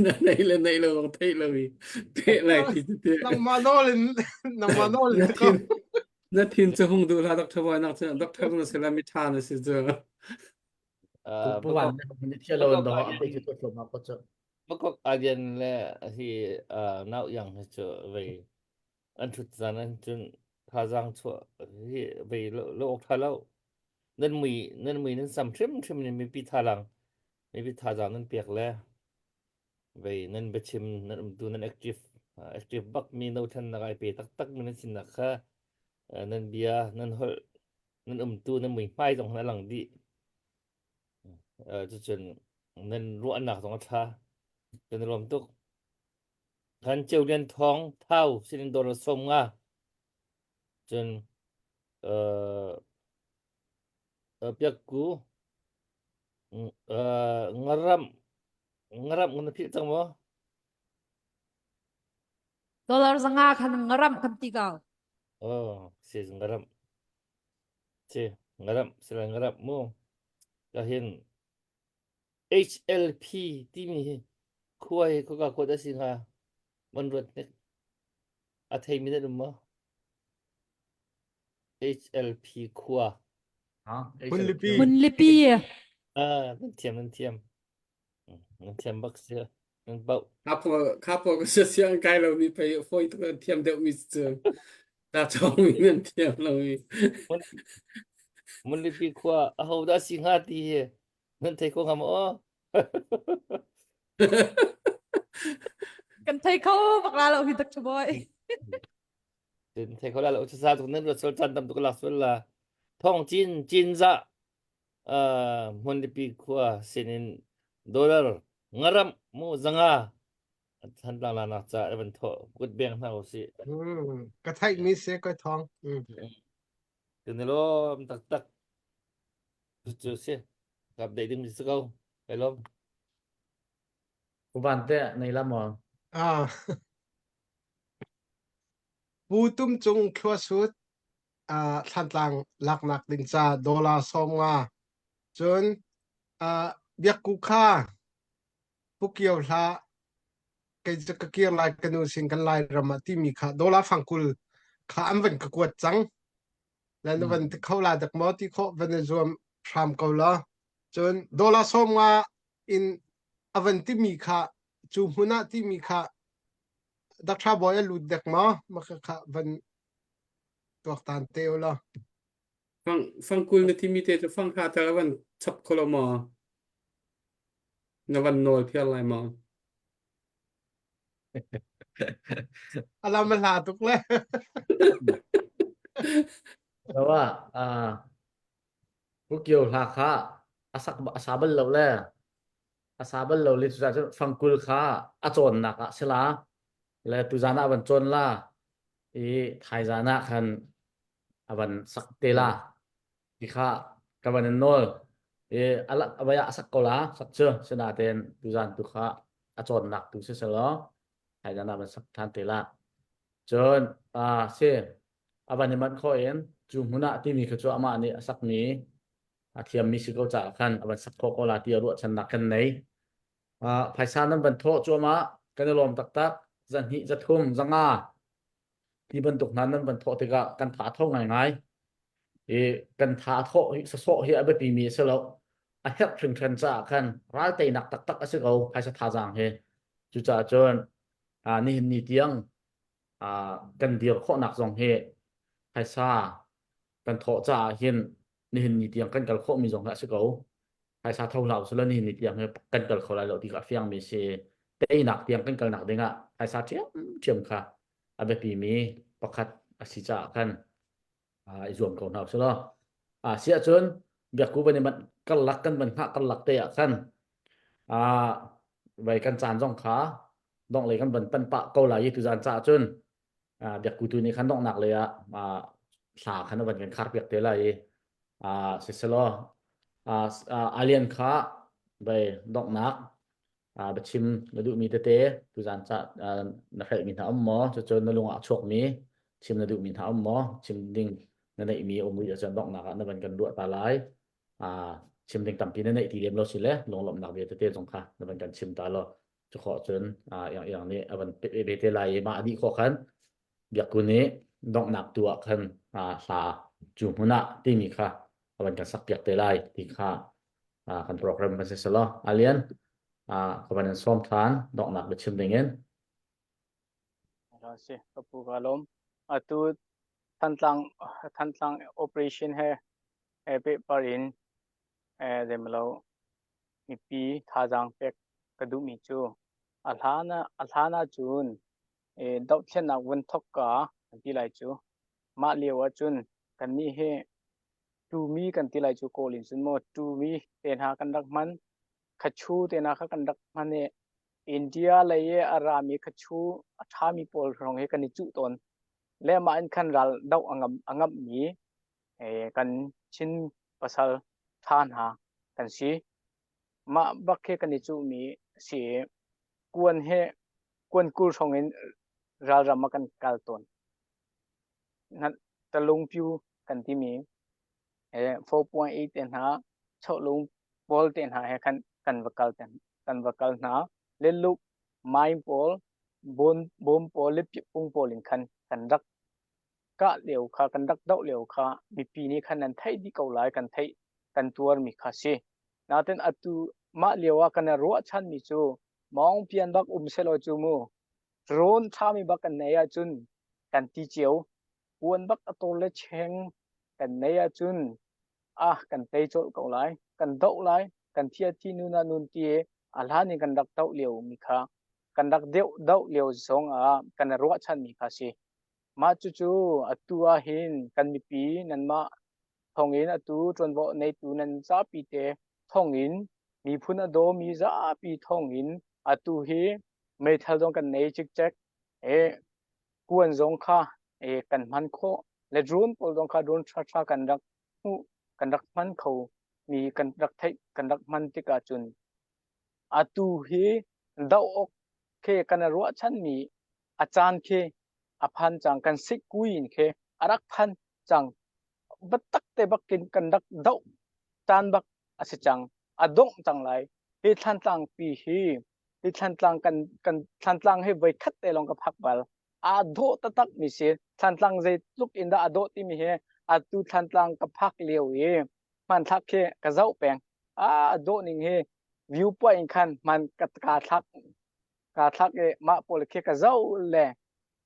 Na nei le nei lo bang theih lo i pe lai ti ti. Nangmah nawl in nangmah nawl in Na thin na thin cu hung duh hlah Dr. Boy nak cu Dr. na si la mi tha na si cu. Pu wan ni thia lo in do a pe chu to ma ko chu. Bakok adian le hi nau yang hi cu vei an ṭhut caan ah cun thazaang chuah hi vei lo lo awk ṭha lo. Nan mui nan mui nan sam hrimhrim in mipi thalang mipi thazaang nan pek le vei nan biachim nan umtu nan active active bak mi no thlennak ai pe taktak mi nan sinak kha nan bia nan holh nan umtu nan mui hmai zong a lang dih. Cucun nan ruahnak zong a ṭha. Kan i lawm tuk. Khan Ceu Lian Thawng Thau sinin dawr 50. Cun uh, Piakku uh, ngaram ngaram na philh cang maw? Dollar 500 khan ngaram kan ti ko. Oh, si ngaram. Si ngaram sila ngaram mu. Ka hin HLP timi hi khua hi khua ka kuat a si hnga van ruat hnik a theimi nan um maw? HLP khua. Hmunlipi. Hmunlipi. Ah, nan thiam nan thiam. Nan thiam bak si. Nan bauh. Kha kha pawl ka siang kai lo mi pei fawi tuk an thiam deuh mi cu. Ta chong mi nan thiam lo mi. Hmunlipi khua aho dah si hnga ti hi Nan thei kho hnga maw? Kan thei kho bak la lo hi Dr. Boy. Tin thei kho la lo sa tuk nan ruat sual chan tam tuk lak sual la. Thong cin cin za uh hmunlipi khua sinin dollar ngaram mu zanga thantlang la nak ca evan tho kut beng hna usi. Ka theih mi se ko thong. Kan lom tak tak. Cu si. Kap dei ding si ko. Kai lom. Uban te nei la maw? Ah. Pu Tum Cung thlua sut uh, Thlantlang laknak ding ca dollar 50 cun uh, biakku kha Pu Kio hla kei cu ka kir lai ka nu sin kan lai ram ah timi kha dollar fangkul kha an van ka kuat cang le na van ti kho la dak maw ti khawh van i zuam hram ko la cun dollar 50 in a van timi kha cu hmun ah timi kha Dr. Boy a lut dek maw maka kha van tuaktan te u la Fang fangkul na timi te cu fang kha tal van chap kho lo maw? Na van nawl phiar lai maw? Alam a hla tuk le. Lawa ah Pukio hla kha a sak a sa bal lo le a sa bal lo le cucaah cun fangkul kha a cawnnak ah sila le tuzan ah van cawn la i thaizan ah khan a van sak te la ti kha ka van in nawl i a vai ah a sak ko la sak cu sinain tuzan tu kha a cawnnak tu si selaw thaizan ah van sak ṭhan te la cun si a van i manh khawh in cu hmun ah timi kha cu amah nih a sakmi a thiammi si ko caah khan a van sak khawh ko la ti a ruahchannak kan nei. Phaisa nan van thawh cuahmah kan i lawm taktak. zahnih zathum zanga ti bantuk hna nan van thawh tikah kan tha tho ngaingai i kan tha thawh hi sasawh hi a biapi mi a si lo a herh hringhran caah khan ral teinak taktak a si ko phaisa thazaang hi cucaah cun nihin ni tiang kan dir khawhnak zong hi phaisa kan thawh caah hin nihin ni tiang kan kal khawhmi zong hi a si ko. Phaisa tho hlah usih law nihin ni tiang hi kan kal kho lai lo ti kha a fiangmi si. Teinak tiang kan kalnak dingah phaisa ṭhiamṭhiam kha a biapimi pakhat a si caah khan i zuam ko hna usih law. Si ahcun biakku van i manh karlak kan van hngah karlak te ah khan vai kan caan zong kha dongh lei kan van panh pah ko lai i tuzaan caah cun biakku tu nih khan donghnak lei ah hla khan a van kan khar piak te lai i siselaw alien kha bei donghnak biachim na duhmi tete tuzaan ca na hrelhmi hna um maw cucu na lung ah chuakmi chim na duhmi hna um maw chim ding na neihmi um rih ahcun donghnak ah na van kan ruah ta lai chim ding tampi na neih ti lem lo si le lunglawmhnak bia tete zong kha na van kan chim ta law cu khawh cun iang iang nih a van pe te lai i mah a dih khawh khan biakku nih donghnak tu ah khan hla cu hmun ah timi kha a van kan sak piak te lai ti kha kan program kan si selaw alian ka van in sawm than donghnak biachim ding in si ka pu ka lawm atu Thantlang Thantlang operation he he pe par in zemlo Mipi thazaang pek ka duhmi cu a hlan ah a hlan ahcun dohthlennak vun thawk ka kan ti lai cu. Mah lio ahcun kannih hi tumi kan ti lai cu Kawl in cun maw tumi te hna kan rak hman. Khachu te hna kha kan rak hman i India lei i a rami khachu a ṭhami pawl hrawng hi kan i cuh tawn. Le mah in khan ral doh a ngam a ngamhmi kan Chin pasal ṭha hna kan si. Mah bak hi kan i cuhmi a si i kuan he kuan kul hrawng in ralram ah kan kal tawn. Talungpyu kan timi 4.8 te hna, chawhlung pawl te hna he khan kan va kal kan va kal hna. Leluk, mine pawl, bom pawl le pung pawl in khan kan rak kah lio kha kan rak doh lio kha mipi nih khan nan theih dih ko lai kan theih kan tuarmi kha si. Natin atu mah lio ah kan i ruahchanmi cu mawng pian bak um selaw cu mu rawn ṭhami bak kan nei ahcun kan ti cio puan bak a tor le cheng kan nei ahcun ah kan tei colh ko lai kan doh lai kan thia thi nun ah nun ti a hlan in kan rak doh lio mi kha kan rak deuh doh lio zong ah kan i ruahchanmi kha si. Mah cucu atu ahhin kan mipi nanmah thawngin atu ṭuanvo neitu nan zapi te thawngin miphun a dawmi zapi thawngin atu hi meithal zong kan nei cikcek e kuan zong kha e kan hman khawh le drone pawl zong kha drone ṭhaṭha kan rak hmuh kan rak hman kho mi kan rak theih kan rak hman tikah cun atu hi doh awk khi kan i ruahchanmi a caan khi a phan cang kan sikui in khi a rak phan cang biatak te bakin kan rak doh caan bak a si cang a dongh cang lai hi thlantlang pi hi hi thlantlang kan kan thlantlang hi voi khat te lawng ka phak bal aa dawh taktak mi si thlantlang zeitluk in dah a dawh timi hi atu thlantlang ka phak lio i hmanthlak khi ka zoh peng a dawh ning hi view point in khan hman ka ka thlak kaa thlak i mah pawl khi ka zoh le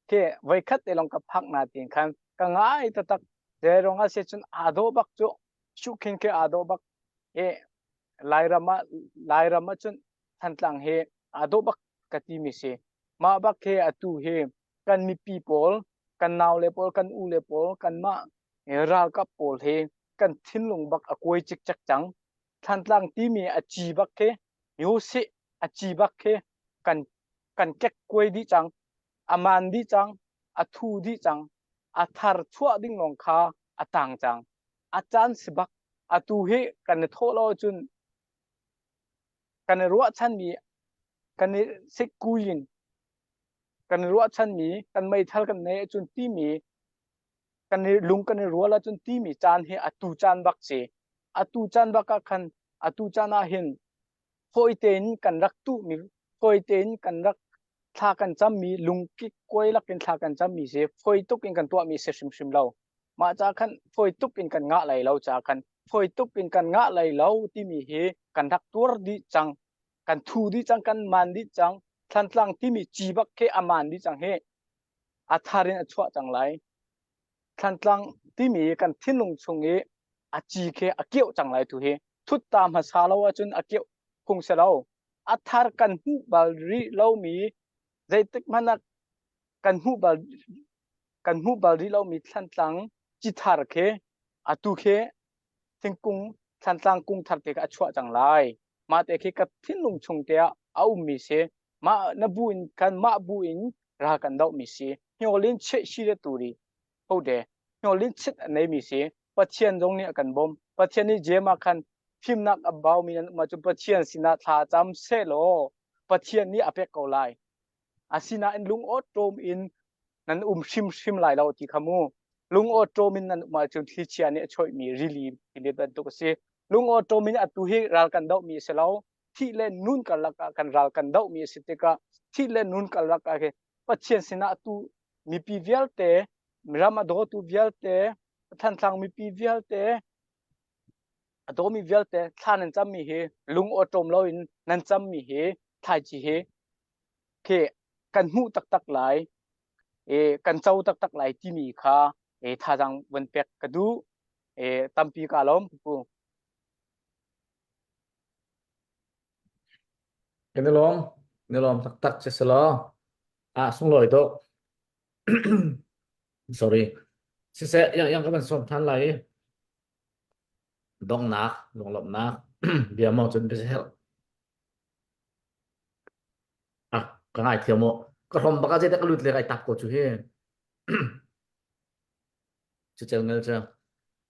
khi voikhat te lawng ka phak na tiin khan ka ngai taktak zeirong a si cun aa dawh bak cu shuhkhin khi aa dawh bak i Lairam ah Lairam ah cun Thantlang hi aa dawh bak ka ti mi si mah bak khi atu hi kan mipi pawl kan nau le pawl kan u le pawl kanmah ralkap pawl hi kan thinlung bak a kuai cikcek cang Thantlang timi a ci bak khi Yoseh a ci bak khi kan kan kekkuai dih cang, a man dih cang, a thu dih cang, a thar chuah ding lawng kha a tang cang. A caan si bak. Atu hi kan i thawh lo ahcun kan i ruahchanmi kan i sikkui in kan i ruahchanmi kan meithal kan neih ahcun timi kan i lung kan i rual ahcun timi caan hi atu caan bak si. Atu caan bak ah khan atu caan ah hin fawi tein kan rak tuhmi fawi tein kan rak. Thla kan cammi lungkik kuai lakin thla kan cammi si fawi tuk in kan tuahmi si hrimhrim lo. Mah ca khan fawi tuk in kan ngah lai lo ca khan fawi tuk in kan ngah lai lo timi hi kan rak tuar dih cang. Kan thu dih cang, kan man dih cang. Thlantlang timi ci bak khi a man dih cang hi. A thar in a chuah cang lai. Thlantlang timi kan thinlung chung i a ci khi a keuh cang lai tu hi. Thut ta hmasa lo ahcun a keuh phung si lo. A thar kan hmuh bal rih lomi zeitik hmanh ah kan hmuh bal kan hmuh bal rih lomi Thlantlang ci thar khi atu khi thingkung Thlantlang kung thar te kha a chuah cang lai. Mah te khi ka thinlung chung te ah a ummi si. Mah na bu in kan mah bu in ral kan dohmi si. Hniawlin cheh shi le turi hode hniawlin chit a neimi si. Pathian zong nih a kan bawm. Pathian nih jem ah khan fimnak a baumi nan um ahcun Pathian sinah thla cam sehlaw Pathian nih a pek ko lai. Asinain lungawṭawm in nan um hrimhrim lai lo ti kha mu. Lungawṭawm in nan um ahcun thlichia nih a choihmi rili tilet bantuk a si. Lungawṭawm in atu hi ral kan dohmi a si lo. Thih le nun karlak ah kan ral kan dohmi a si tikah thih le nun karlak ah hin Pathian sinah atu mipi vialte, ram a dawtu vialte, Thantlang mipi vialte, a dawmi vialte thla nan cammi hi lung awṭawm loin nan cammi hi thlaici hi khi kan hmuh taktak lai e kan co taktak lai timi kha e thazaang von pek ka duh e tampi ka lawm pu Kan i lawm, ni lawm taktak si selaw. Ah sunglawi tuk. Sorry. Siseh, yang yang ka van sawm than lai i donghnak, lunglawmhnak bia maw cun biaherh. Ah, ka ngaithiam mu. Ka hrom bak ah zeidah ka lut le kai tak ko cu hi. Cucel ngel cu.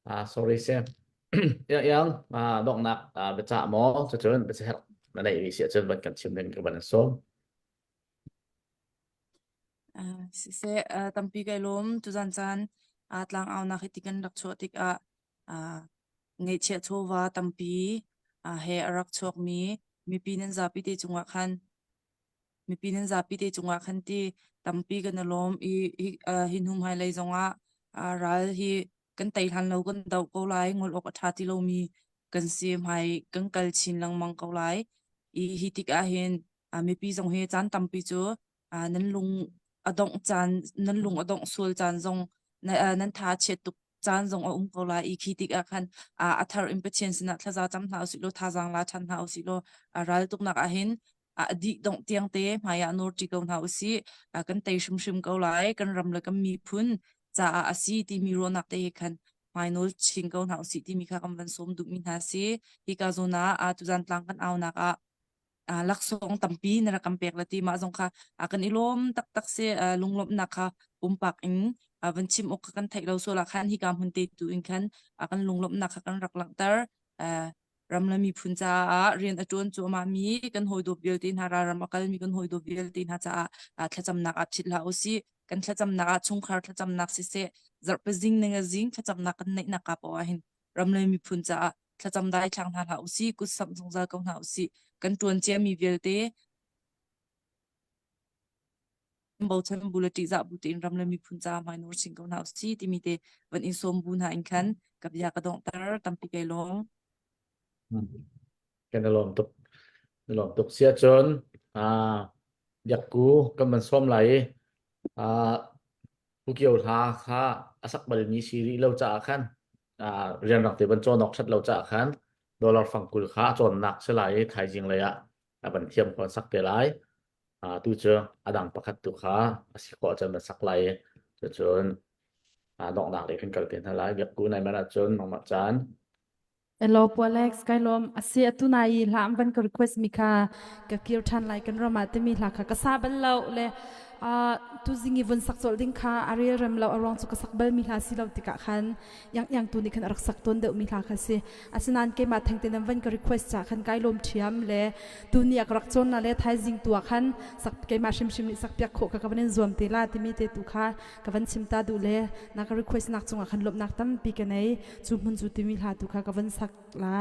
Ah, sorry si. Yang yang ah donghnak ah biacah maw cucun biaherh na neih mi si ahcun van kan chim ding ka van in sawm. Uh, siseh, uh, tampi kai lawm tuzan caan uh, tlangaunak hi ti kan rak chuah tikah uh, ngeihchiah chawva tampi uh, he a rak chuakmi mipi nan zapi te cungah khan mipi nan zapi te cungah khan ti tampi kan i lawm i hi, uh, hi hnu hmailei zongah uh, ral hi kan tei hlan lo kan doh ko lai ngol awk a ṭha ti lomi kan si hmai kan kal chin lengmang ko lai i hi tikah hin uh, mipi zong hi caan tampi cu uh, nan lung a dongh caan nan lung a dongh sual caan zong na, uh, nan tha a chiat tuk caan zong a um ko lai i khi tikah khan uh, a thar in Pathian sinah thlaza cam hna usih law thazaang la ṭhan hna usih law uh, ral tuknak ah hin a dih dongh tiang te hmai ah nawr ṭi ko hna usih kan tei hrimhrim ko lai kan ram le kan miphun caah a si timi ruahnak te he khan hmainawl chin ko hna usih timi kha kan van sawm duhmi hna si hika zawn ah tuzan tlang kan aunak ah laksawng tampi na rak kan pek la ti mah zong kha kan i lawm taktak si lunglawmhnak kha pumpak in van chim awk kha kan theih lo sual ah khan hika hmun te tu in khan kan lunglawmhnak kha kan rak langhter ram le miphun caah rian a ṭuan cuahmah mi kan hawi vialte hna ralram a kalmi kan hawi vialte hna caah thlacamnak ah philh hlah usih. Kan thlacamnak ah chungkhar thlacamnak siseh, zarhpi zing ning a zing thlacamnak kan neihnak ka poah ah hin ram le miphun caah thlacam dai thlang hna hlah usih, kut samh zungzal ko hna usih. Kan ṭuan ciami vialte bochan bu le ṭihzah bu tein ram le miphun caah hmai nur chin ko hna usih timi te van in sawm bu hna in khan ka bia ka donghter tampi kai lawm. Kan i lawm tuk. I lawm tuk sia cun ah biakku kan van sawm lai i ah Pu Kio hla kha a sak balmi si rih lo caah khan ah rianrang te van cawn awk ṭhat lo caah khan dollar fangkul kha a cawnnak si lai i thaizing lei ah a van thiam kho sak te lai. Ah tu cu a dang pakhat tu kha a si khawh cun van sak lai i cucun ah donghnak lei kan kal te hna lai. Biakku nai man ahcun nangmah caan Hello Pu Alex, kai lawm. Asi atu nai i hla an van ka request mi kha ka kir ṭhan lai kan ram ah timi hla kha ka sa bal lo le uh, tuzing i vun sak colh ding kha a rel rem lo a ruang cu ka sak bal mi hla si lo tikah khan yang yang tu nih khan a rak sak tawn deuh mi hla kha si. Asinain keimah thengte nan van ka request ca khan kai lawm ṭhiam le tu ni ah ka rak cawn la le thaizing tu ah khan sak keimah hrimhrim nih sak piak khawh ka ka van in zuam te la timi te tu kha ka van chim ta duh le na ka request nak cungah khan lawmhnak tampi ka nei. Cu hmun cu timi hla tu kha ka van sak la.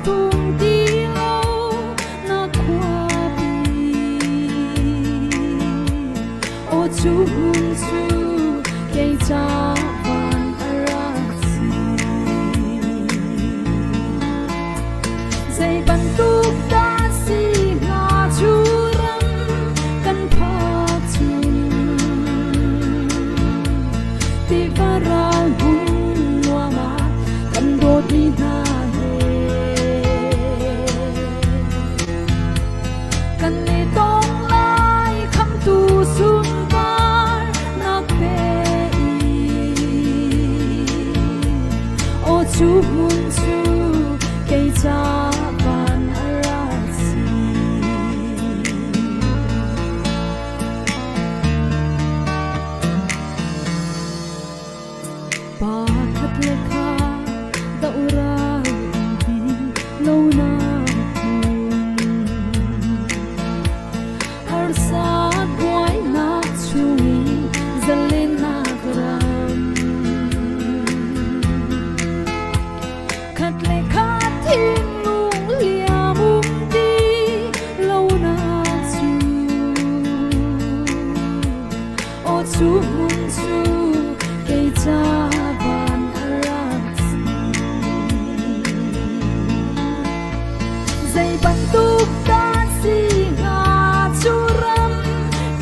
tung ti lo na khuapi. Aw cu hmun cu kei ca van a rak si. Zei bantuk dah si hnga cu ram kan phak cun tiva ral hmun nuam ah kan dawtmi hna he kan i tong lai khamtu sunpar nak pe i aw cu hmun cu kei ca van a rak si. Pa khat le kha doral ti lo nak hmun harsat buainak chung zalennak ram khat le khat thinlung liam um ti lo nak cu aw cu hmun cu kei ca van a rak si. Zei bantuk dah si hnga cu ram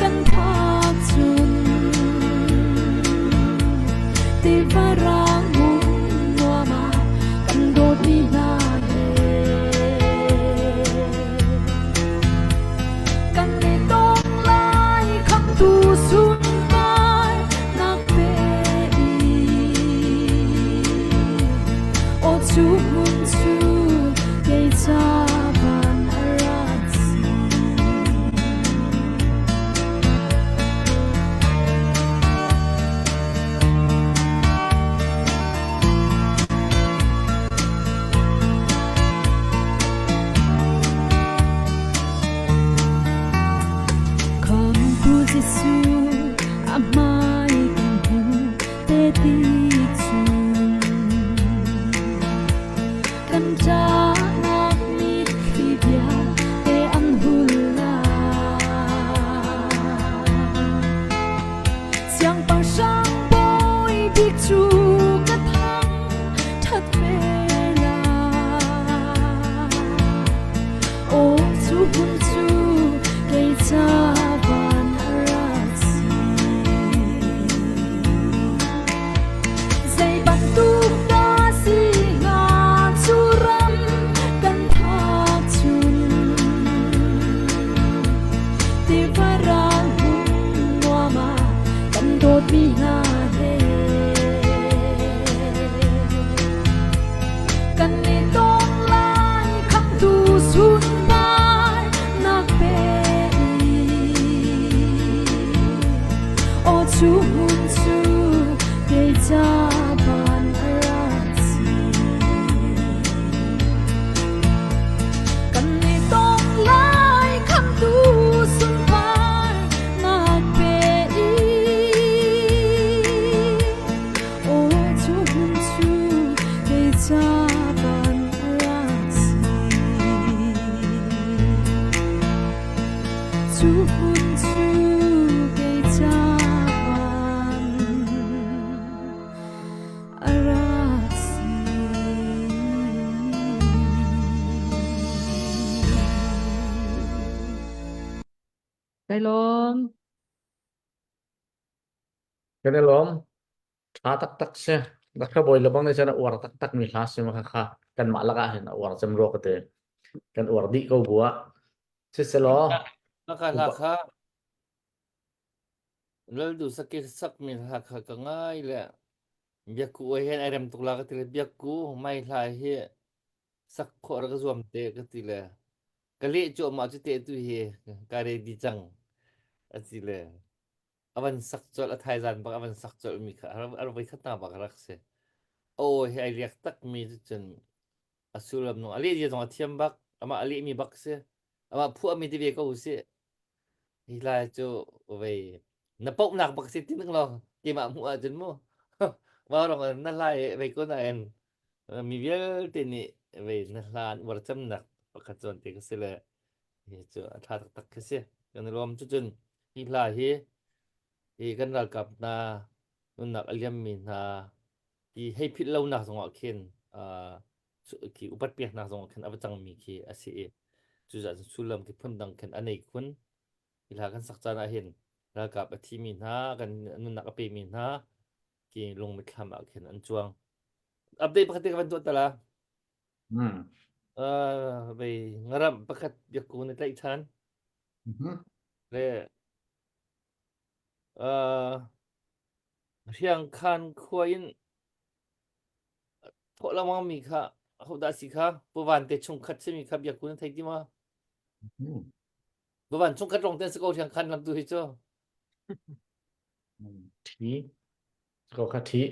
kan phak cun tiva rang hmun nuam ah kan dawtmi hna he kan i tong lai khamtu sunpar nak pe i aw cu hmun cu kei ca van a rak si. Khamtu Jesuh a hmai kan hmu te ti chung kan ṭahnak mitthli bia te an hul lai. Siangpahrang bawi bik cu ka thang ṭhat ve lai. Aw cu hmun cu kei ca van a rak si. Zei bantuk dah si hnga cu ram kan phak cun tiva ral hmun nuam ah kan dawtmi hna he kan i tong lai khamtu sunpar nak pe i aw cu hmun cu kei ca van a rak si. Kan i tong lai khamtu sunpar nak pe i aw cu hmun cu kei ca van a rak si. Cu hmun cu kei ca van a rak si. Kai lawm. Kan i lawm. Ṭha taktak si. Dakha bawi lebang nih cun a uar taktak mi hla si ma kha kanmah lakah hin a uar cem rua ka ti. Kan uar dih ko bu ah. Siselaw, Maka hla kha Laldu sake sak mi hla kha ka ngai le biakku oi hen ai rem tuk la ka ti le biakku mai hla hi sak khawh ra ka zuam te ka ti le ka leh cuahmah cu te tu hi ka ready cang a ti le a van sak colh a thaizan bak a van sak colh mi kha a voi khat na bak rak si aw hi ai riak tak mi cu cun a sullam nung a leh zia zong a thiam bak amah a leh mi bak si amah phuah mi ti ve ko si hi lai cu vei na poh nak bak si ti ning lo keimah hmuh ahcun mu wa rong na lai vei ko na en mi vialte nih. vei na hla an uar cemnak pakhat zawn te ka si le hi cu a tha taktak khi si. Kan i lawm cucun hi hla hi hi kan ralkap hna nunnak a liammi hna ti hei philh lonak zongah khin uh, khi upat peknak zongah khin a va cangmi khi a si i cucaah cun sullam khi phundang khin a nei khun. Hi hla kan sak caan ah hin ralkap a thimi hna kan nunnak a pemi hna khi lung mitthlam ah khin an cuang. Update pakhat te ka van tuah ta la. Mm. Uh, vei ngaram pakhat biakku na tlaih than. Mm-hmm. Le uh, Hriangkhan khua in thawh lengmang mi kha hodah si kha Pu Van te chungkhat simi kha biakku na thei ti ma? Mm. Pu Van chungkhat lawng te si ko Hriangkhan lam tu hi cu. Thi. Ko kha thi.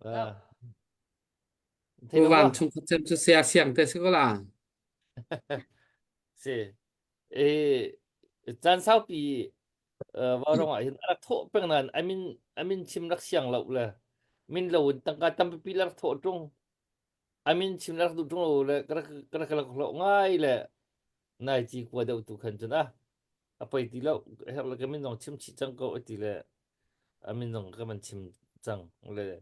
Uh, Pu Van chungkhat cem cu sia siang te si ko la. Si. E caan saupi vaurawng ah hin a rak thawh peng nain a min a min chim rak siang lo le min lo in tangka tampi la rak thawh ṭung. A min chim rak duh ṭung lo le ka rak ka rak rak hlawh ngai le nai ci kua deuh tu khan cun ah a poi ti lo herh le ka min zong chim chih cang ko a ti le a min zong ka man chim cang le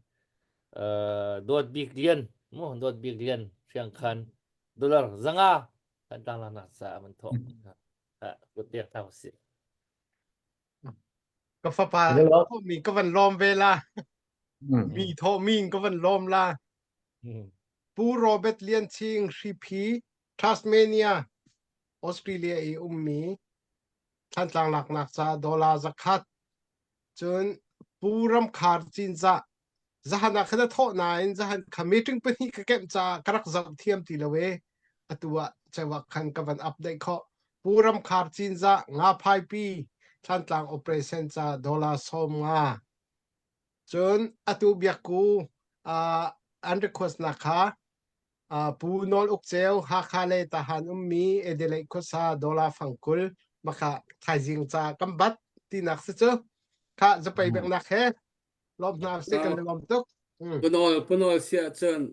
Dawt Bik Lian mu Dawt Bik Lian Hriangkhan dollar zanga kan tlang nak caah man thawh kut pek hna usih. Ka fapa thawhmi ka van lawm ve la. Mi thawhmi in ka van lawm la. Pu Robert Lian Ching Hriphi Tasmania Australia i ummi Thantlang laknak ca dollar zakhat cun Pu Ramkhar Cinzah zahan ah khan a thawh nain zahan kha meeting pahnih ka kemh caah ka rak zoh thiam ti lo e atu ah cewah khan ka van update khawh Pu Ramkhar Cinzah nga phaipi Thantlang operation ca dollar 50 cun atu biakku uh, an request nak kha uh, Pu Nawl Uk Ceu Hakha le Tahan ummi Adelaide khuasa dollar fangkul maka thaizing ca kan bat tinak si cu kha zapei beknak he lawm hna sih kan i lawm tuk. Punol punol si ahcun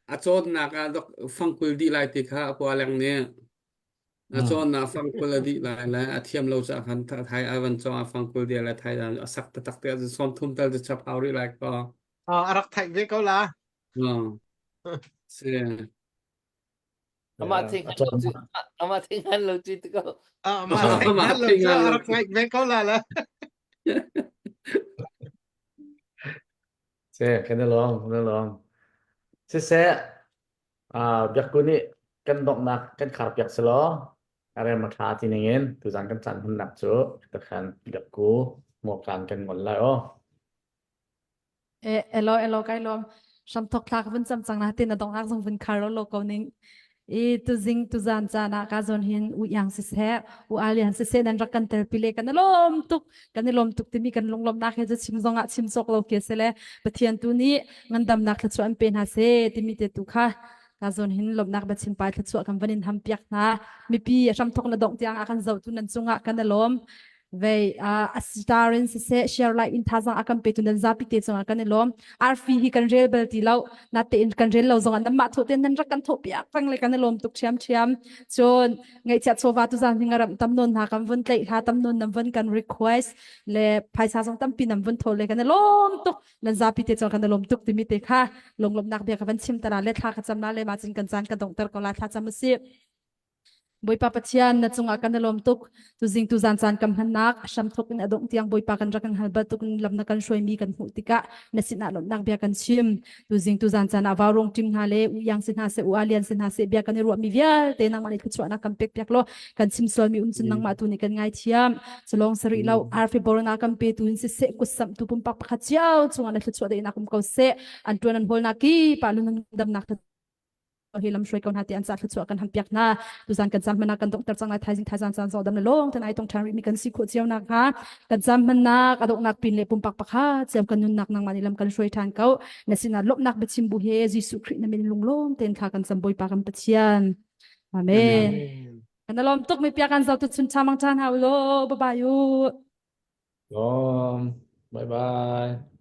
a cawnnak ah dok fangkul dih lai ti kha a kua leng nih a cawnnak fangkul a dih lai le a thiam lo caah khan thai a van cawng a fangkul dih le thai a sak taktak te ahcun sawmthum tal cu chap hau rih lai ko. A rak theih ve ko la. Si. Amah thei hngal lo cu amah thei hngal lo cu ti ko. Amah thei hngal lo cu a rak ngaih ve ko la la. Se kan i lawm kan i lawm. Siseh ah biakku nih kan donghnak kan khar piak selaw a rem a tha ti ning in tuzan kan caan hunnak cu takhan biakku muakan kan ngol lai aw. E elo elo kai lawm hramthok thla ka vun cam cang na tin a dongnak zong vun khar lo lo ko ning i tuzing tuzan caan ah ka zawn hin u yang siseh u alian siseh nan rak kan tel pi le kan i lawm tuk kan i lawm tuk timi kan lunglawmhnak he cu chim zong ah chim cawk lo ke se le Pathian tu nih ngandamnak thluachuah an pe hna se timi te tu kha ka zawn hin lawmhnak biachim pai thluachuah kan van in ham piak hna mipi a hramthok na dongh tiang ah kan zoh tu nan cungah kan i lawm vei a star in siseh share like in thazang a kan petu nan zapi te cungah kan i lawm arfi hi kan rel bal ti lo na te in kan rel lo zong nan mah tho te nan rak kan tho piak peng le kan i lawm tuk thiam thiam cun ngaihchiat chawva tu zan hinga ram tam non hna kan vun tlaih hla tam non nam vun kan request le phaisa zong tampi nam vun tho le kan i lawm tuk nan zapi te cun kan i lawm tuk timi te kha lunglawmnak bia ka van chim tara le thla ka cam na le ma cun kan caan ka dongter ko la thla cam usih Bawipa Pathian na cungah kan i lawm tuk. Tuzing tuzan caan kan hmannak a hramthawk in a dongh tiang Bawipa kan rak kan hal bantuk in lam na kan hruaimi kan hmuh tikah na sinah lawmhnak bia kan chim. Tuzing tuzan caan ah vaurong ṭim hna le u iang si hna seh u alian si hna seh bia kan i ruahmi vialte nangmah nih thluachuahnak kan pek piak law kan chim sualmi um cun nangmah tu nih kan ngaithiam. Culawng sarih lo arfi borna kan pe tu in siseh kutsamh tu pumpak pakhat cio cungah na thluachuah daihnak um ko seh. An ṭuan an hawlnak ki pa lung damnak hi lam hruai ko hna ti an ca thluachuah kan ham piak hna tuzan kan cam hmannak kan donghter cang lai thaizing thaizang caan zo dam le lawng ten ai tong ṭhan rih mi kan si khawh cio nak hnga kan cam hmannak a donghnak pin le pumpak pakhat cio kan nunnak nangmah nih lam kan hruai ṭhan ko na sinah lawmhnak biachim bu he Jesuh Khrih na min lunglawm ten thla kan cam Bawipa kan Pathian Amen kan lawm tuk mi pia kan zo tu chun chamang chan hau lo bye bye u Lawm. Bye bye.